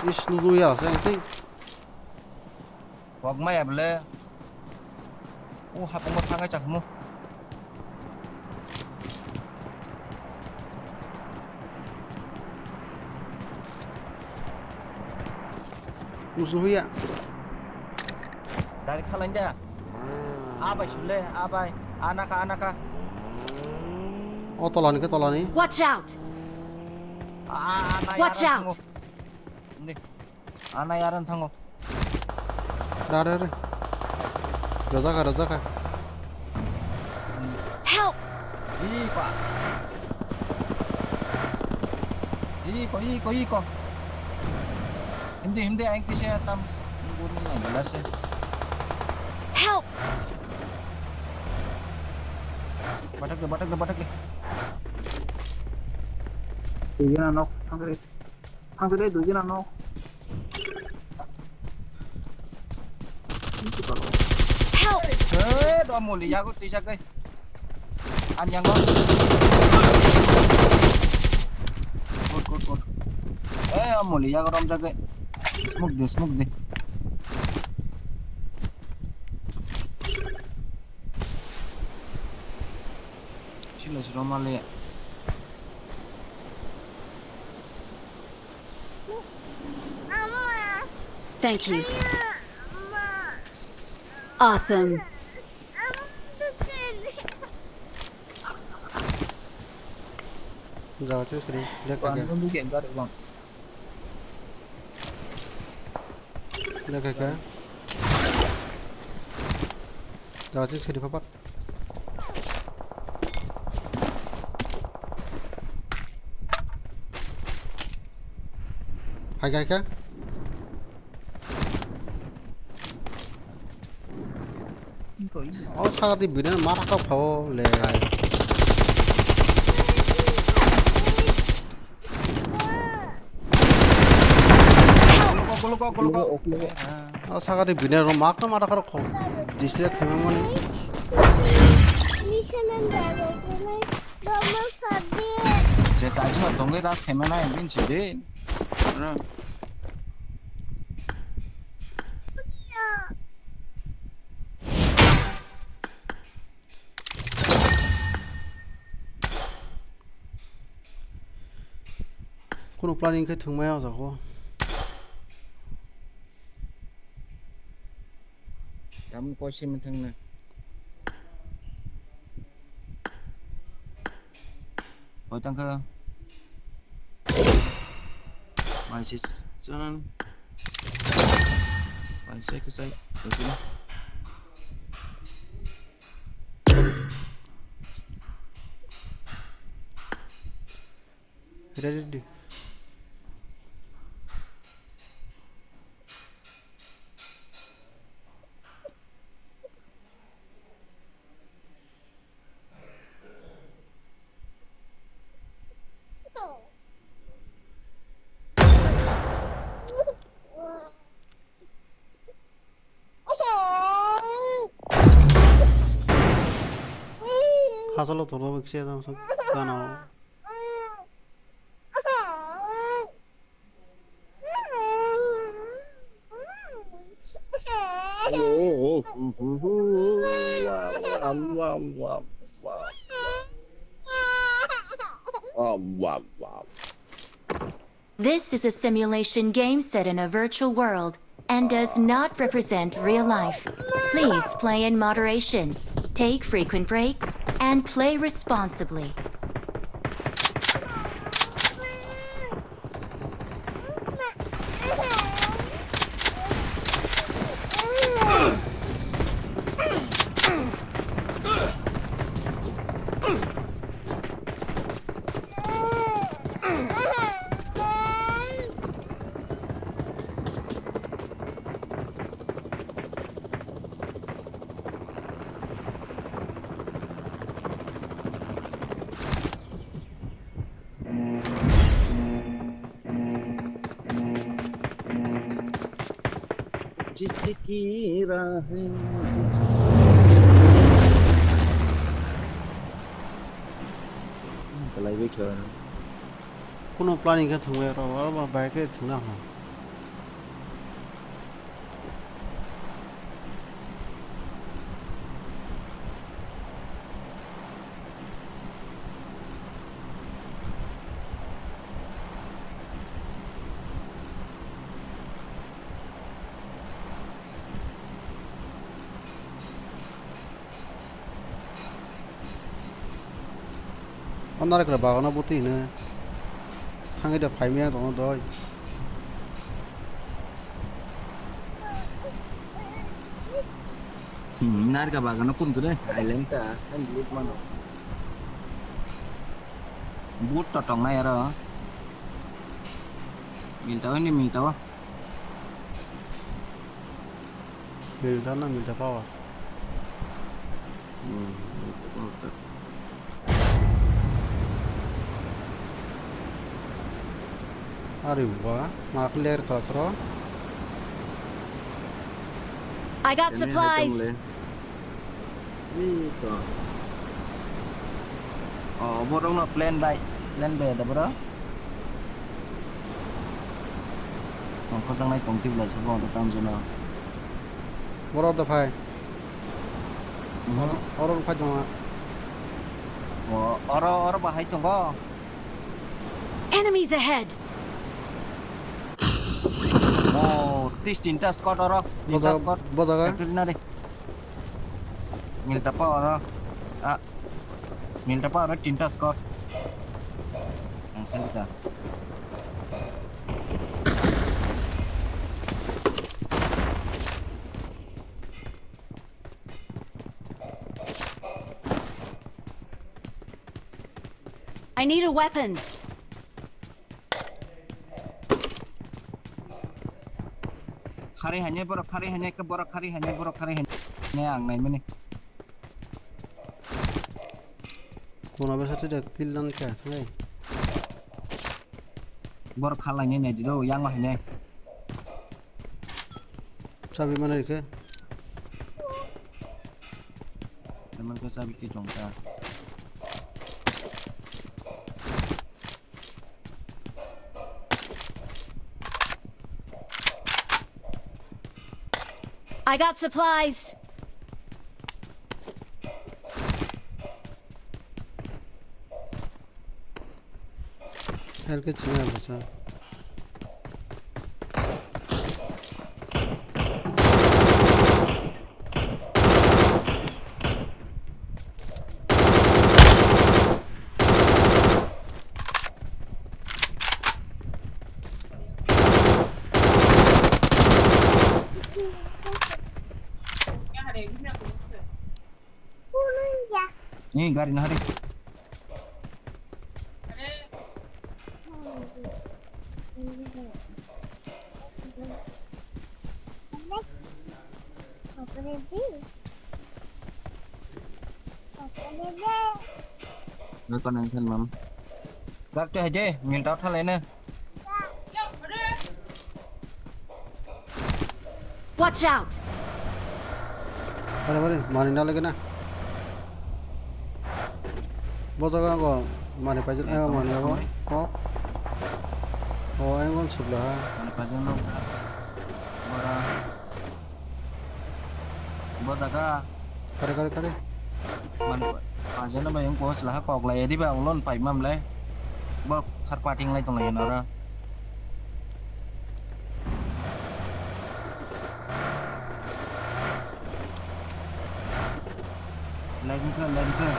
Is, nudu ya, saya sih. Kok maya bele. Uh, hapung mo thangai chakmo. Musuh ya. Dari khalanja. Abai sule, abai. Anaka, anaka. Oh, tolani ke tolani. Watch out! Ah, ah, ah, Watch out! Ini. Ana yaran thango. Ra, ra, ra. Rojaka, rojaka. Help! Iko. Iko, iko, iko. Hindi, hindi, ang kisa tam. Hindi mo na, wala siya. Help! Batak de, batak de, batak de. Iya, nok. Ang kare. Ang kare, dui jona no. Help! Eh, do muli yago twijak gai. An yango. Good, good, good. Eh, muli yago romjak gai. Smoke de, smoke de. Silo silo mali. Thank you. Awesome. Jaga chwng sri, dek kaka. Dek kaka. Jaga chwng sri, papat. Hai, hai, hai. Oh, saka di bini mara kau phao le. Kuluk, kuluk, kuluk. Oh, saka di bini ro mak na mara kau. Distract khaima mani. Chesta aji no tongwi ras khaima nai bin si de. Kunu planning khe thwngmaya o jaga o. Tamni koi simi thangna. Koi tangkha. Mai se chwng. Mai se khe sai. Koi simi. Ready, ready. Hasalo tolo bikse dam sok gana. This is a simulation game set in a virtual world and does not represent real life. Please play in moderation, take frequent breaks, and play responsibly. जिसकी राहें, जिसकी Kalai bai khe. Kuno planning khe thwngwi rw, oro ba bike khe thwngna hwn. O narikra bagano bwtwi hwnwi thangwi da phaimaya tongno doi. Hmm, narikra bagano kun kre? Silent ta, ang loot mano. Boot to tongnai aro. Milta o, ni milta o. Milta na milta power. Hmm, milta power ta. Are wa, ma clear ka sro. I got supplies. Ito. Oh, borok no plan bai, plan bai da bro. Ang khojang nai tong tibla se bo tam jona. Borok da phai. Mhm. Oro, oro phai jona. Oh, oro, oro bahai tongo. Enemies ahead! Oh, tis tinta squad oro. Tinta squad. Bojaga. Factory na de. Milta pa oro. Ah. Milta pa oro tinta squad. Ang salita. I need a weapon. Khari hanya borok khari hanya ke borok khari hanya borok khari hanya ang nai mani. Kona besa tu dak pil dan kya thai. Borok khalai nai nai dilo yang hanya. Chabi mana rikhe? Teman ke chabi ki tongka. I got supplies. Hel ke chini ang basa. Ni gari na hari. Nako nang khan mam. Gari tu haje, minta uthale na. Watch out! Bare bare, mani na lagi na. Bo jaga go mani paijak, eh, mani abo. Oh. Oh, engon subla ha. Mani paijak no. Bora. Bo jaga. Kare, kare, kare. Man, pajana bai wngkha, o chwla ha kok lai ya diba, ulo pai mam le. Bo thar parting lai tong lai nara. Lai wngkha, lai wngkha.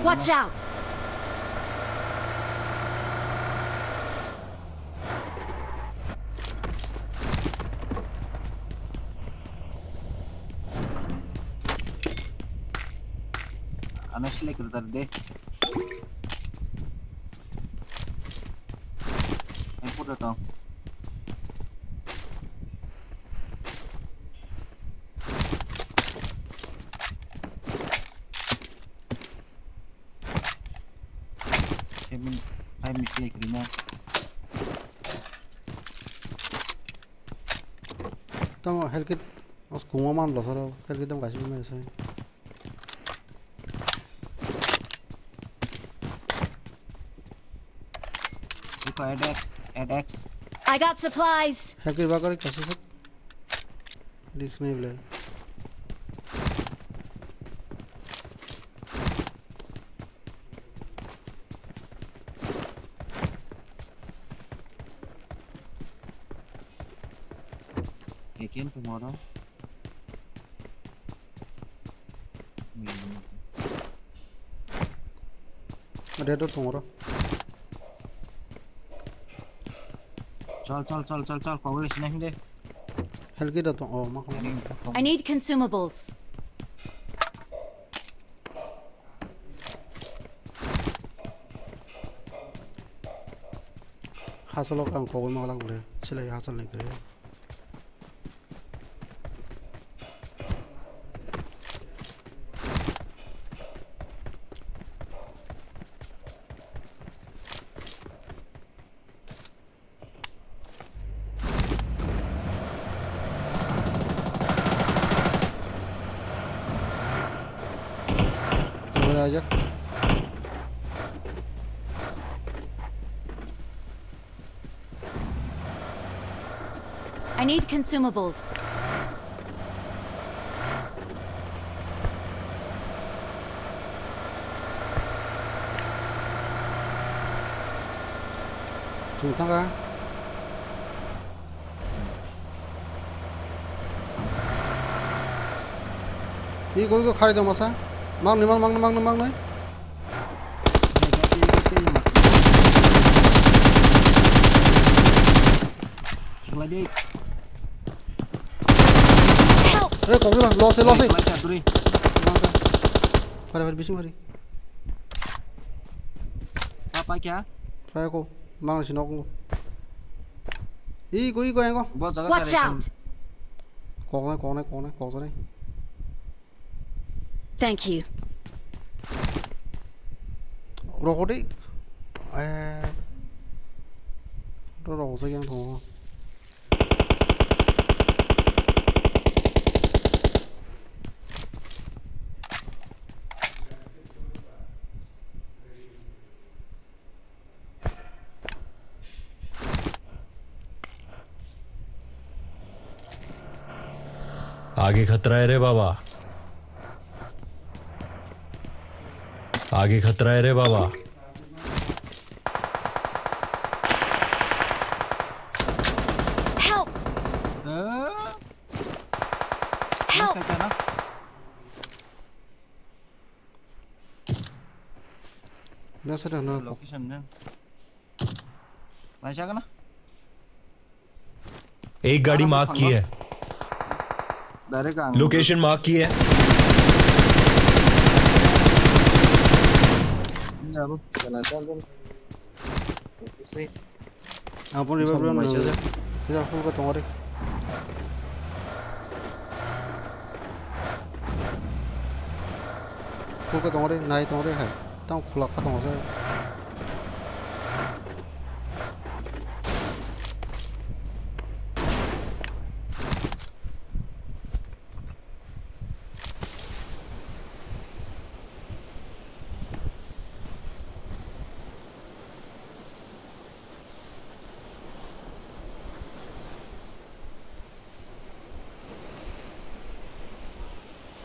Watch out! Ano select rwtar de. Ang puto to. Tamo health kit os kungma man lo soro health kit tamo kaisa mai sai. Iko add X, add X. I got supplies. Health kit bakari kaisa sat. Risk nahi bole. Again tomorrow. Red dot tomorrow. Chal, chal, chal, chal, chal, kogwi sinai hinde. Helgi dot tong, oh, ma khon. I need consumables. Hasalo kang kogwi ma lang le, silai hasal ni kre. Ora ajak. I need consumables. Chwng thangkha. Iko, iko, khari tong masa. Mang nwi, mang, mang nwi, mang nwi, mang nwi. Khlai di. Help! Eh, kok ni bang, loss, loss. Khlai cha duri. Pare, pare, bising pare. Apa kya? Pare ko, mang si nok. Iko, iko, iko. Bo jaga. Watch out! Kok nai, kok nai, kok nai, kok nai. Thank you. Rokodi. Eh. Ro roksa yang thong. आगे खतरा है रे बाबा, आगे खतरा है रे बाबा। Help! Help! Location na. Naisagana? एक गाड़ी मार्क की है। Direct ang. लोकेशन मार्क की है। Ini apa? Jalan-jalan. Oke sih. Ampun, iba bro, maisa no. Kisa full ka tongori. Full ka tongori, nai tongori hai. Tang khulak ka tongori.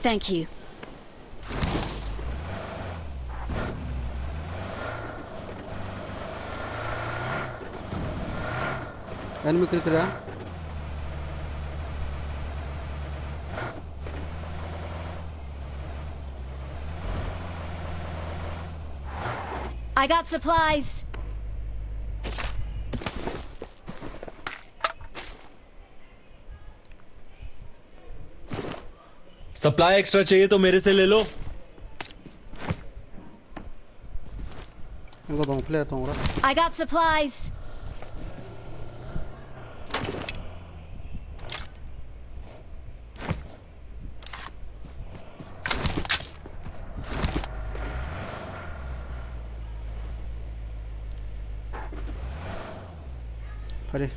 Thank you. Enemy kiri kiri. I got supplies. Supply extra चाहिए तो मेरे से ले लो। Engo bang player tong ora. I got supplies. Hadi.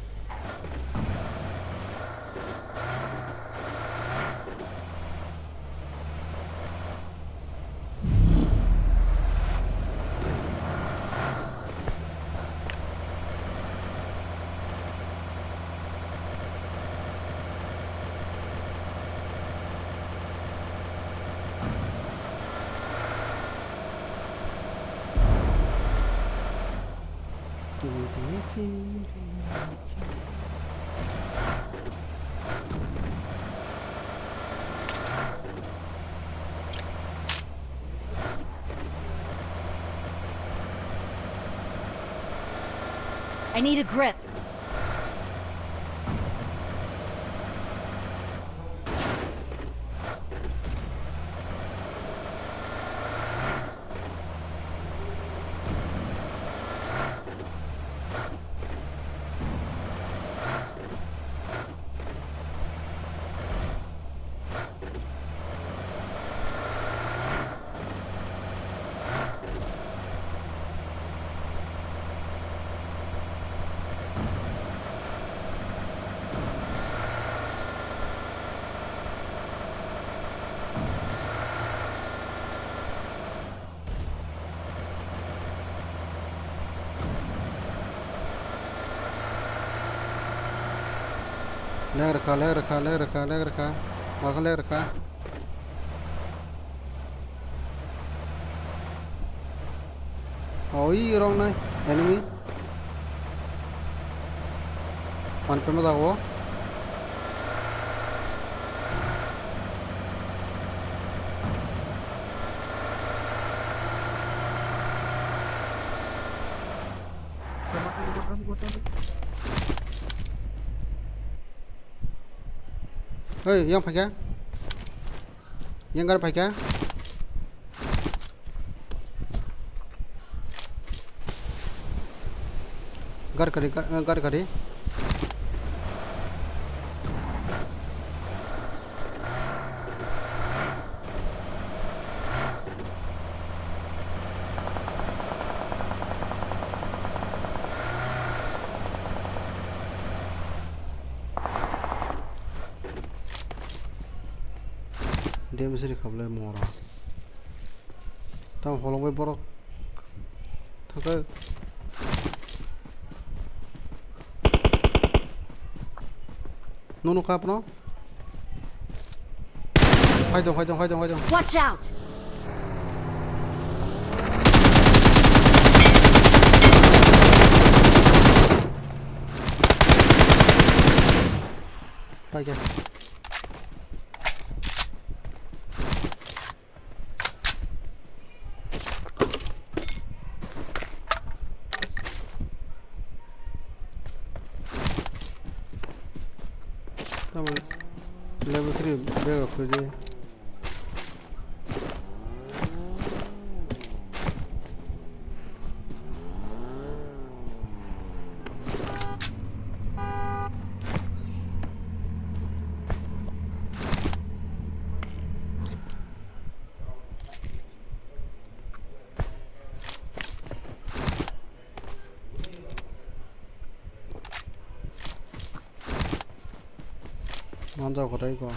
I need a grip. Leg rwkha, leg rwkha, leg rwkha, leg rwkha. Leg rwkha. Oi, wrong nai. Enemy. One pema jago. Hei, yang pakai? Yang gar pakai? Gar kari, gar, gar kari. Dem siri khablai mora. Tamo holong bai borok thangkhe. Nunu kap no. Hai dong, hai dong, hai dong, hai dong. Watch out! Hai ke. Tamo level three bag rok khuldi. Manjak kotai ko.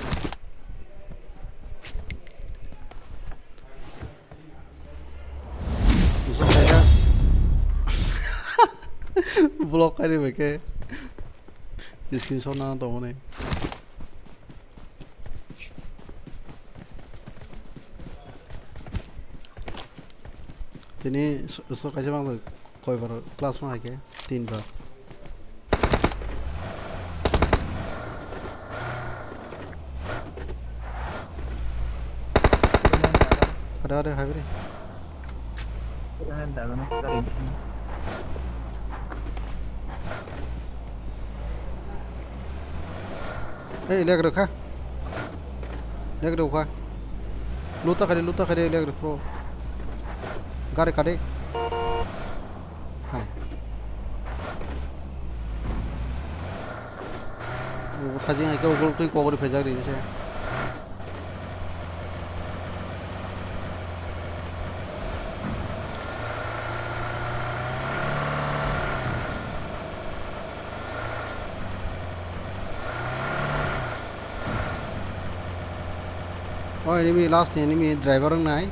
Block kari bai khe. Screenshot na tongmani. Tini so, so kaisa bang koi bar class ma hai khe tin bar. Ada, ada, hai bri. Hey, leg rwkha. Leg rwkha. Luta khadi, luta khadi, leg rwkha. Gari khadi. Hai. O sajing hai khe ugul twi kogri phejak ri se. O enemy, last ni enemy driver wngnai.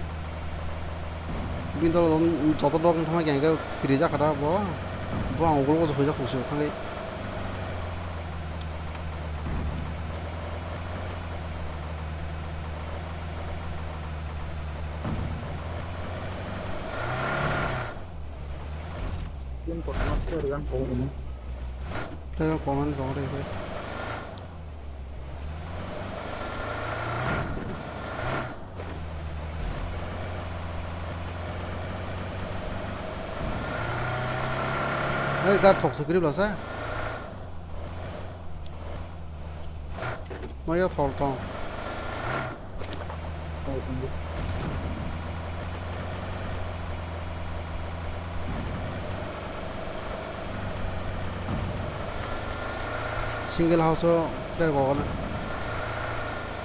Bini dolo joto dok wngkha khe hwnkhe kirijak kha da bo. Bo ang ukulok o huijak tong sio thangwi. Player comment kong re. Hey, dar thok se krip lasa. Maya thol tong. Single house o player go na.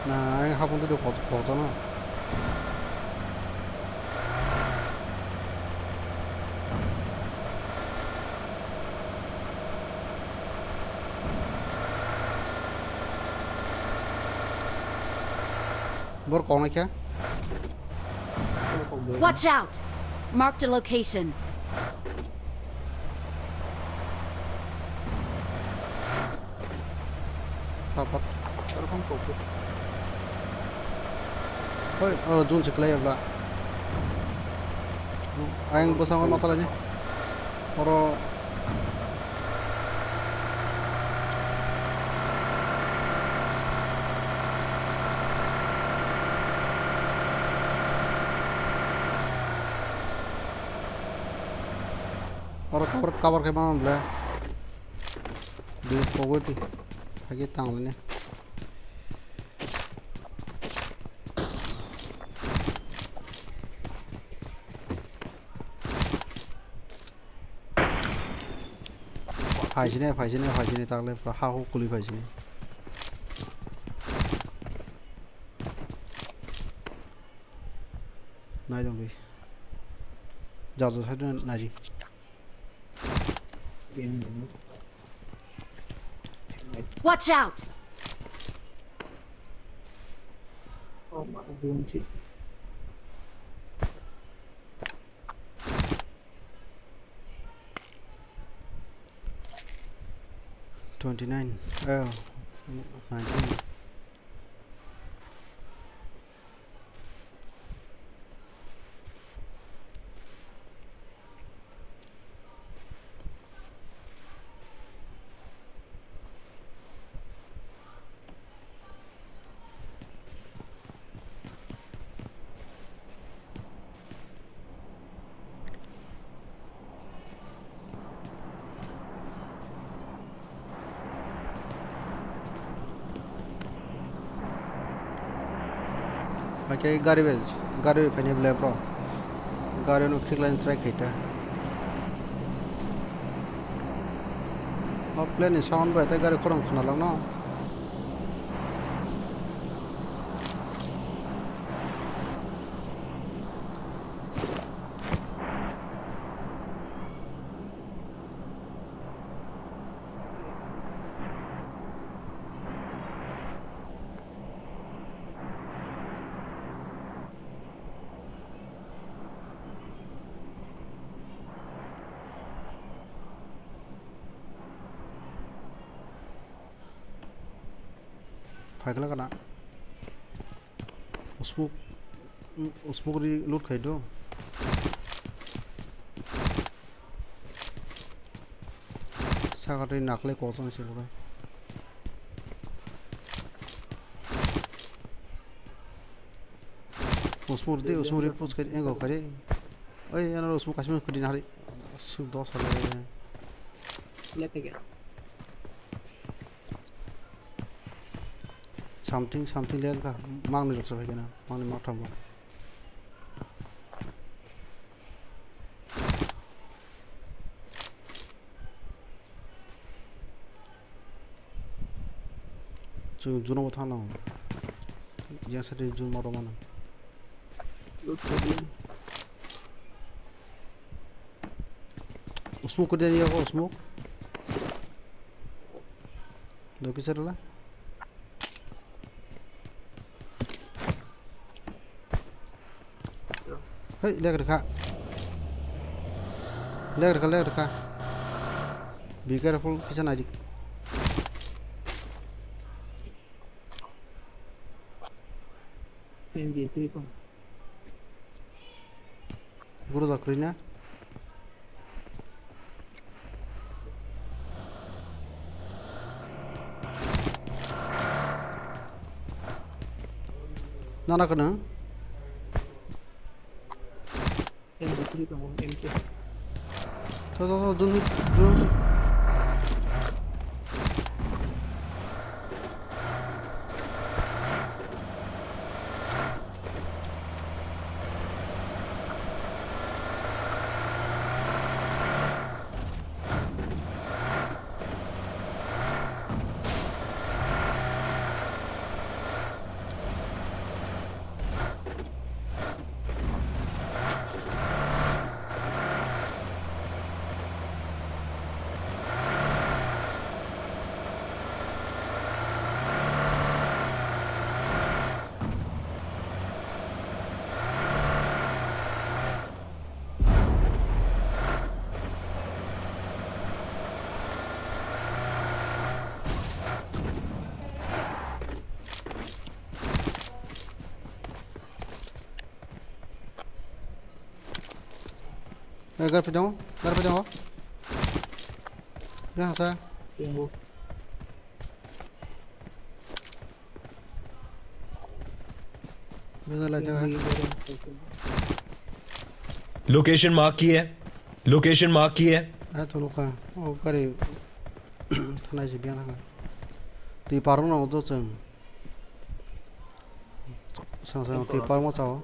Na, ang hapung tu kok, kok no. Bor kok na kya? Watch out! Marked a location. Papat. Hoi, oro dun se klai abla. Ayang bwskango ma phalai ni. Oro. Oro cover, cover khe mano ble. Dui pogwi di. Hagi tang le ne. Phaisini, phaisini, phaisini, takle pura ha hu kuli phaisini. Nai dong di. Jar jar side nai di. Watch out! Twenty nine, oh, nineteen. Hakhe gari bai, gari bai phainai belai bro. Gari no khiklai try khaita. O plane ni sound bai tei gari khorang khna langno. Phaikla kana? Smoke, smoke ri loot khai do. Saka tei nakle kok chang se bo. Smoke de, smoke ri post khai engo khai. Oi, ano smoke kaisa kudi nari. Su dos hale. Left again. Something, something le wngkha, mangni rwksa bai kheno, mangni mangthambo. Chwng juna bo thangna, yang side jun ma rw mano. Smoke kudi ani yago smoke. Doki serla. Hey, leg rwkha. Leg rwkha, leg rwkha. Be careful, kisa naidik. M G three ko. Guru da kwrwi na? Nana kana? M P three tongo, M P. Tho, tho, tho, dun, dun. Eh, gari phi tongo, gari phi tongo. Ya, sa. Tongo. Beza lai jaga. Location mark की है? Location mark की है? Ah, thuluka. Oh, gari. Thanai si biang thanga. Twi parong no do chwng. Sang sang twi parmo chao.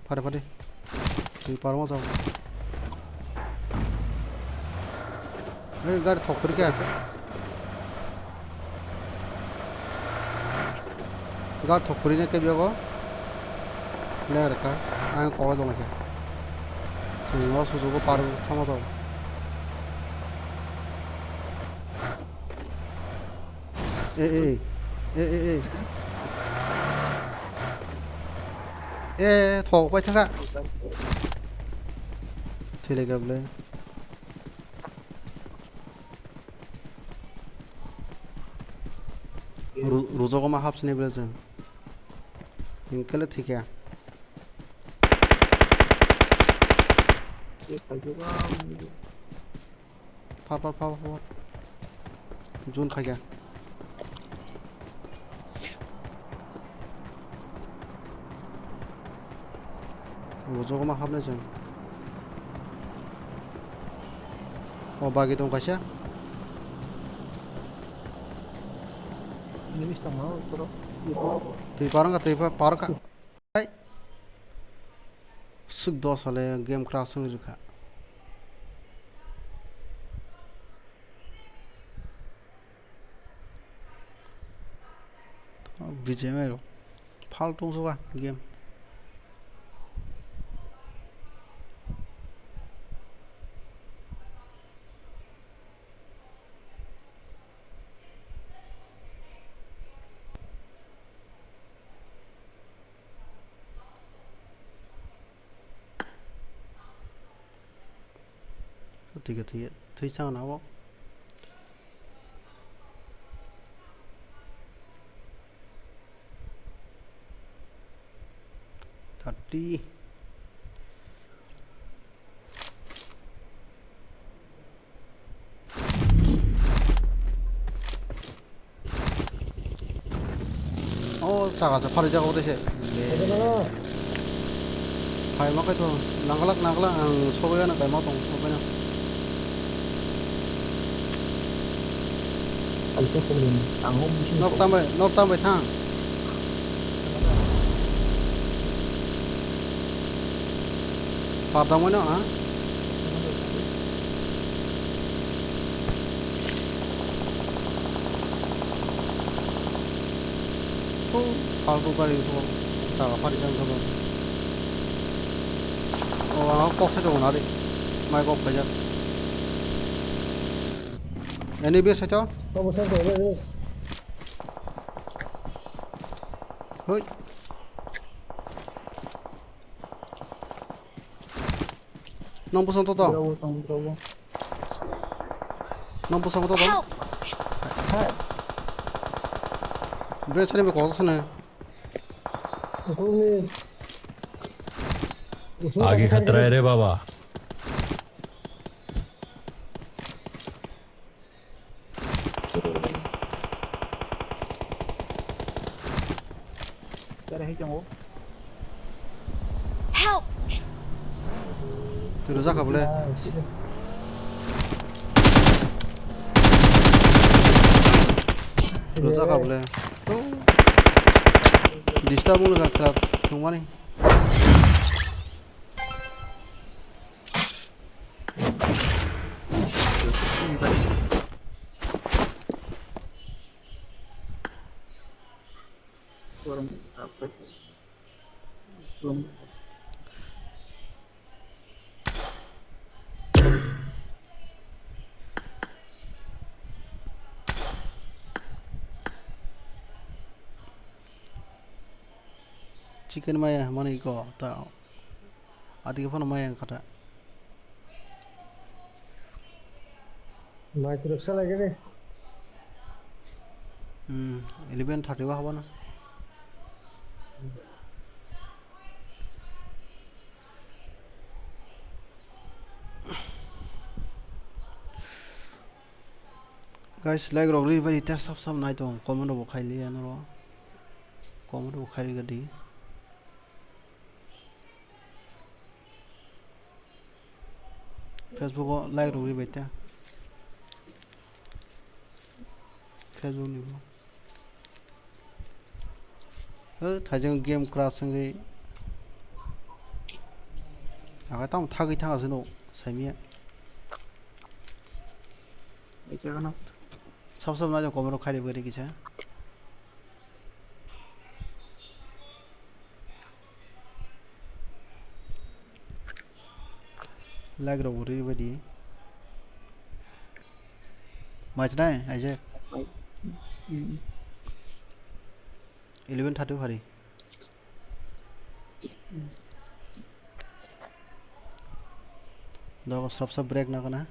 Phare phare. Twi parmo chao. Ei, gari thok pori kha. Gari thok pori na ke biago. Leng reka. Ang kolo dong khe. Twi no sujugo par thamo chao. Eh, eh, eh. Eh, eh, eh. Eh, thok pai thaka. Thile gable. Ru-, rujogo ma hapsini ble jeng. Hinkele thikya. Phar, phar, phar, phar. Jun khaikha. Bo jogo ma hapnai chwng. O bagi tong kaisa. Twi parwngkha, twi pa-, parwngkha. Hai. Suk dos hole game crash wng rwkha. B G M I rok faltung suka game. Tike tike twi chang na o. Thirty. O jaga se phari jaga o de se. Phai ma kaitor nanglak nanglak ang sobai ano kaima tong sobai na. Kaisa problem ang o bisingo. Nok tambai nok tambai thang. Pardamano ha. Oh, faltu gari to jaga phari jang thabo. Oh, ang kok se jong nari. Mai kok phajak. Ani be saito. Hoi. Nang bwsang to to. Bravo, tong, bravo. Nang bwsang to to. Help! Hai. Be sani be kok sani. Ukuni. Usung आगे kasih खतरा है kasih. रे बाबा। Tara hai tongo. Rwjak kha bole. Rwjak kha bole. Disturb wngkha kwrak thwngmani. Chicken maya mani ko ta. Adike phano maya wngkha ta. Mai twrwk salai gini. Hmm, eleven thirty o habana. Guys, like rok ri bari tei sab sab nai tong, comment rok bo khai li ya noro, comment rok bo khai ri gadi. Facebook o like rok ri bai ta. Facebook ni bo. Ho, thaijwng game crash wngwi. Aga tamo thagwi thang aswk no, saimia. Sab sab nai comment rok khai ri bai ri kisa. Like rok bo ri bai di. Machnai, aijak. Mm. Eleven thirty phari. Dogo srapsa break na kana.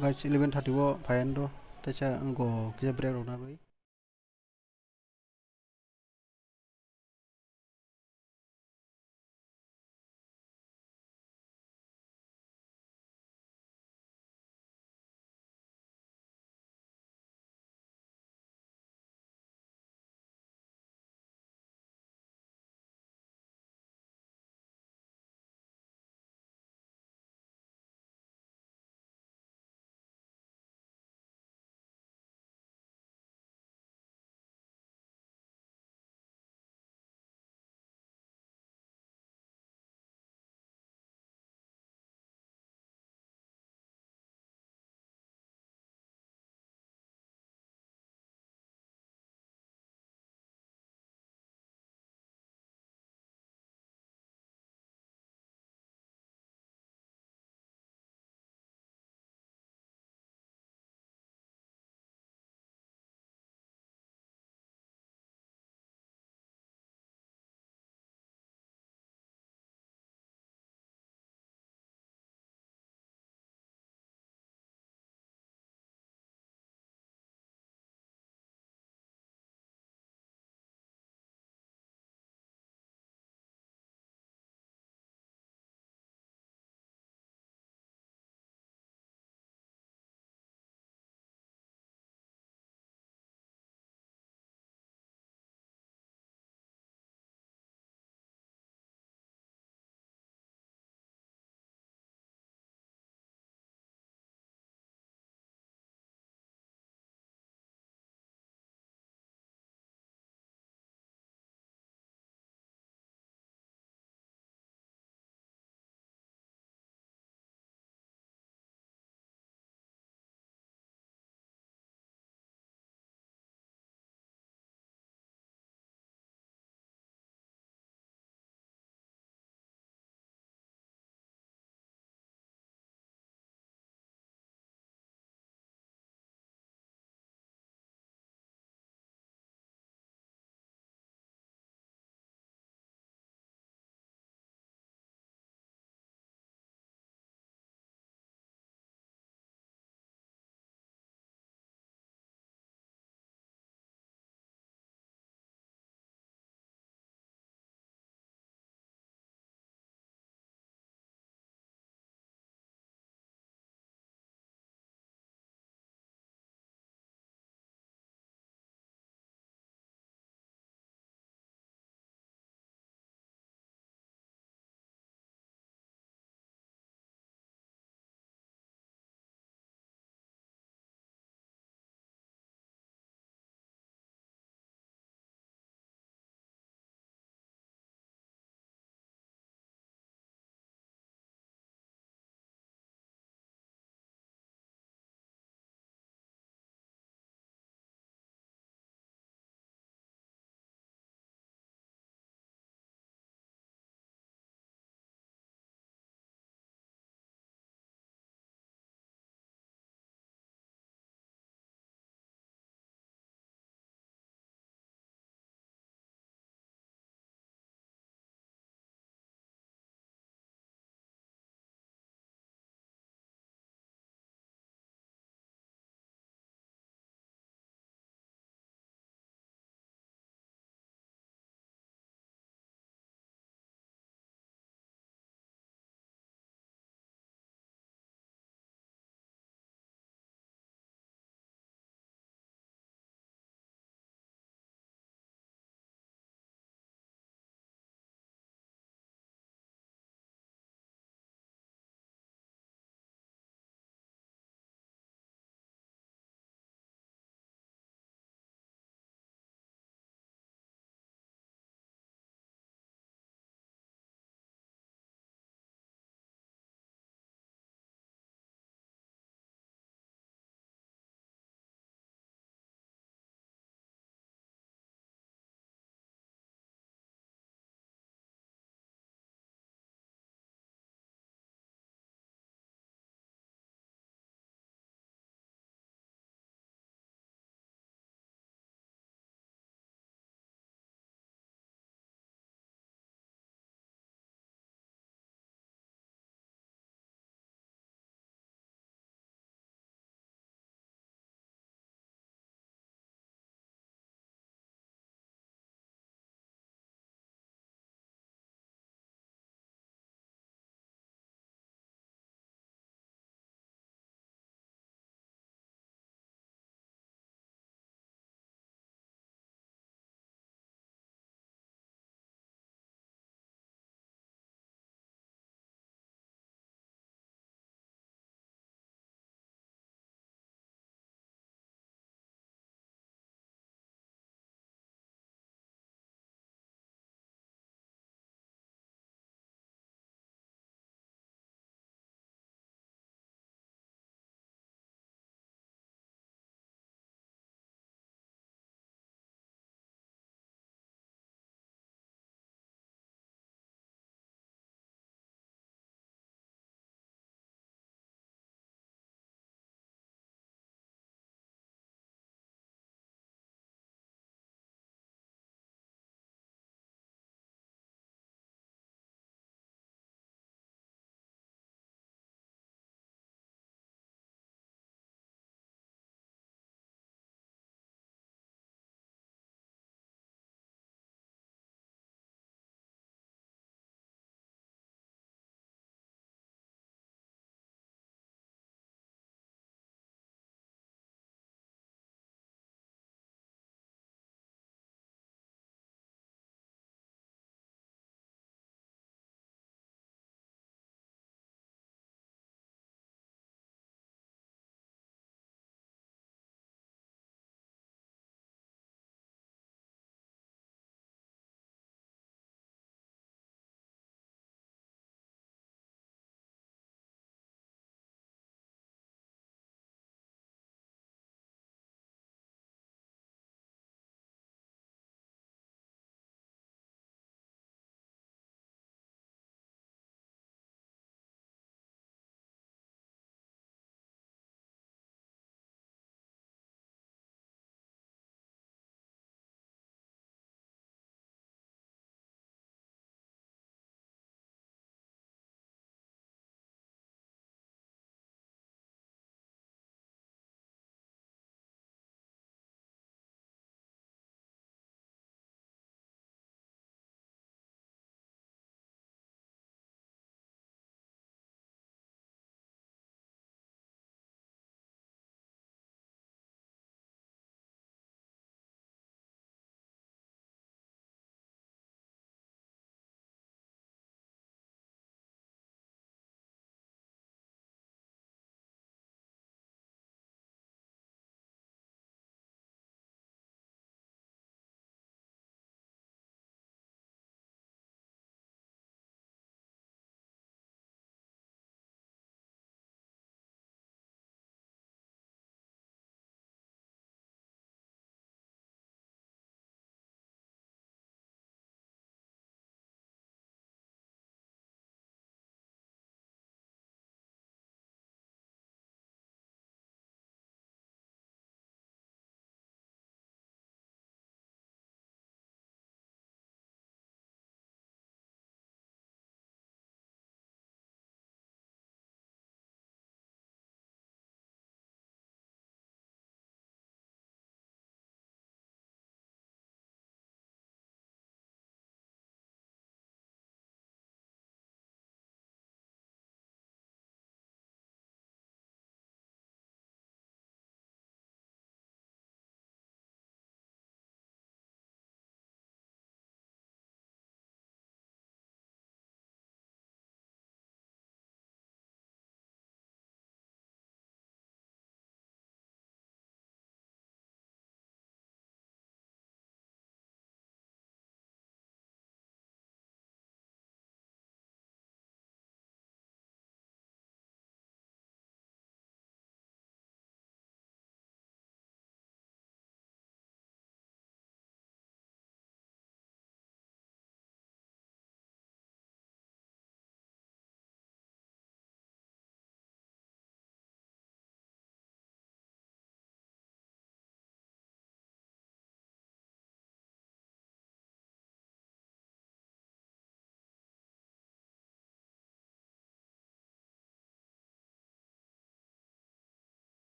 Guys, eleven thirty o phai ani do, teisa wngkho kisa break rok na bai.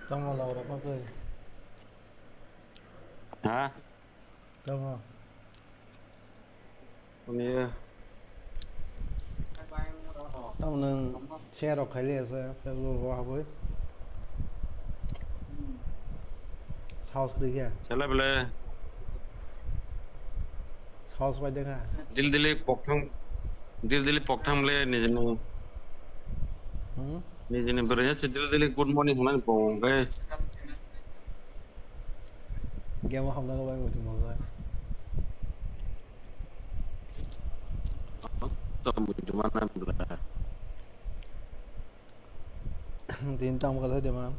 Tamo laura pa koi. Ha? Tamo. Ani. Tamo nang share rok khaile asa Facebook ro haboi. Saus kri kya? Sala bele. Saus bai dekha. Dil dili pokthang, dil dili pokthang le nijini. Hmm? Nijini berenya si dil dili good morning hwnani bong khe. Game hamna ko bai mutu mo bai. Tamo jumana bela. Tin tam ka sai de man.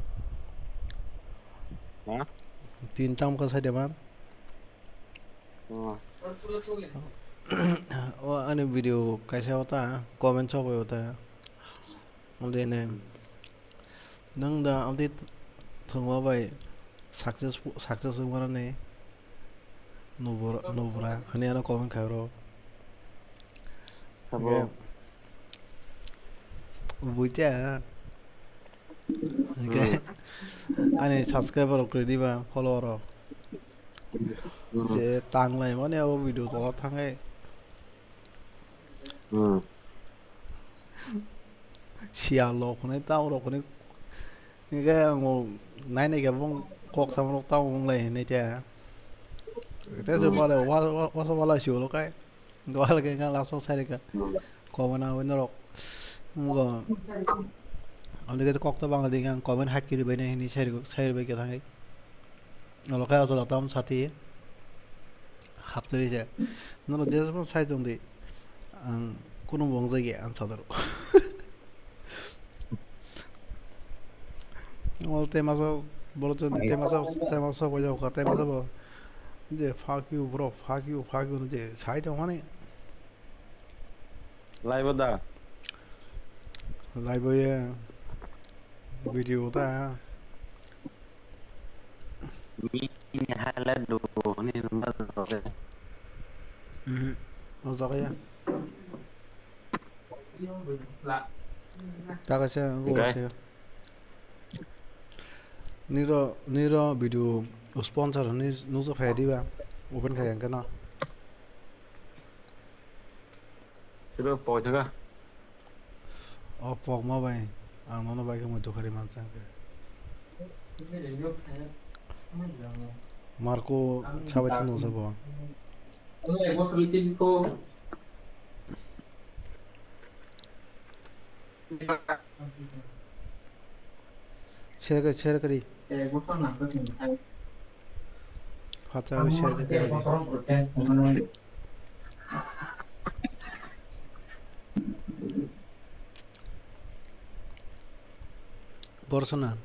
Ha? Tin tam ka sai de man. Oh. O ani video kaisa ota comment sok bai ota. Amde ne. Nang da amde thongma bai success success wngmani nubra nubra hani ano comment khai ro. Sabo. Hingke buita. Hingke ani subscriber rok kwrwi diba follower rok. Hmm. Je tanglai mani abo video tola thangai. Hmm. Siya lok hwnwi tamo rok hwnwi. Hingke ang nainai khe bong kok samrok tamo wng lai hinwi te. Te se Hmm. bale wa wa wa wala siyo lo kai. Wala ke ngang laso sai ka. Hmm. Comment awi norok. Ngo. Ang de kok to bang de ngang comment hak kiri bai nai hinwi sai sai bai ke thangai. Olo khe o jaga tam sati haptari se. Nono jesbo sai tong di. Ang kuno bong jagi ang sajaro. Ol te masa boro chon te masa te masa bo jao ka te masa bo. Je fuck you bro, fuck you, fuck you je sai tong mani. Live o da? Live o ye. Video da. Mini highlight do ni number do. Mhm. O jaga ya. Ta kaisa go Okay. se. Niro niro video sponsor ni nuksa phai diba. Open khai ang kana. Siro poi thaka. O pokma bai ang nono bai khe muitu khari mansa khe. Marco sabai thangno sabo. Share kari, share kari. Phacha share kari. Borsona.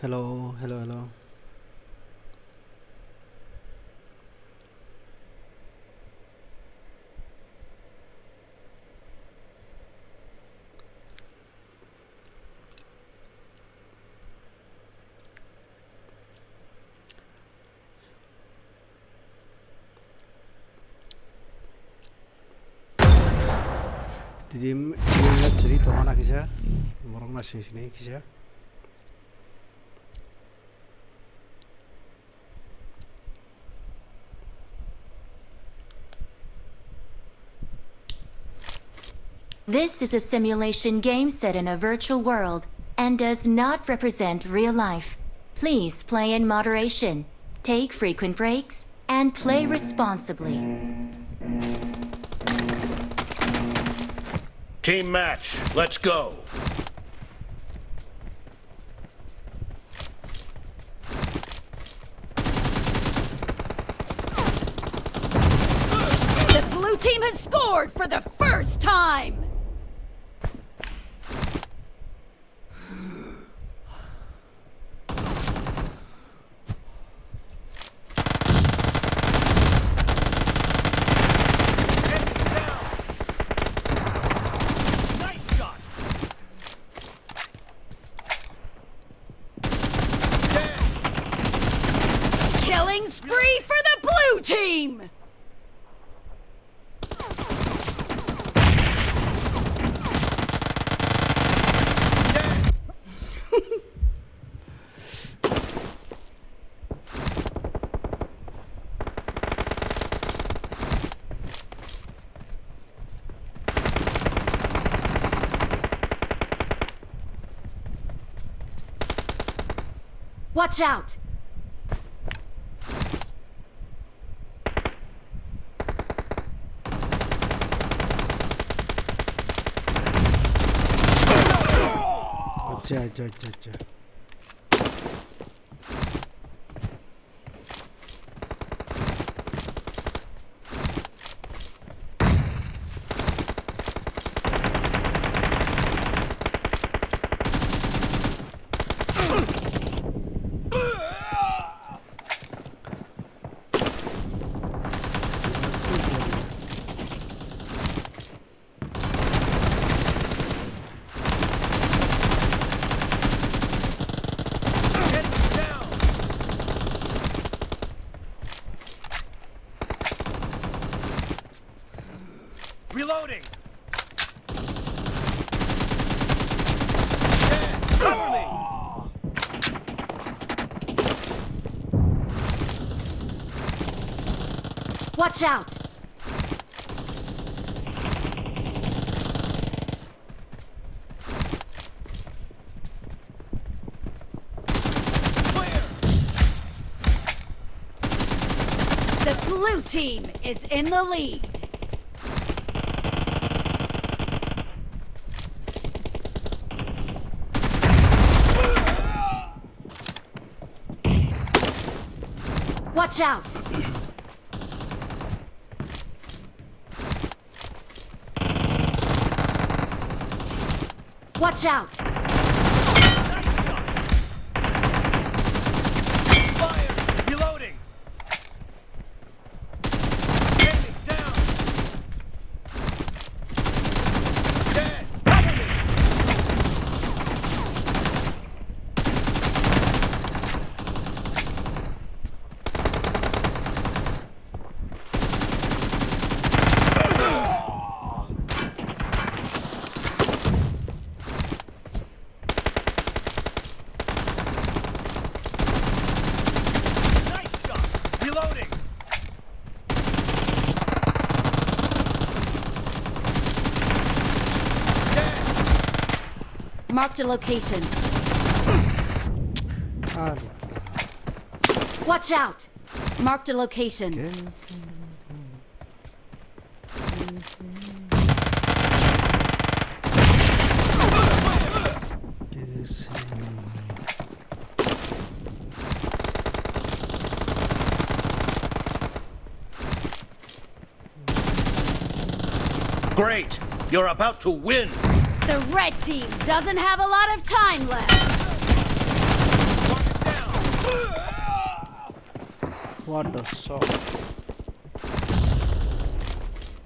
Hello, hello, hello. Tidi, tidi chiri tongma na kisa, borok na sini sini kisa. This is a simulation game set in a virtual world and does not represent real life. Please play in moderation, take frequent breaks, and play responsibly. Team match, let's go. The blue team has scored for the first time! Killing spree for the blue team! Watch out! Acha, acha, acha, acha. Reloading. Cover me. Watch out! The blue team is in the lead. Watch out! Watch out! Fire! Reloading! Enemy down! Dead! Cover me! Nice shot! Reloading! Dead! Marked a location. Ah, watch out! Marked a location. Great! You're about to win! The red team doesn't have a lot of time left. What the fuck?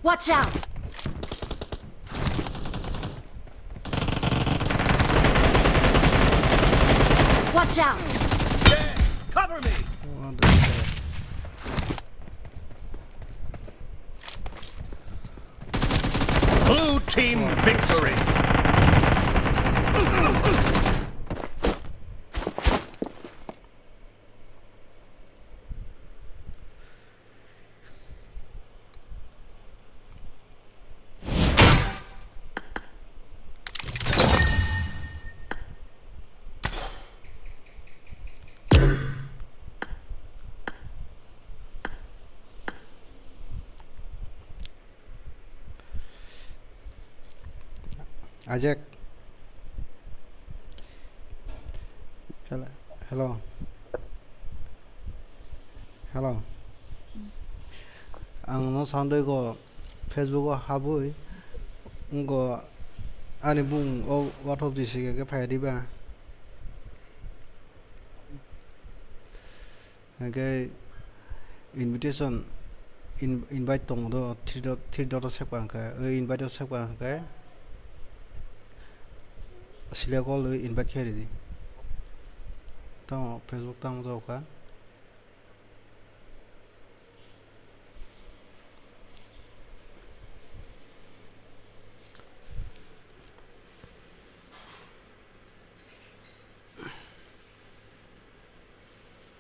Watch out! Watch out! Cover me! What the fuck? Blue team victory! Ajak. Hello. Hello. Hello. Ang no sandoi go Facebook o habwi go ani bung o wathop di sige ke phai diba. Hingke invitation, in-, invite tongo do, three dot, three dot o sep ka hingke, o invite o sep ka hingke, select all o invite khe ridi. Tamo Facebook tamo jao kha.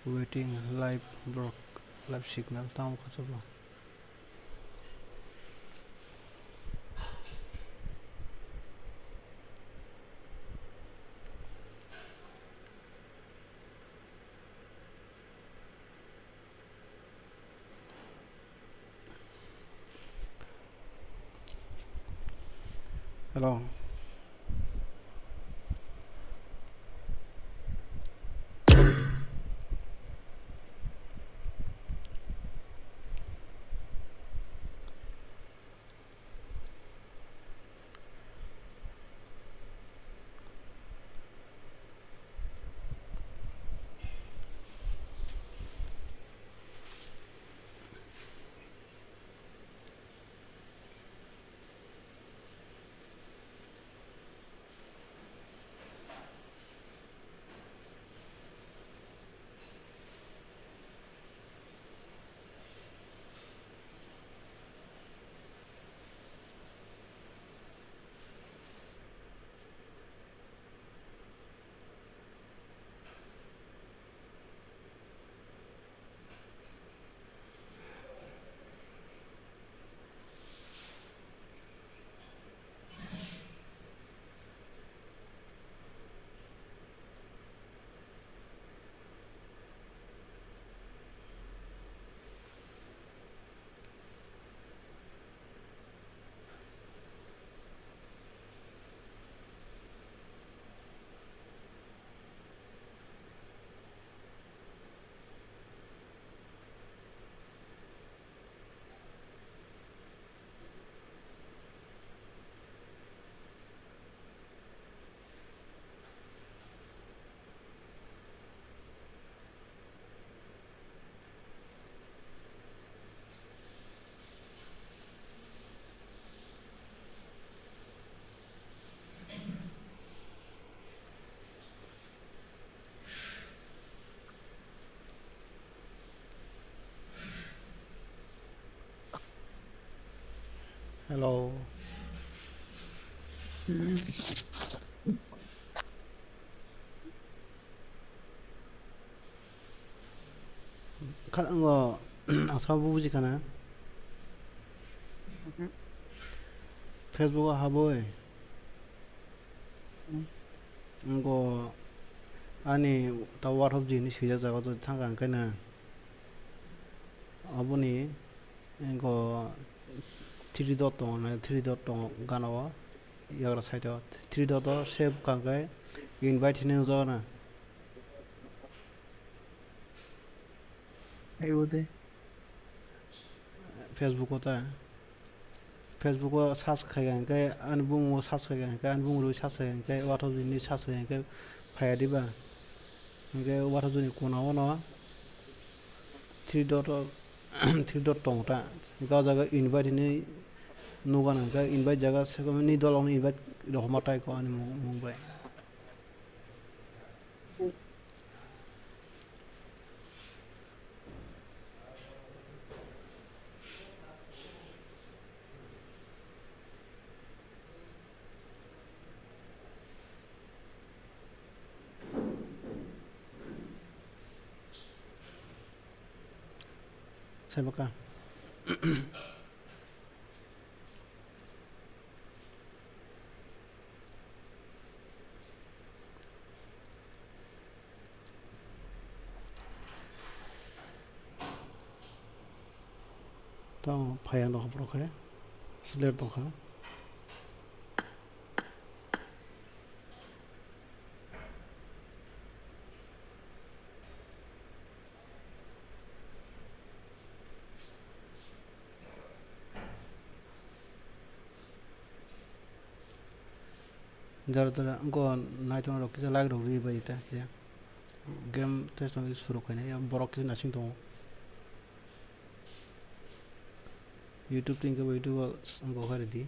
Waiting live broad, live signal tamo kha sabo. Hello. Hello. Hmm. Kha-, ngo, ang sabo buji khana. Mhm. Facebook o haboi. Hmm. Ngo ani ta WhatsApp jini swijak jaga jodi thangkha hwnkhe na. Aboni ngo three dot tongo na, three dot tongo gana o, yagra side o three dot o save kha hwnkhe invite hinwi nukjago na. Aibo de. Facebook o ta. Facebook o search khai hwnkhe, ani bumung o search khai hwnkhe, ani bumung rwi search khai hwnkhe, wathajwk ni search khai hwnkhe phaiya diba? Hwnkhe wathajwk ni kona o no Three dot o, three dot tongo ta. Ga jaga invite hinwi nugan hwnkhe invite jaga sekomni dolokno invite rohorma tai ko ani mung, mung bai. Sai bwkha. Tamo phai ang nokha borok khe slate tongkha. Jora jora wngkha naithok rok kisa like rok rwi bai ta kisa game tei tongwi surok khainai borok kisa naising tongo. YouTube twi hwnkhe bo YouTube o wngkha kha rwdi.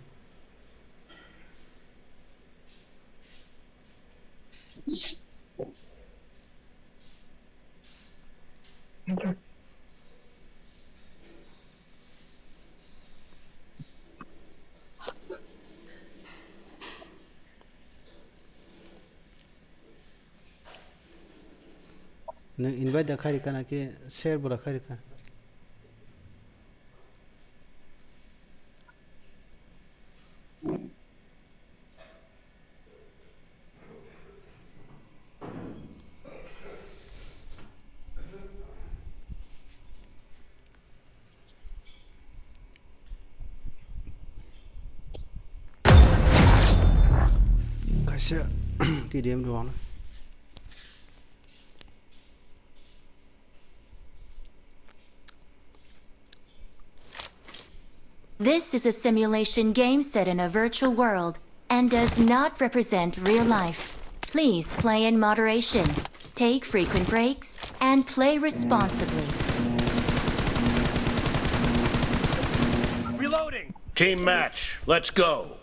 Nwng invite da khairikha na khe share bo da khairikha? Kaisa T D M rwna. This is a simulation game set in a virtual world and does not represent real life. Please play in moderation, take frequent breaks, and play responsibly. Reloading! Team match, let's go!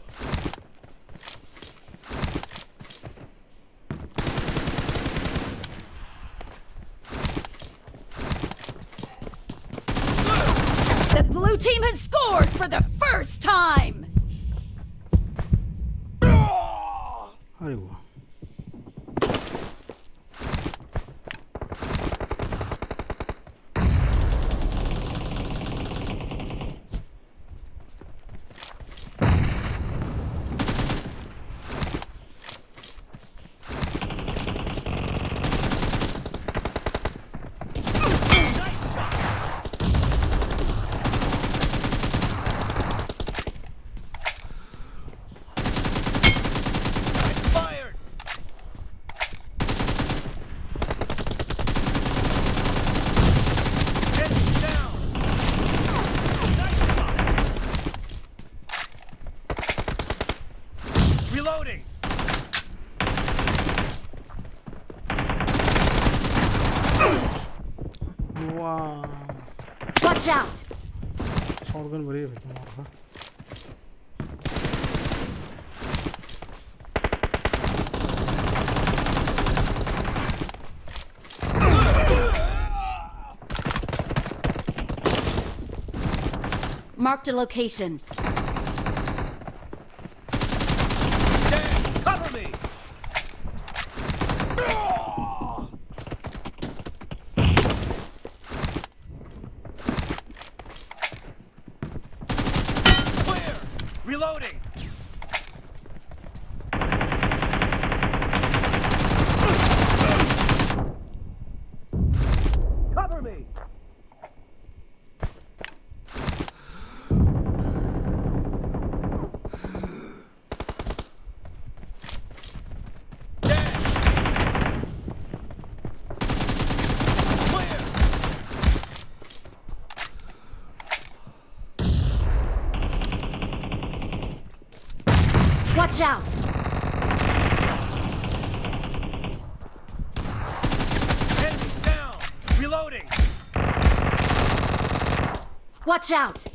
The blue team has scored for the first time! Are wo. Expired. Enemy down. Nice shot. Reloading. Wow. Watch out! Shotgun bari hai tumhara. Marked a location. Cover me! Clear! Reloading! Cover me! Watch out! Enemy down! Reloading! Watch out!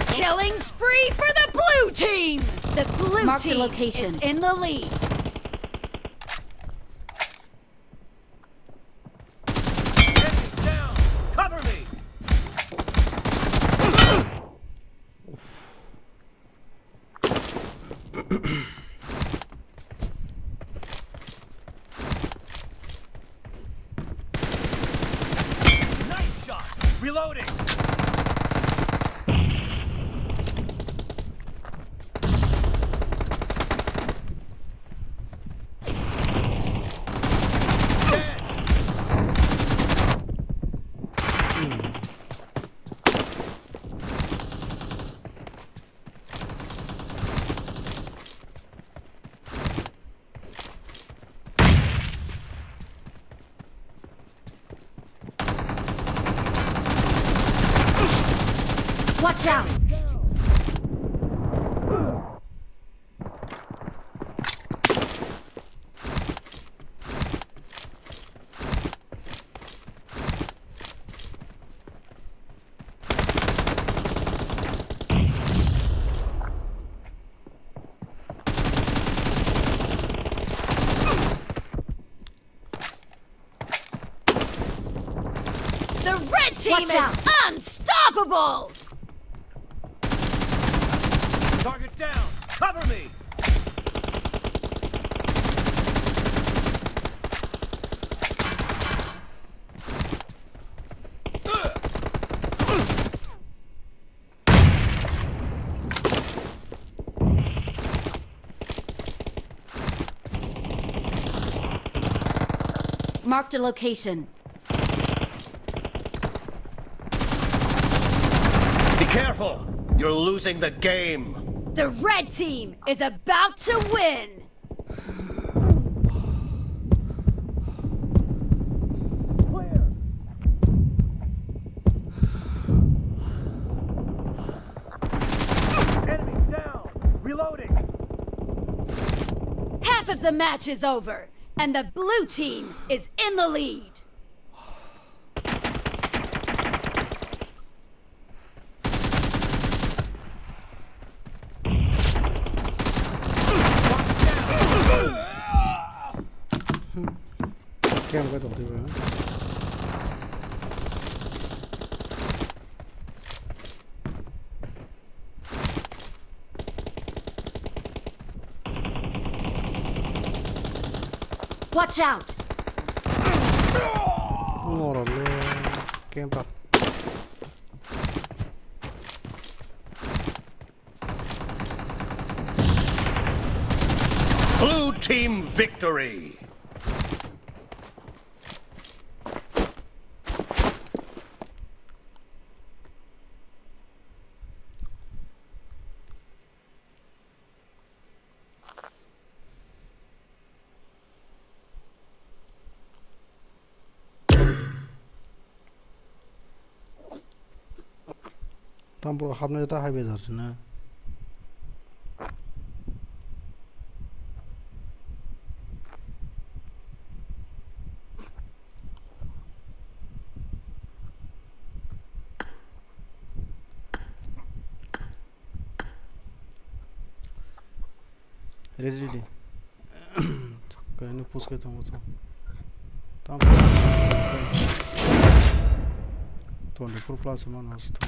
Killing spree for the blue team! The blue Marked a team location. Is in the lead. Enemy down! Cover me! Nice shot! Reloading! Watch out! The red team Watch is out. Unstoppable! Target down! Cover me! Marked a location. Be careful! You're losing the game! The red team is about to win! Clear! Enemy down! Reloading! Half of the match is over, and the blue team is in the lead. Khe ang khe tongtwi ba. Watch out! Morale, camp up. Blue team victory! Tam bro hapnai ta hai bezar se na. Ready, ready. Kaino push kai tongo to. Tam. Twenty-four plus man was to.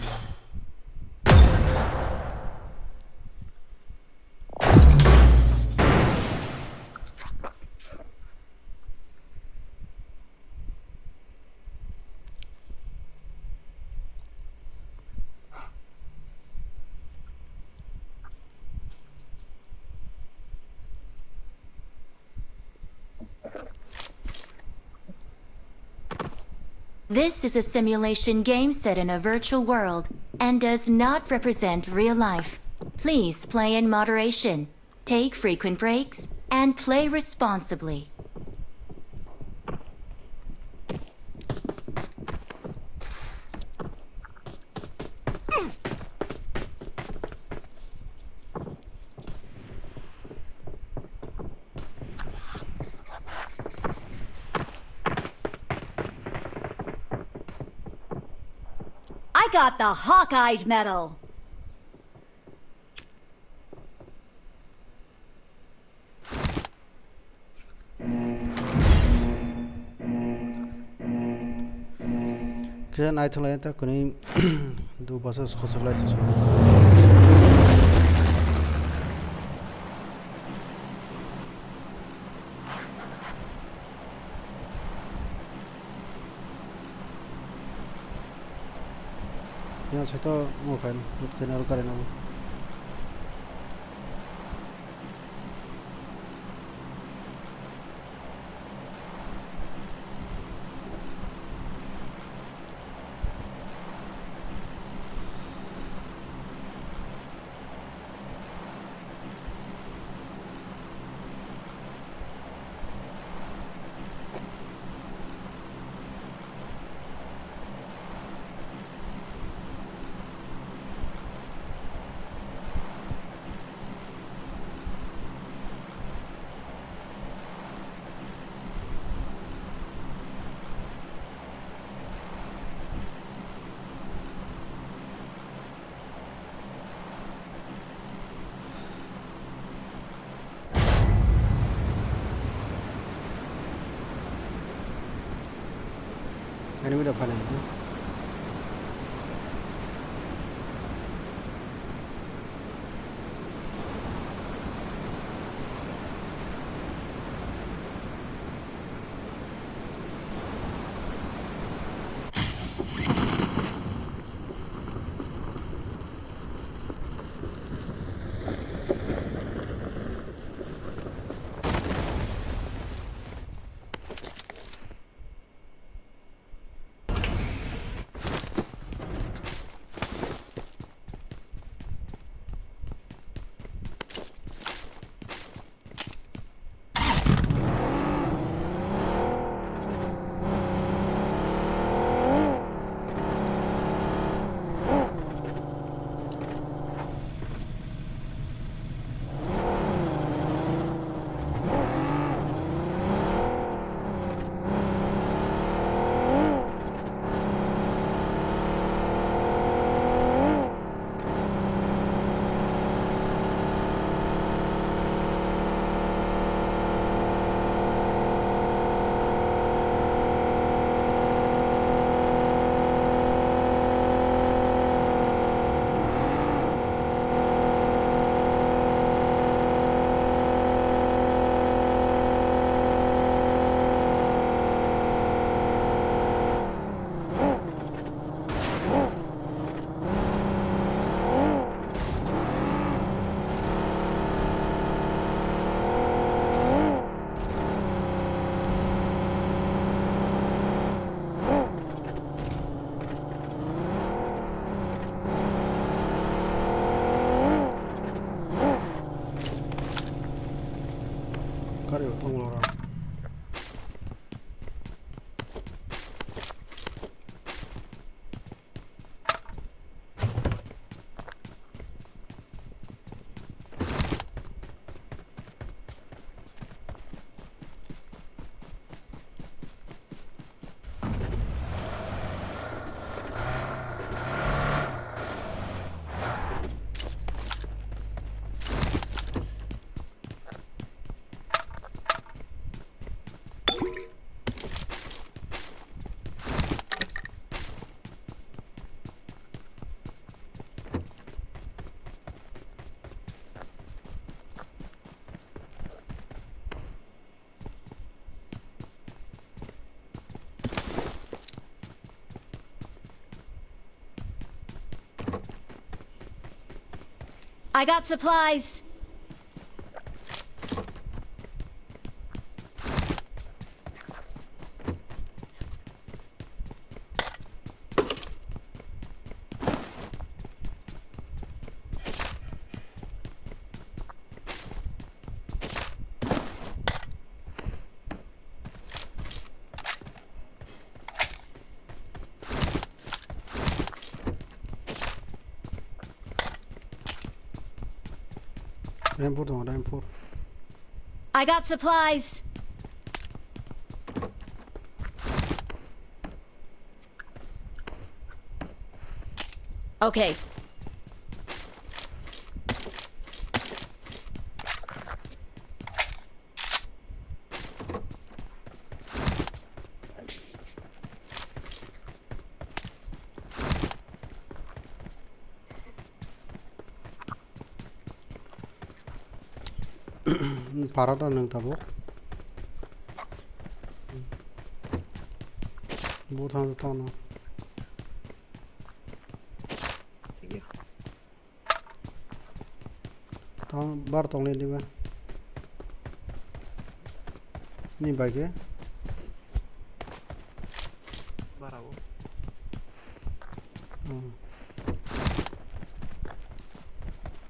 This is a simulation game set in a virtual world and does not represent real life. Please play in moderation. Take frequent breaks and play responsibly. Got the Hawk-Eyed medal. Khe naithok lai ta kwnwi du bwswk khosok lai thung. Yang sito mo khain, mut khain aro kare nabo. Enemy rok phainai. Kari o thong lora. I got supplies. M four tongo, M four. I got supplies. Okay. Para da nang tabuk. Bu thang thang no. Tong bar tong le diba. Ni bai ke. Barabo. Hmm.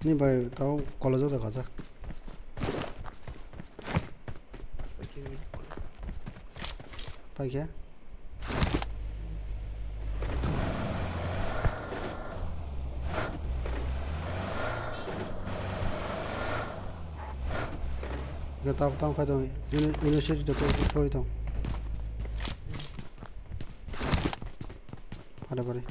Ni bai tau college o da kaja. Pai ke. Ge tau tau khai tong, uni-, university de pori, pori tong. Pare pare.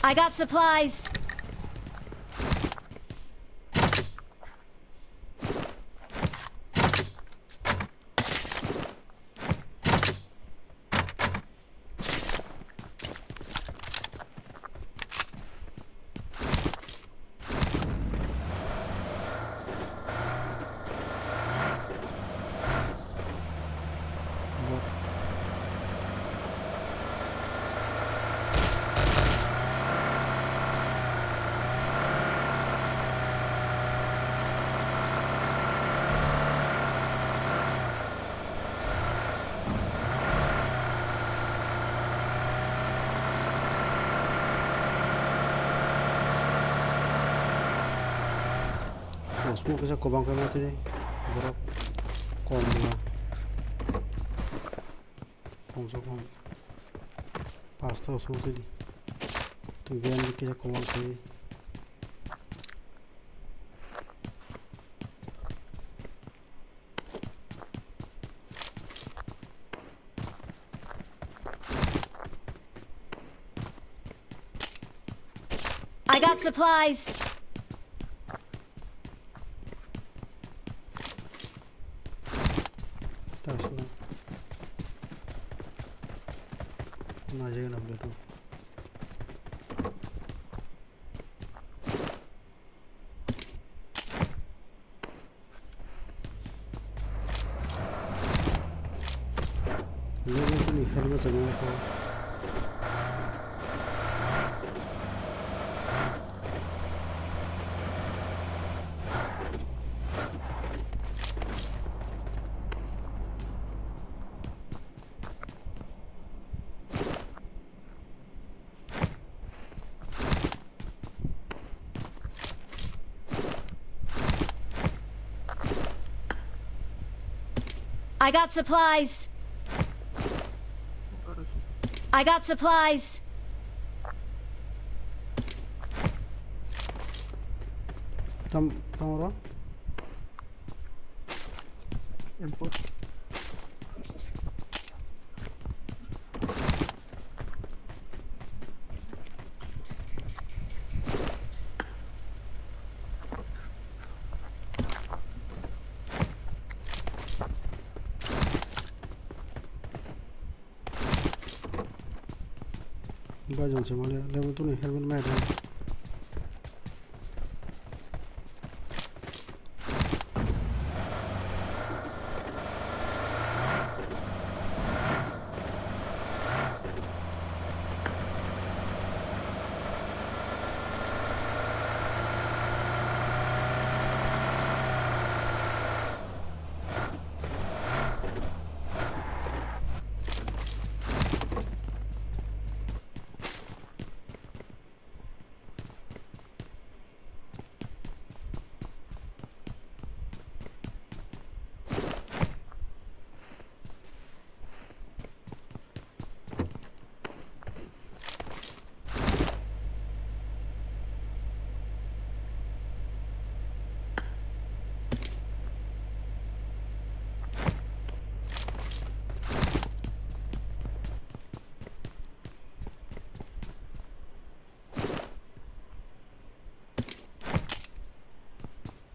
I got supplies. Smoke kisa kwbang khe ma tini borok kom ma. Kom sa kom. Pasta smoke tini. Tu gen kisa kwbang khe. I got supplies. Tasno. Najai na bole tu. Level tini helmet rwna kho. I got supplies. I got supplies. Tam, tam oro. Import. Bai jong se mole level two ni helmet mai da.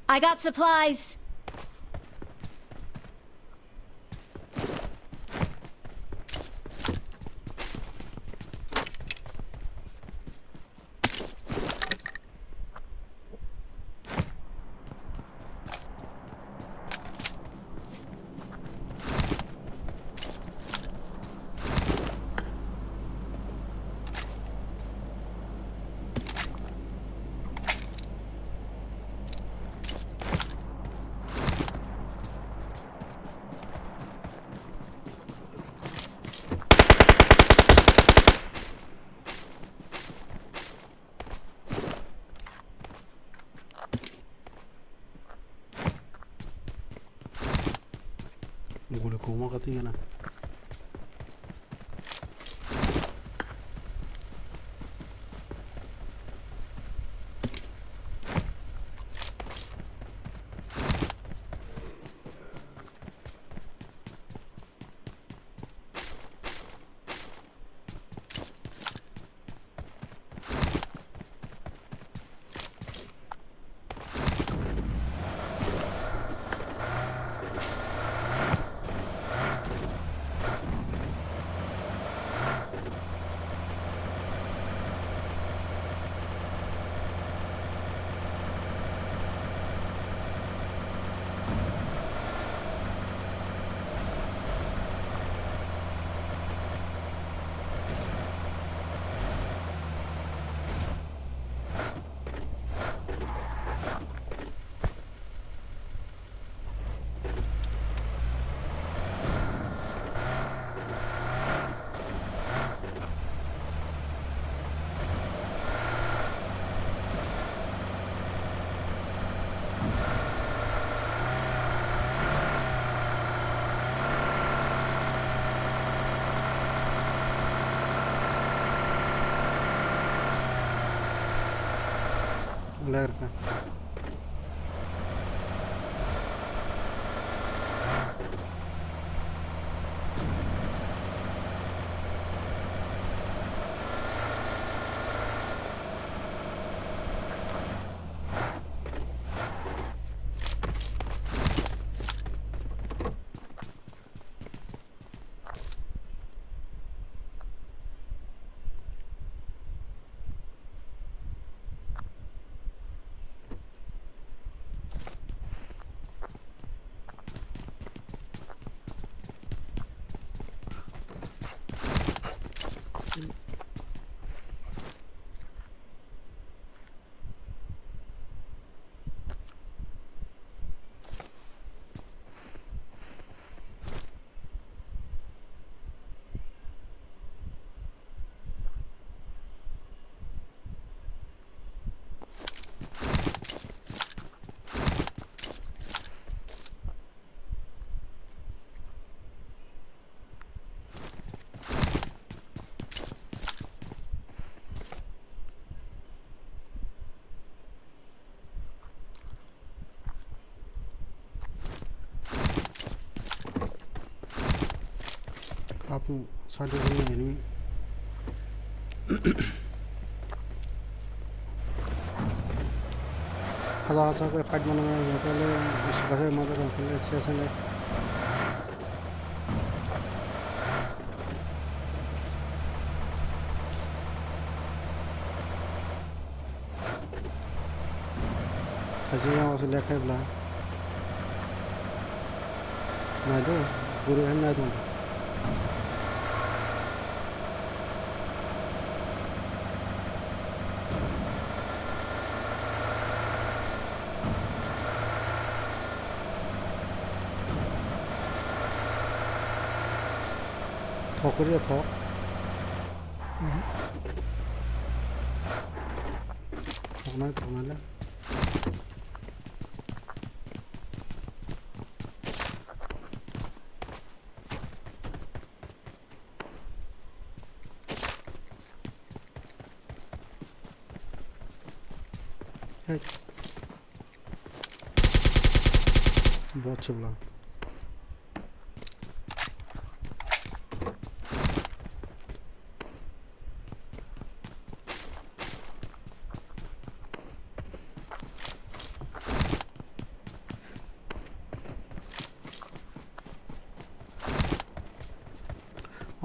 I got supplies. Guli koma kati gana. Lerka. Apu side o enemy. Hala hala sa fight mano mano ya kale isu kase maza kan kale sia sene. Kaisa yang wasu lekha bla. Naidu, guru hai naidu. Thok kori thok. Thoknai, thoknai le. Hey. Bot se bwla.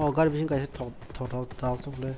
Oh, gari bising kaisa thok, thok, thok, thok, thok le.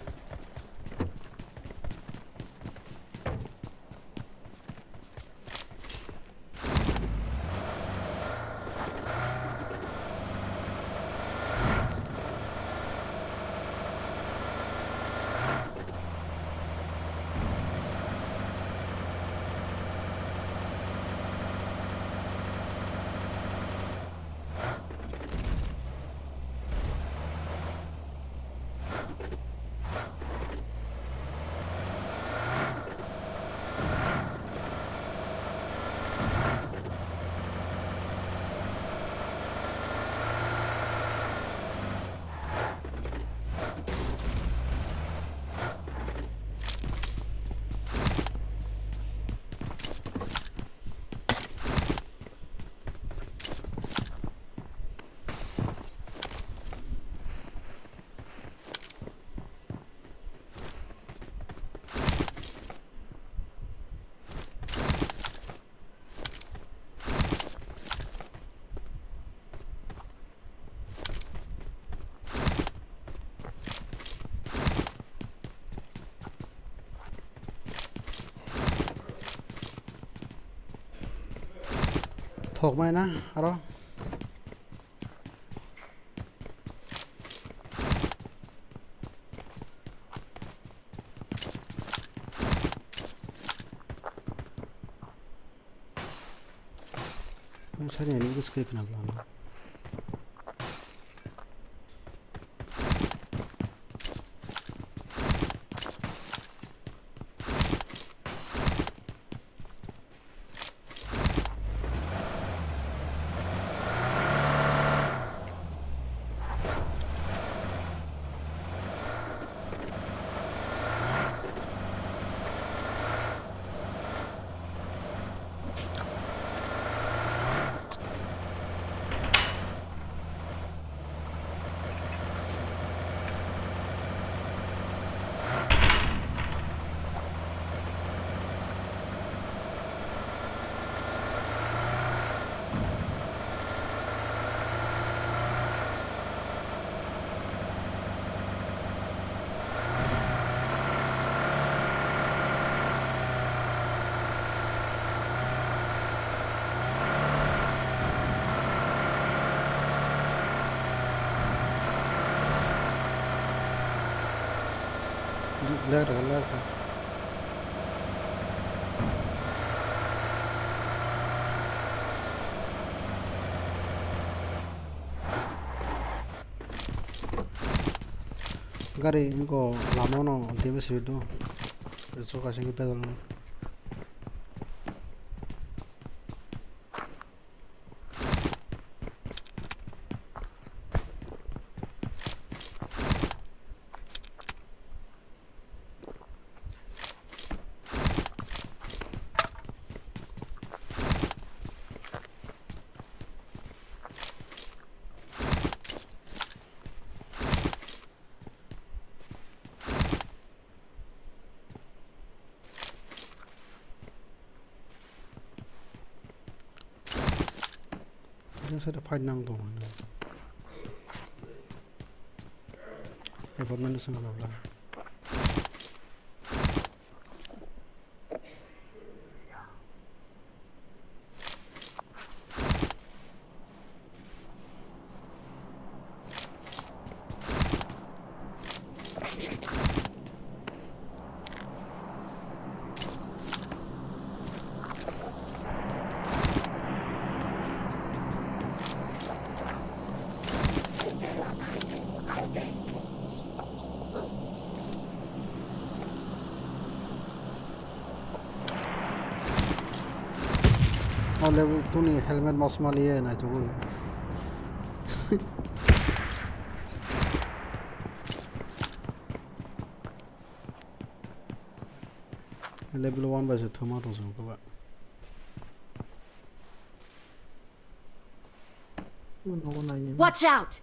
Thok mai na aro. Ang sani ani bwswk khe khna bwlano. Ler, ler. Gari wngkha lama no damage rido. Reso kaisa khe pedal no. Jeng side fight nang tong hwnwi. Apartment se nang bla. O level two ni helmet mosmaliye naitugwi. Level one bai se thuma tong song koba. Watch out!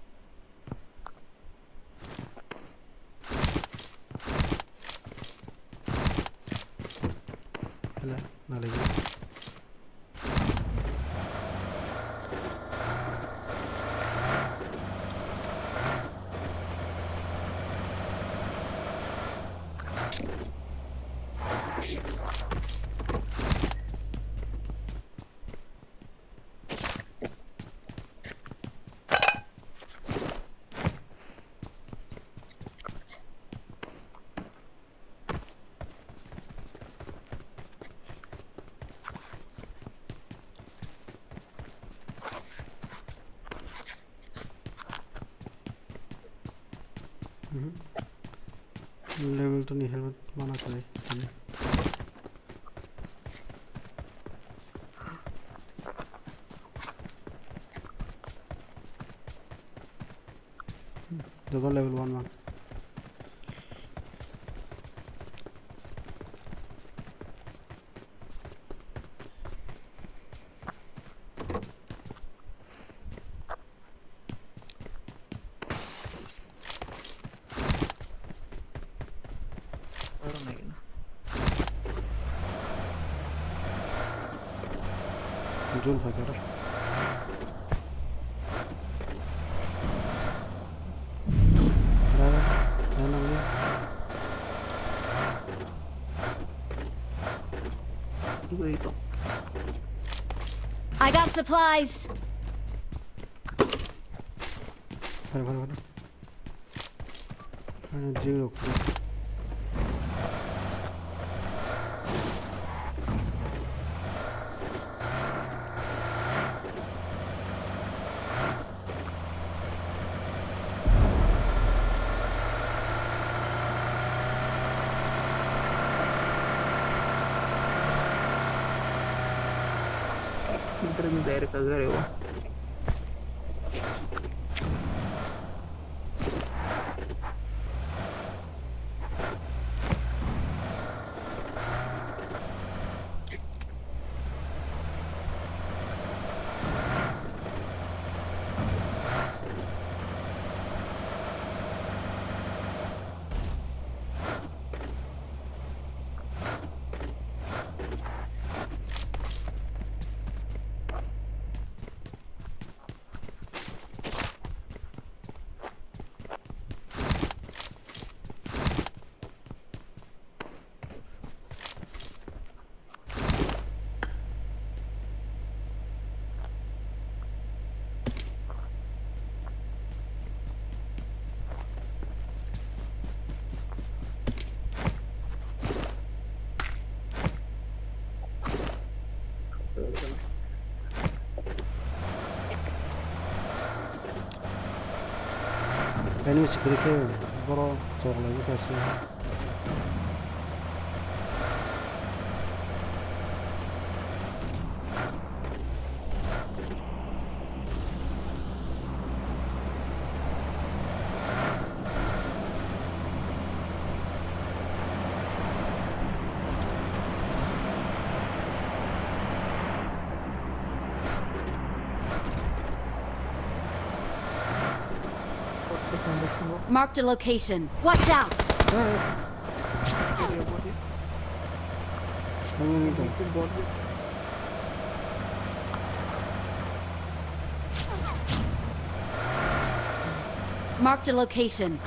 Hala, nalai. Mhm. Level two ni helmet mana kwrwi. Joto level one man. Oro naikhe na. Jun phaikhe oro. Dai, dai, dai, dai. Wait. I got supplies. Phai, phai, phai. Ano jui rok. Mientras me caer cagareo. Enemy security borok chok lai bwkha se. Marked a location. Watch out! Marked a location.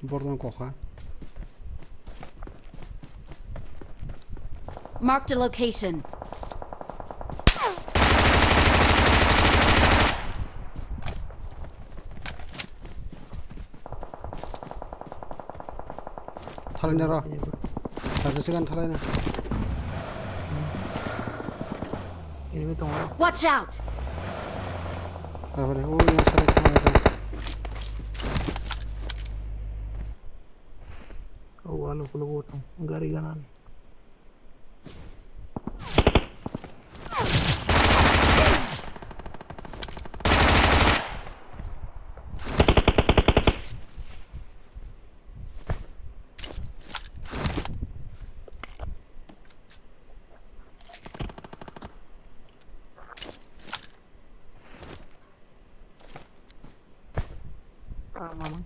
Borok kokha. Marked a location. Thalaina ro. Sajasigan thalaina. Enemy tongo. Watch out! Arpore, o yang side thang. O ano kulo botong gari ganan. Ah, mama.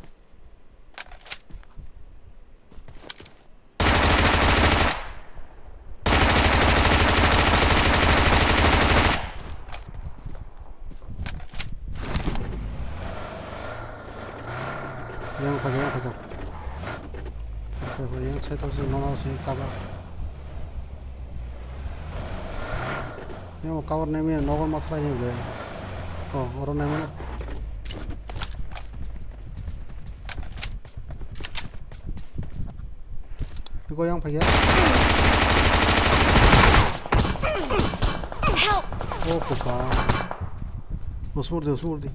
Yang pakai, yang pakai. Yang saya tahu sih, mana sih, kabar. Nemo cover naimaya nogo ma thalai ni ble. Oh, oro naimano. Iko yang phaiya. Help! Oh, kupa. Usmur di, usmur di.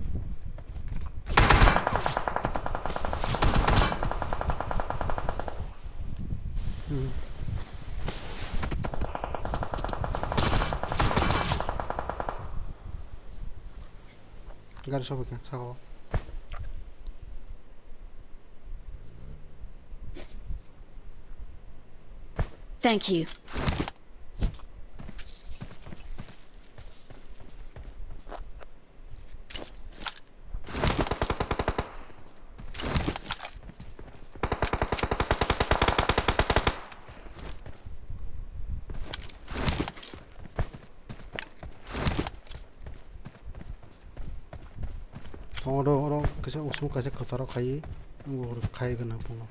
Hmm. Gari sobo khe, saka o. Thank you. Tongo do, oro kaisa usuk kaisa kwcharo khai, wngbo khai gwnang tongo.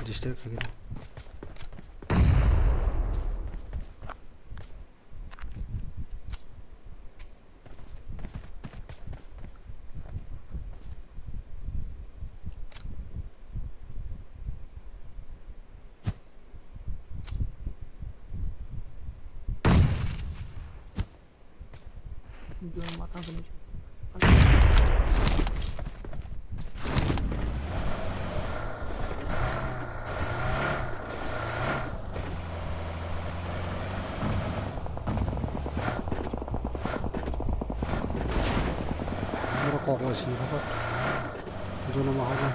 Disturb khai gwnang. Oro kok lai sini kok. Jono ma haba.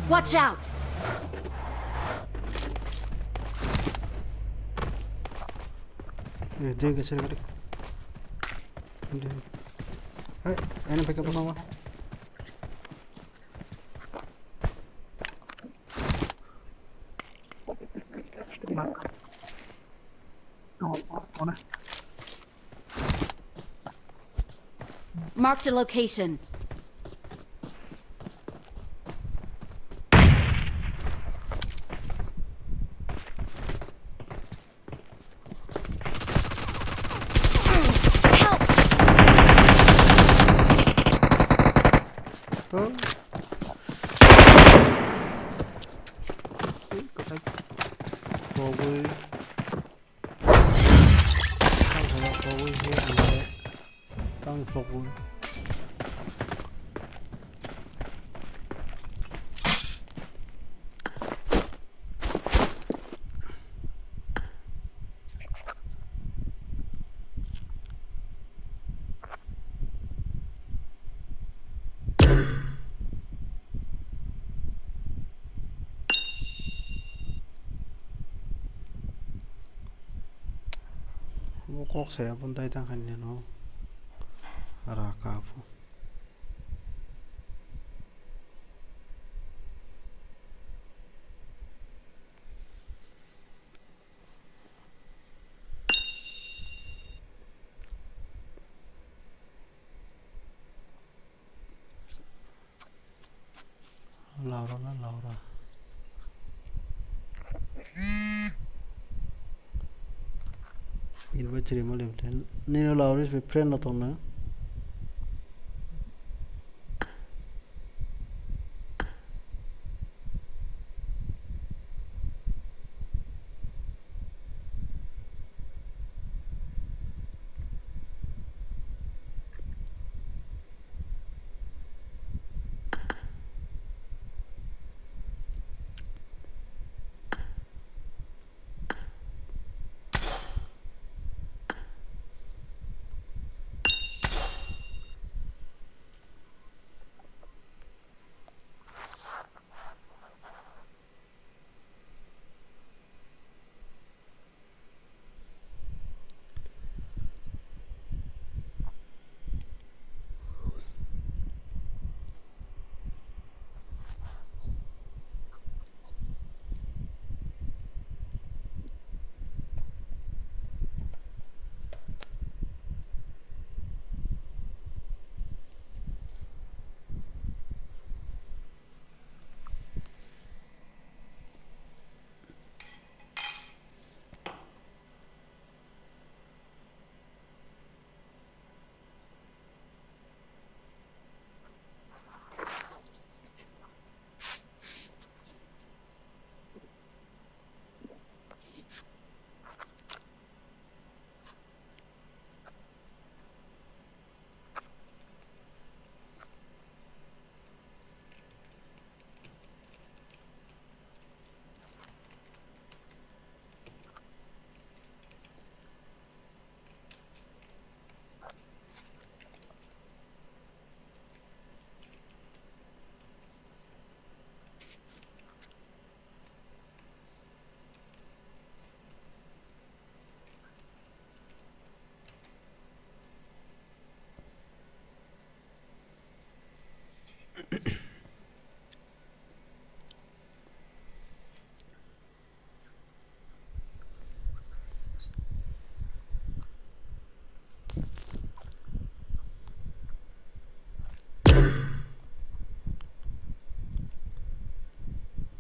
Watch out! Eh, dia geser balik. Dia. Eh, ini pakai apa nama? Marked a location. Help! Kwbui. Tang khe kwbui khe ang tang kwbui. Bo kok saya pun tai tang khainwi no raka phu. Laura na Laura. Invite chiri mo lim ten. Nino Laura is friend no tong na.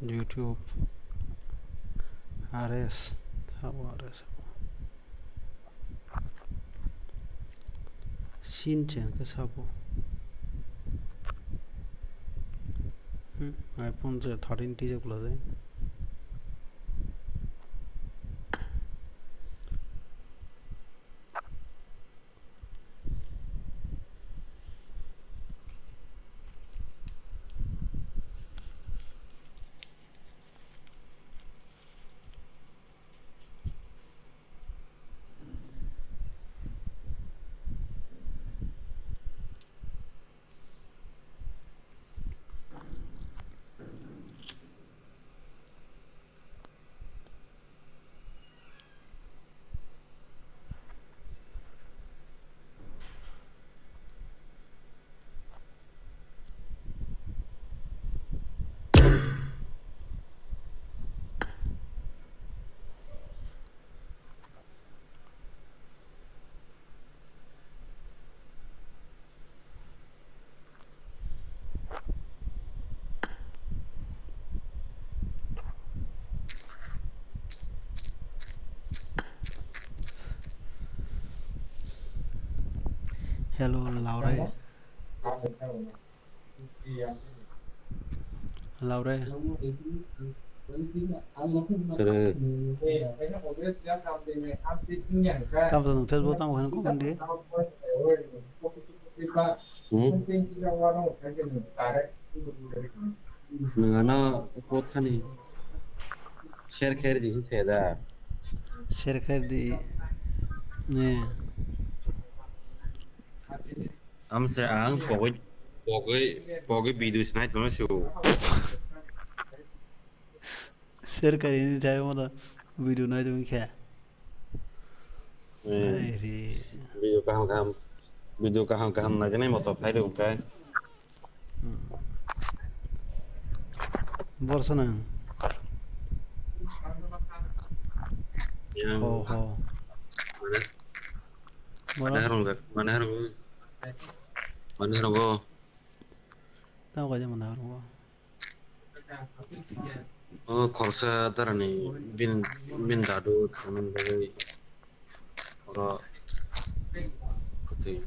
YouTube, R S, sabo R S. Shin chen khe sabo. Hmm, iPhone je thirteen tijak bwlajai. Hello, Laure. Laure. Sir. Tamo tamo Facebook tamo khan comment di. Hmm? Nwng ano quote khani share khair di hinse da. Share khair di. Ne. Amse ang pogwi, pogwi, pogwi video sinai tongno su. Share khair di jai mo da video nai tong khe. Eh, ai re. Video kaham kaham, video kaham kaham naikhe nai moto phai rw khe. Hmm. Borso nang. Yang ho, ho. Mane, mane harung jak, mane harung. Mane harung go. Tamo kaja mane harung go. O khoroksa darani bin, bin dadu thangna bagwi oro kwthwi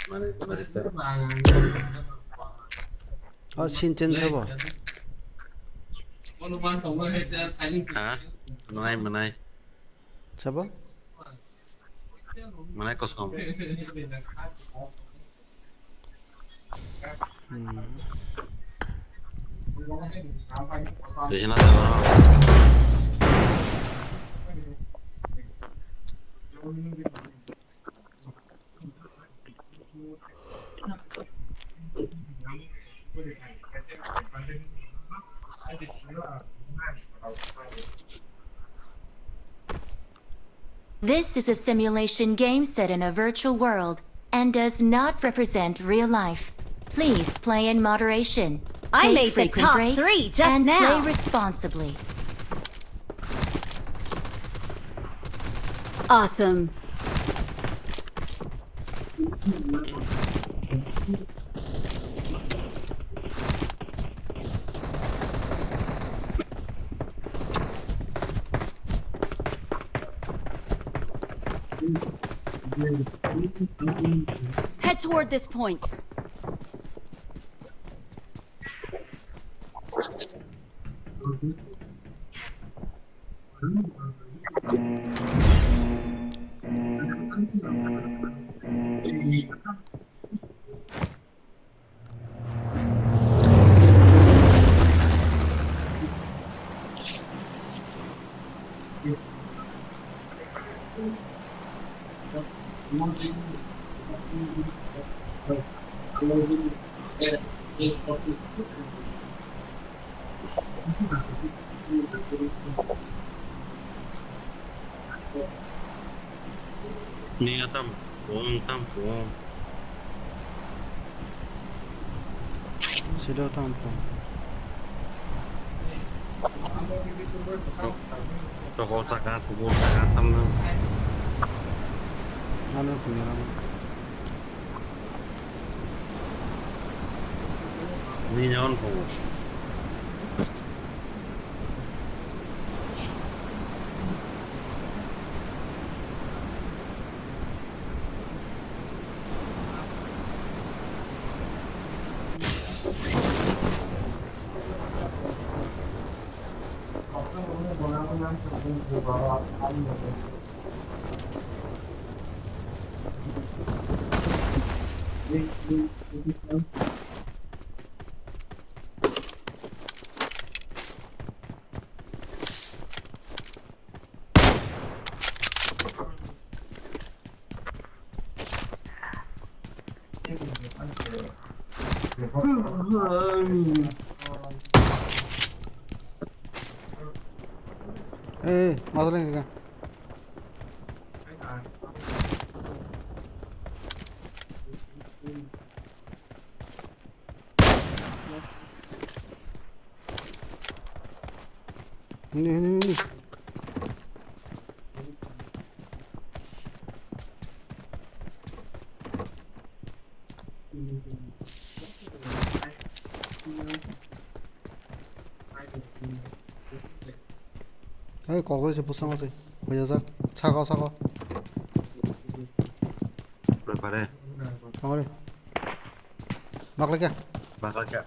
mane, mane ta. O sinchen sabo? Ha? Manai, manai. Sabo? Manai kosom. Hmm. Di sini ada orang. This is a simulation game set in a virtual world and does not represent real life. Please play in moderation. I Take made the frequent top breaks three just and now. Play responsibly. Awesome. Head toward this point. Ni atam pung, tam pung. Silo tam pung. Sok, sok saka, kubur saka, tam nang. Ano punya lama. Ni nyawan pungo. Eh, masalah ini kan. Ini, ini, ini. Hei, kok se bwskango se. Hoyajak. Saka, saka. Pare, pare. Tongori. Bakla kya? Bakla kya?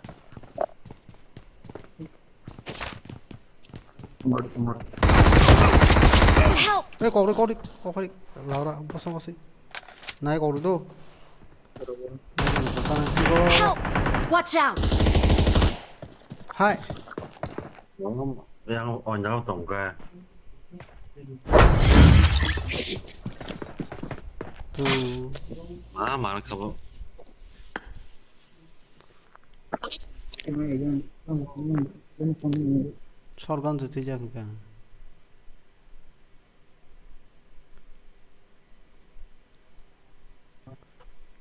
Help! Ei, kokri, kokri, kokri. Laura, bosong kosi. Nai kokri do. Help! Watch out! Hai. Yang onjang tongka. Tu. Ma, ma, kabo. Sorgan tu tijak ka.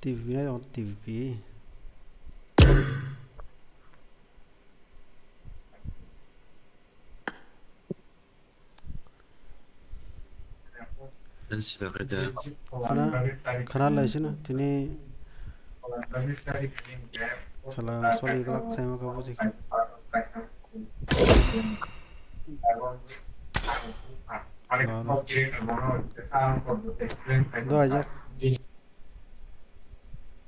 T V P na yong T V P. Khana, khana lai sino, tini khala soli glak saima ka buji kha. Laro. Do aja.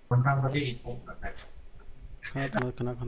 Khana, khana, khana.